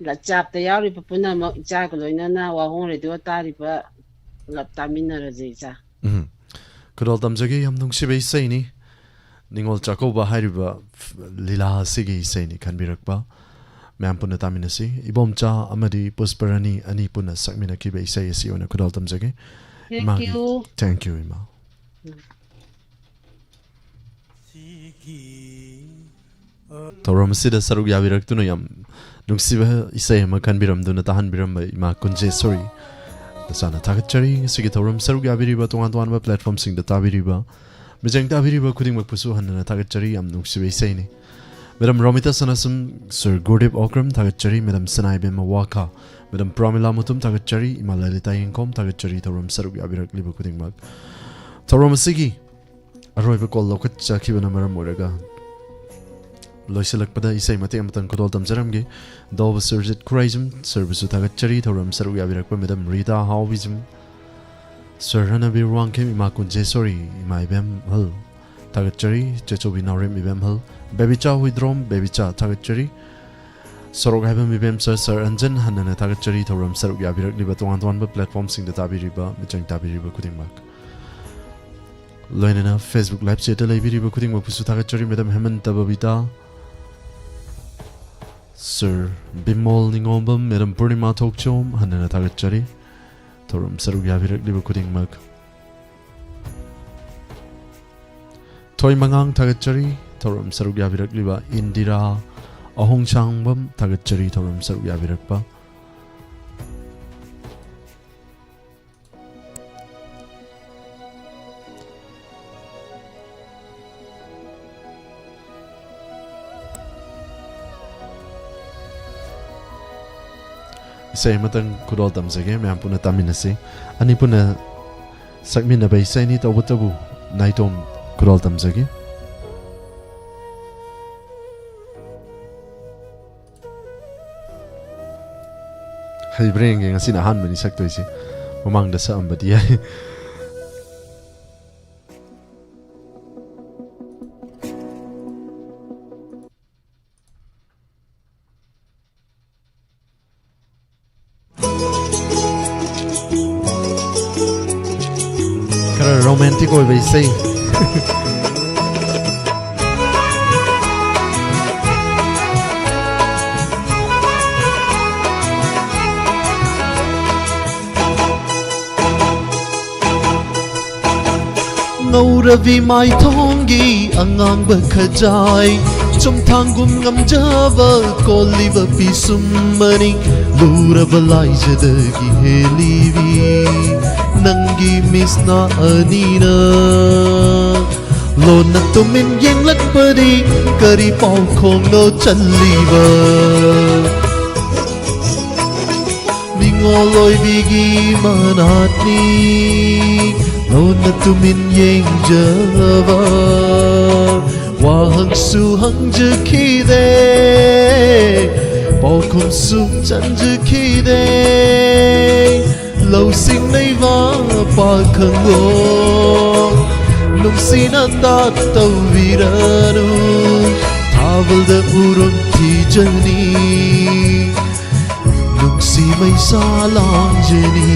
ꯂꯥꯏꯞ ꯆꯥꯠꯇ ꯌꯥꯎꯔꯤꯕ ꯄꯨꯝꯅꯃꯛ, ꯏꯆꯥꯒ ꯂꯣꯏꯅꯅ ꯋꯥꯍꯣꯡ ꯔꯦꯗꯤꯑꯣ ꯇꯥꯔꯤꯕ ꯄꯨꯂꯞ ꯇꯥꯃꯤꯟꯅꯔꯁꯦ, ꯏꯆꯥ꯫ ꯎꯝ꯫ ꯈꯨꯗꯣꯜ ꯇꯝꯖꯒꯦ, ꯌꯥꯝ ꯅꯨꯡꯁꯤꯕ ꯏꯁꯩꯅꯤ꯫ ꯅꯤꯉꯣꯜ ꯆꯥꯛꯀꯧꯕ ꯍꯥꯏꯔꯤꯕ ꯂꯤꯂꯥ ꯑꯁꯤꯒꯤ ꯏꯁꯩꯅꯤ ꯈꯟꯕꯤꯔꯛꯄ꯫ ꯃꯌꯥꯝ ꯄꯨꯟꯅ ꯇꯥꯃꯤꯟꯅꯁꯤ꯫ ꯏꯕꯣꯝꯆꯥ ꯑꯃꯗꯤ ꯄꯨꯁꯄꯔꯥꯅꯤ ꯑꯅꯤ ꯄꯨꯟꯅ ꯁꯛꯃꯤꯟꯅꯈꯤꯕ ꯏꯁꯩ ꯑꯁꯤ ꯑꯣꯏꯅ ꯈꯨꯗꯣꯜ ꯇꯝꯖꯒꯦ꯫ Thank ꯏꯃꯥꯒꯤ you꯫ Thank you, ꯏꯃꯥ꯫ ꯎꯝ꯫ ꯊꯧꯔꯝ ꯑꯁꯤꯗ ꯁꯔꯨꯛ ꯌꯥꯕꯤꯔꯛꯇꯨꯅ ꯌꯥꯝ ꯅꯨꯡꯁꯤꯕ ꯏꯁꯩ ꯑꯃ ꯈꯟꯕꯤꯔꯝꯗꯨꯅ ꯇꯥꯍꯟꯕꯤꯔꯝꯕ ꯏꯃꯥ ꯀꯨꯟꯖꯦꯁꯣꯔꯤ, ꯅꯆꯥꯅ ꯊꯥꯒꯠꯆꯔꯤ꯫ ꯉꯁꯤꯒꯤ ꯊꯧꯔꯝ ꯁꯔꯨꯛ ꯌꯥꯕꯤꯔꯤꯕ, ꯇꯣꯉꯥꯟ ꯇꯣꯉꯥꯟꯕ platformꯁꯤꯡꯗ ꯇꯥꯕꯤꯔꯤꯕ, ꯃꯤꯆꯪ ꯇꯥꯕꯤꯔꯤꯕ ꯈꯨꯗꯤꯡꯃꯛꯄꯨꯁꯨ ꯍꯟꯅꯅ ꯊꯥꯒꯠꯆꯔꯤ꯫ ꯌꯥꯝ ꯅꯨꯡꯁꯤꯕ ꯏꯁꯩꯅꯤ꯫ Madam ꯔꯣꯃꯤꯇꯥ ꯁꯅꯥꯁꯝ, Sir ꯒꯨꯔꯗꯤꯞ ꯑꯣꯀ꯭ꯔꯝ ꯊꯥꯒꯠꯆꯔꯤ꯫ Madam ꯁꯅꯥꯏꯕꯦꯝꯃ ꯋꯥꯈꯥ, Madam ꯄ꯭ꯔꯃꯤꯂꯥ ꯃꯨꯇꯨꯝ ꯊꯥꯒꯠꯆꯔꯤ꯫ ꯏꯃꯥ ꯂꯂꯤꯇꯥ ꯌꯦꯡꯈꯣꯝ ꯊꯥꯒꯠꯆꯔꯤ꯫ ꯊꯧꯔꯝ ꯁꯔꯨꯛ ꯌꯥꯕꯤꯔꯛꯂꯤꯕ ꯈꯨꯗꯤꯡꯃꯛ꯫ ꯊꯧꯔꯝ ꯑꯁꯤꯒꯤ ꯑꯔꯣꯏꯕ call ꯂꯧꯈꯠꯆꯈꯤꯕꯅ ꯃꯔꯝ ꯑꯣꯏꯔꯒ ꯂꯣꯏꯁꯤꯜꯂꯛꯄꯗ ꯏꯁꯩ ꯃꯇꯦꯛ ꯑꯃꯇꯪ ꯈꯨꯗꯣꯜ ꯇꯝꯖꯔꯝꯒꯦ꯫ ꯗꯣꯕ ꯁꯨꯔꯖꯤꯠ ꯈꯨꯔꯥꯏꯖꯝ, Sirꯕꯨꯁꯨ ꯊꯥꯒꯠꯆꯔꯤ꯫ ꯊꯧꯔꯝ ꯁꯔꯨꯛ ꯌꯥꯕꯤꯔꯛꯄ Madam ꯔꯤꯇꯥ ꯍꯥꯎꯕꯤꯖꯝ, Sir ꯔꯅꯕꯤꯔ ꯋꯥꯡꯈꯦꯝ, ꯏꯃꯥ ꯀꯨꯟꯖꯦꯁꯣꯔꯤ, ꯏꯃꯥ ꯏꯕꯦꯝꯍꯜ ꯊꯥꯒꯠꯆꯔꯤ꯫ ꯆꯦꯆꯧꯕꯤ ꯅꯥꯎꯔꯦꯝ ꯏꯕꯦꯝꯍꯜ, ꯕꯦꯕꯤꯆꯥ ꯍꯨꯏꯗ꯭ꯔꯣꯝ, ꯕꯦꯕꯤꯆꯥ ꯊꯥꯒꯠꯆꯔꯤ꯫ ꯁꯣꯔꯣꯛ ꯍꯥꯏꯕ ꯃꯤꯕꯦꯝ Sir, Sir ꯑꯟꯖꯟ ꯍꯟꯅꯅ ꯊꯥꯒꯠꯆꯔꯤ꯫ ꯊꯧꯔꯝ ꯁꯔꯨꯛ ꯌꯥꯕꯤꯔꯛꯂꯤꯕ, ꯇꯣꯉꯥꯟ ꯇꯣꯉꯥꯟꯕ platformꯁꯤꯡꯗ ꯇꯥꯕꯤꯔꯤꯕ, ꯃꯤꯆꯪ ꯇꯥꯕꯤꯔꯤꯕ ꯈꯨꯗꯤꯡꯃꯛ꯫ ꯂꯣꯏꯅꯅ Facebook live chatꯇ ꯂꯩꯕꯤꯔꯤꯕ ꯈꯨꯗꯤꯡꯃꯛꯄꯨꯁꯨ ꯊꯥꯒꯠꯆꯔꯤ꯫ Madam ꯍꯦꯃꯟꯇ Babita, Sir Bimol ꯅꯤꯉꯣꯝꯕꯝ, Madam ꯄꯨꯔꯅꯤꯃꯥ ꯊꯣꯛꯆꯣꯝ, ꯍꯟꯅꯅ ꯊꯥꯒꯠꯆꯔꯤ꯫ ꯊꯧꯔꯝ ꯁꯔꯨꯛ ꯌꯥꯕꯤꯔꯛꯂꯤꯕ ꯈꯨꯗꯤꯡꯃꯛ꯫ ꯊꯣꯏꯃꯉꯥꯡ ꯊꯥꯒꯠꯆꯔꯤ꯫ ꯊꯧꯔꯝ ꯁꯔꯨꯛ ꯌꯥꯕꯤꯔꯛꯂꯤꯕ ꯏꯟꯗꯤꯔꯥ ꯑꯍꯣꯡꯁꯥꯡꯕꯝ ꯊꯥꯒꯠꯆꯔꯤ, ꯊꯧꯔꯝ ꯁꯔꯨꯛ ꯌꯥꯕꯤꯔꯛꯄ꯫ ꯏꯁꯩ ꯑꯃꯇꯪ ꯈꯨꯗꯣꯜ ꯇꯝꯖꯒꯦ, ꯃꯌꯥꯝ ꯄꯨꯟꯅ ꯇꯥꯃꯤꯟꯅꯁꯤ꯫ ꯑꯅꯤ ꯄꯨꯟꯅ ꯁꯛꯃꯤꯟꯅꯕ ꯏꯁꯩꯅꯤ, ꯇꯧꯕꯇꯕꯨ ꯅꯥꯏꯇꯣꯝ ꯈꯨꯗꯣꯜ ꯇꯝꯖꯒꯦ꯫ ꯍꯩꯕ꯭ꯔꯥ ꯌꯦꯡꯒꯦ, ꯉꯁꯤꯅ ꯑꯍꯥꯟꯕꯅꯤ ꯁꯛꯇꯣꯏꯁꯦ, ꯃꯃꯥꯡꯗ ꯁꯛꯑꯝꯕꯗꯤ ꯌꯥꯏ꯫ ꯈꯔ romantic ꯑꯣꯏꯕ ꯏꯁꯩ꯫ ꯉꯧꯔꯕꯤ ꯃꯥꯏꯊꯣꯡꯒꯤ ꯑꯉꯥꯡꯕ ꯈꯖꯥꯏ, ꯆꯨꯝꯊꯥꯡꯒꯨꯝ ꯉꯝꯖꯕ ꯀꯣꯜꯂꯤꯕ ꯄꯤꯁꯨꯝ ꯃꯅꯤꯡ, ꯂꯨꯔꯕ ꯂꯥꯏꯖꯗꯒꯤ ꯍꯦꯜꯂꯤꯕꯤ ꯅꯪꯒꯤ ꯃꯤꯠꯁꯅꯥ ꯑꯅꯤꯅ ꯂꯣꯟꯅ ꯇꯨꯃꯤꯟ ꯌꯦꯡꯂꯛꯄꯗꯤ ꯀꯔꯤ ꯄꯥꯎꯈꯣꯡꯅꯣ ꯆꯜꯂꯤꯕ? ꯅꯤꯡꯉꯣꯜ ꯑꯣꯏꯕꯤꯒꯤ ꯃꯅꯥꯠꯅꯤ ꯂꯣꯟꯅ ꯇꯨꯃꯤꯟ ꯌꯦꯡꯖꯕ꯫ ꯋꯥꯍꯪꯁꯨ ꯍꯪꯖꯈꯤꯗꯦ, ꯄꯥꯎꯈꯨꯝꯁꯨ ꯆꯟꯖꯈꯤꯗꯦ꯫ ꯂꯧꯁꯤꯡ ꯂꯩꯕ ꯄꯥꯈꯪꯂꯣ, ꯅꯨꯡꯁꯤꯅ ꯇꯥꯛ ꯇꯧꯕꯤꯔꯅꯨ, ꯊꯥꯕꯜꯗ ꯎꯔꯨꯝ ꯊꯤꯖꯅꯤ꯫ ꯅꯨꯡꯁꯤ ꯃꯩꯁꯥ ꯂꯥꯡꯖꯅꯤ,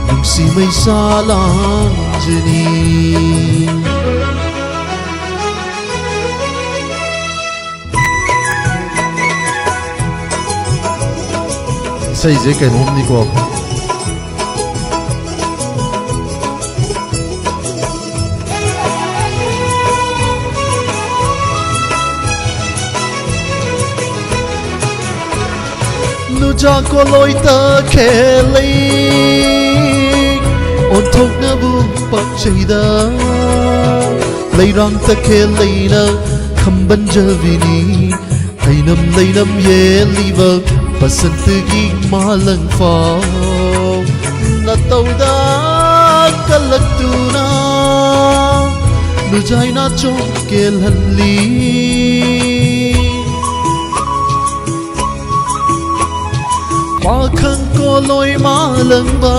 ꯅꯨꯡꯁꯤ ꯃꯩꯁꯥ ꯂꯥꯡ ꯁꯤꯅꯤ꯫ ꯏꯁꯩꯁꯦ ꯀꯩꯅꯣꯝꯅꯤꯀꯣ꯫ ꯅꯨꯖꯥ ꯀꯣꯂꯣꯏꯇ ꯈꯦꯂꯩ ꯑꯣꯟꯊꯣꯛꯅꯕꯨ ꯄꯥꯛꯆꯩꯗ꯫ ꯂꯩꯔꯥꯡ ꯇꯈꯦꯜ ꯂꯩꯅ ꯈꯝꯕꯟꯖꯕꯤꯅꯤ꯫ ꯂꯩꯅꯝ ꯂꯩꯅꯝ ꯌꯦꯜꯂꯤꯕ ꯕꯁꯟꯇꯒꯤ ꯃꯥꯂꯪꯐꯥꯎ ꯅꯇꯧꯗ ꯀꯜꯂꯛꯇꯨꯅ ꯅꯨꯖꯥꯏ ꯅꯥꯆꯣꯝ ꯀꯦꯜꯍꯜꯂꯤ꯫ ꯄꯥꯈꯪ ꯀꯣꯂꯣꯏ ꯃꯥꯂꯪꯕ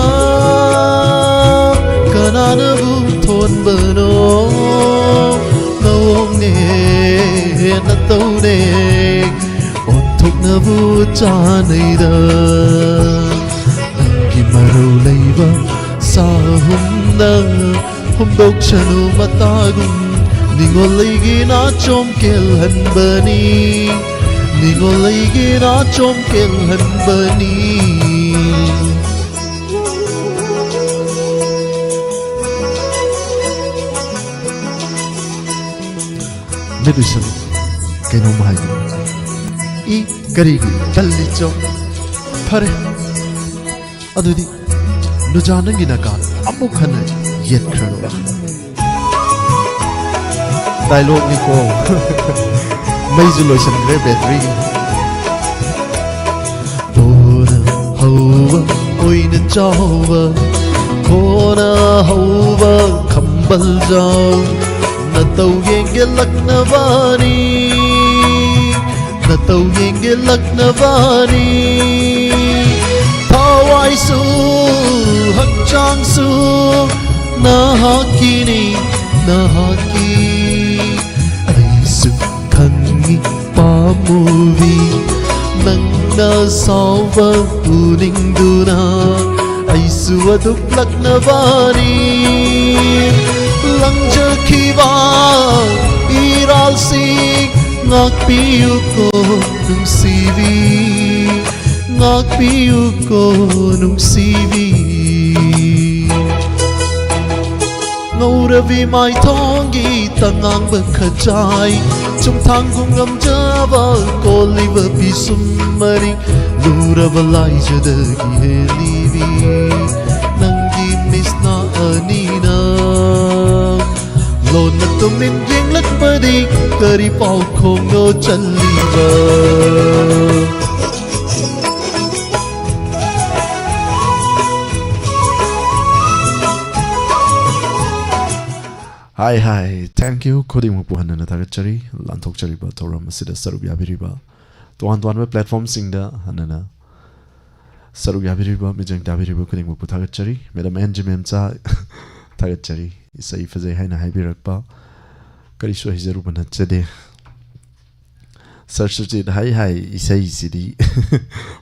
ꯀꯅꯥꯅꯕꯨ ꯊꯣꯟꯕꯅꯣ? ꯅꯋꯣꯡꯅꯦ ꯅꯇꯧꯅꯦ ꯑꯣꯟꯊꯣꯛꯅꯕꯨ ꯆꯥꯅꯩꯗ꯫ ꯅꯪꯒꯤ ꯃꯔꯧ ꯂꯩꯕ ꯁꯥꯍꯨꯝꯅ ꯍꯨꯝꯗꯣꯛꯁꯅꯨ ꯃꯇꯥꯒꯨꯝ꯫ ꯅꯤꯉꯣꯜ ꯑꯩꯒꯤ ꯅꯥꯆꯣꯝ ꯀꯦꯜꯍꯟꯕꯅꯤ꯫ ꯅꯤꯉꯣꯜ ꯑꯩꯒꯤ ꯅꯥꯆꯣꯝ ꯀꯦꯜꯍꯟꯕꯅꯤ꯫ ꯃꯤꯠ ꯎꯏꯁꯜꯂꯨ꯫ ꯀꯩꯅꯣꯝ ꯍꯥꯏꯒꯦ꯫ ꯏ ꯀꯔꯤꯒꯤ ꯇꯜꯂꯤꯆꯣ? ꯐꯔꯦ꯫ ꯑꯗꯨꯗꯤ ꯅꯨꯖꯥ ꯅꯪꯒꯤ ꯅꯥꯀꯥꯟ ꯑꯃꯨꯛ ꯍꯟꯅ ꯌꯦꯠꯈ꯭ꯔꯅꯨ꯫ ꯗꯥꯏꯂꯣꯒꯅꯤꯀꯣ꯫ ꯃꯩꯁꯨ ꯂꯣꯏꯁꯤꯟꯈ꯭ꯔꯦ ꯕꯦꯇ꯭ꯔꯤꯒꯤ꯫ ꯀꯣꯟꯅ ꯍꯧꯕ ꯑꯣꯏꯅ ꯆꯥꯎꯕ, ꯀꯣꯟꯅ ꯍꯧꯕ ꯈꯝꯕꯜꯖꯥꯎ ꯅꯇꯧ ꯌꯦꯡꯒꯦꯂꯛꯅꯕꯅꯤ꯫ ꯅꯇꯧ ꯌꯦꯡꯒꯦꯂꯛꯅꯕꯅꯤ꯫ ꯊꯋꯥꯏꯁꯨ ꯍꯛꯆꯥꯡꯁꯨ ꯅꯍꯥꯛꯀꯤꯅꯤ, ꯅꯍꯥꯛꯀꯤ꯫ ꯑꯩꯁꯨ ꯈꯪꯉꯤ ꯄꯥꯝꯃꯨꯕꯤ, ꯅꯪꯅ ꯁꯥꯎꯕ ꯎꯅꯤꯡꯗꯨꯅ꯫ ꯑꯩꯁꯨ ꯑꯗꯨꯛ ꯂꯛꯅꯕꯅꯤ ꯂꯪꯖꯈꯤꯕ ꯏꯔꯥꯜꯁꯤꯡ ꯉꯥꯛꯄꯤꯌꯨꯀꯣ ꯅꯨꯡꯁꯤꯕꯤ ꯉꯥꯛꯄꯤꯌꯨꯀꯣ ꯅꯨꯡꯁꯤꯕꯤ ꯉꯧꯔꯕꯤ ꯃꯥꯏꯊꯣꯡꯒꯤ ꯇꯉꯥꯡꯕ ꯈꯖꯥꯏ ꯆꯨꯝꯊꯥꯡꯒꯨꯝ ꯉꯝꯖꯕ ꯀꯣꯜꯂꯤꯕ ꯄꯤꯁꯨꯝ ꯃꯔꯤ ꯂꯨꯔꯕ ꯂꯥꯏꯖꯗꯒꯤ ꯍꯦꯜꯂꯤꯕꯤ ꯅꯪꯒꯤ ꯃꯤꯠꯁꯅꯥ ꯑꯅꯤꯅ ꯂꯣꯟꯅ ꯇꯨꯃꯤꯟ ꯌꯦꯡꯂꯛꯄꯗꯤ ꯀꯔꯤ ꯄꯥꯎꯈꯣꯡꯅꯣ ꯆꯜꯂꯤꯕ Hi hi, thank you. ꯈꯨꯗꯤꯡꯃꯛꯄꯨ ꯍꯟꯅ ꯊꯥꯒꯠꯆꯔꯤ꯫ ꯂꯥꯟꯊꯣꯛꯆꯔꯤꯕ ꯊꯧꯔꯝ ꯑꯁꯤꯗ ꯁꯔꯨꯛ ꯌꯥꯕꯤꯔꯤꯕ ꯇꯣꯉꯥꯟ ꯇꯣꯉꯥꯟꯕ platformꯁꯤꯡꯗ ꯍꯟꯅ ꯁꯔꯨꯛ ꯌꯥꯕꯤꯔꯤꯕ ꯃꯤꯠꯌꯦꯡ ꯇꯥꯕꯤꯔꯤꯕ ꯈꯨꯗꯤꯡꯃꯛꯄꯨ ꯊꯥꯒꯠꯆꯔꯤ꯫ Madam Angie ꯃꯦꯝꯆꯥ ꯊꯥꯒꯠꯆꯔꯤ꯫ ꯏꯁꯩ ꯐꯖꯩ ꯍꯥꯏꯅ ꯍꯥꯏꯕꯤꯔꯛꯄ ꯀꯔꯤꯁꯨ ꯍꯩꯖꯔꯨꯕ ꯅꯠꯆꯗꯦ꯫ ꯁꯥꯔ ꯁꯨꯖꯤꯠ ꯍꯥꯏ ꯍꯥꯏ ꯏꯁꯩꯁꯤꯗꯤ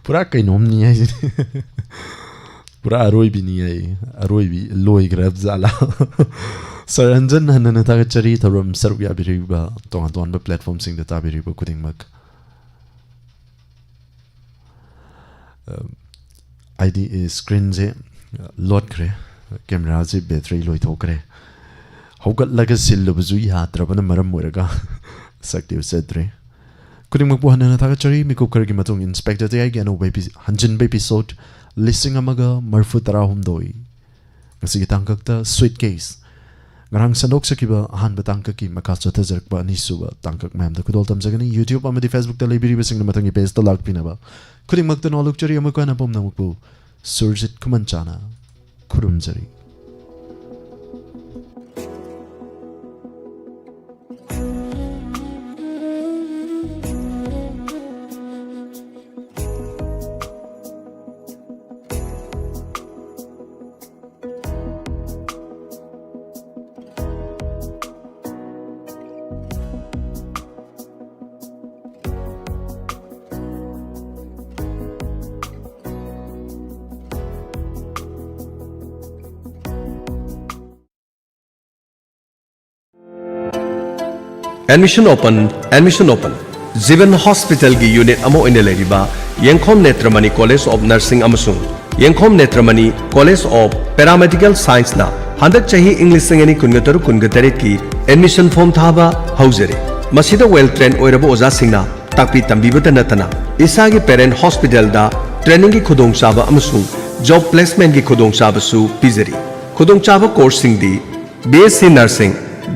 ꯄꯨꯔꯥ ꯀꯩꯅꯣꯝꯅꯤ ꯍꯥꯏꯁꯤꯗꯤ꯫ ꯄꯨꯔꯥ ꯑꯔꯣꯏꯕꯤꯅꯤ ꯍꯥꯏ꯫ ꯑꯔꯣꯏꯕꯤ ꯂꯣꯏꯈ꯭ꯔꯕ ꯖꯥꯠꯂꯥ? ꯁꯥꯔ ꯍꯟꯖꯟ ꯍꯟꯅ ꯊꯥꯒꯠꯆꯔꯤ ꯊꯧꯔꯝ ꯁꯔꯨꯛ ꯌꯥꯕꯤꯔꯤꯕ ꯇꯣꯉꯥꯟ ꯇꯣꯉꯥꯟꯕ platformꯁꯤꯡꯗ ꯇꯥꯕꯤꯔꯤꯕ ꯈꯨꯗꯤꯡꯃꯛ꯫ ꯑ, ꯑꯩꯗꯤ, ꯑꯦ, screenꯁꯦ, ꯑ, ꯂꯣꯠꯈ꯭ꯔꯦ꯫ Cameraꯁꯦ battery ꯂꯣꯏꯊꯣꯛꯈ꯭ꯔꯦ꯫ ꯍꯧꯒꯠꯂꯒ ꯁꯤꯜꯂꯨꯕꯁꯨ ꯌꯥꯗ꯭ꯔꯕꯅ ꯃꯔꯝ ꯑꯣꯏꯔꯒ ꯁꯛꯇꯤ ꯎꯠꯆꯗ꯭ꯔꯦ꯫ ꯈꯨꯗꯤꯡꯃꯛꯄꯨ ꯍꯟꯅ ꯍꯟꯅ ꯊꯥꯒꯠꯆꯔꯤ꯫ ꯃꯤꯀꯨꯞ ꯈꯔꯒꯤ ꯃꯇꯨꯡ Inspector ꯇꯌꯥꯏꯒꯤ ꯑꯅꯧꯕ epi-, ꯍꯟꯖꯤꯟꯕ episode ꯂꯤꯁꯤꯡ ꯑꯃꯒ ꯃꯔꯤꯐꯨ ꯇꯔꯥꯍꯨꯝꯗꯣꯏ꯫ ꯉꯁꯤꯒꯤ ꯇꯥꯡꯀꯛꯇ Suitcase꯫ ꯉꯔꯥꯡ ꯁꯟꯗꯣꯛꯆꯈꯤꯕ ꯑꯍꯥꯟꯕ ꯇꯥꯡꯀꯛꯀꯤ ꯃꯈꯥ ꯆꯠꯊꯖꯔꯛꯄ ꯑꯅꯤꯁꯨꯕ ꯇꯥꯡꯀꯛ ꯃꯌꯥꯝꯗ ꯈꯨꯗꯣꯜ ꯇꯝꯖꯒꯅꯤ꯫ YouTube ꯑꯃꯗꯤ Facebookꯇ ꯂꯩꯕꯤꯔꯤꯕꯁꯤꯡꯅ ꯃꯊꯪꯒꯤ pageꯇ ꯂꯥꯛꯄꯤꯅꯕ ꯈꯨꯗꯤꯡꯃꯛꯇ ꯅꯣꯂꯨꯛꯆꯔꯤ꯫ ꯑꯃꯨꯛ ꯍꯟꯅ ꯄꯨꯝꯅꯃꯛꯄꯨ Surjit ꯈꯨꯃꯟꯆꯥꯅ ꯈꯨꯔꯨꯝꯖꯔꯤ꯫ Admission open, admission open. Jeevan Hospital ꯒꯤ unit ꯑꯃ ꯑꯣꯏꯅ ꯂꯩꯔꯤꯕ ꯌꯦꯡꯈꯣꯝ ꯅꯦꯇ꯭ꯔꯃꯅꯤ College of Nursing ꯑꯃꯁꯨꯡ ꯌꯦꯡꯈꯣꯝ ꯅꯦꯇ꯭ꯔꯃꯅꯤ College of Paramedical Science ꯅ ꯍꯟꯗꯛ ꯆꯍꯤ ꯏꯪ ꯂꯤꯁꯤꯡ ꯑꯅꯤ ꯀꯨꯟꯒ ꯇꯔꯨꯛ ꯀꯨꯟꯒ ꯇꯔꯦꯠꯀꯤ admission form ꯊꯥꯕ ꯍꯧꯖꯔꯤ꯫ ꯃꯁꯤꯗ well trained ꯑꯣꯏꯔꯕ ꯑꯣꯖꯥꯁꯤꯡꯅ ꯇꯥꯛꯄꯤ ꯇꯝꯕꯤꯕꯇ ꯅꯠꯇꯅ ꯏꯁꯥꯒꯤ parent hospital ꯗ training ꯒꯤ ꯈꯨꯗꯣꯡꯆꯥꯕ ꯑꯃꯁꯨꯡ job placement ꯒꯤ ꯈꯨꯗꯣꯡꯆꯥꯕꯁꯨ ꯄꯤꯖꯔꯤ꯫ ꯈꯨꯗꯣꯡꯆꯥꯕ course ꯁꯤꯡꯗꯤ B S C Nursing,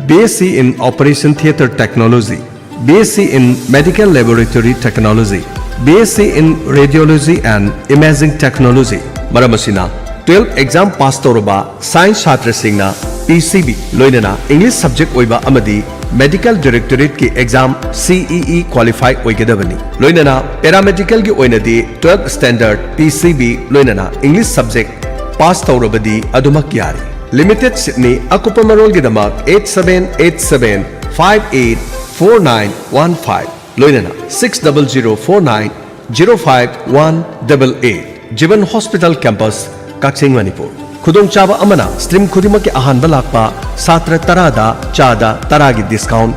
B S C in Operation Theatre Technology, B S C in Medical Laboratory Technology, B S C in Radiology and Imaging Technology꯫ ꯃꯔꯝ ꯑꯁꯤꯅ twelve exam pass ꯇꯧꯔꯕ science ꯁꯥꯇ꯭ꯔꯁꯤꯡꯅ P C B ꯂꯣꯏꯅꯅ English subject ꯑꯣꯏꯕ ꯑꯃꯗꯤ Medical Directorate ꯀꯤ exam C E E qualify ꯑꯣꯏꯒꯗꯕꯅꯤ꯫ ꯂꯣꯏꯅꯅ Paramedical ꯒꯤ ꯑꯣꯏꯅꯗꯤ twelve standard P C B ꯂꯣꯏꯅꯅ English subject pass ꯇꯧꯔꯕꯗꯤ ꯑꯗꯨꯃꯛ ꯌꯥꯔꯦ꯫ Limited seat ꯅꯤ꯫ ꯑꯀꯨꯞꯄ ꯃꯔꯣꯜꯒꯤꯗꯃꯛ eight seven eight seven five eight four nine one five ꯂꯣꯏꯅꯅ six double zero four nine zero five one double eight꯫ Jeevan Hospital Campus, ꯀꯛꯆꯤꯡ, ꯃꯅꯤꯄꯨꯔ꯫ ꯈꯨꯗꯣꯡꯆꯥꯕ ꯑꯃꯅ stream ꯈꯨꯗꯤꯡꯃꯛꯀꯤ ꯑꯍꯥꯟꯕ ꯂꯥꯛꯄ ꯁꯥꯇ꯭ꯔ ꯇꯔꯥꯗ ꯆꯥꯗ ꯇꯔꯥꯒꯤ discount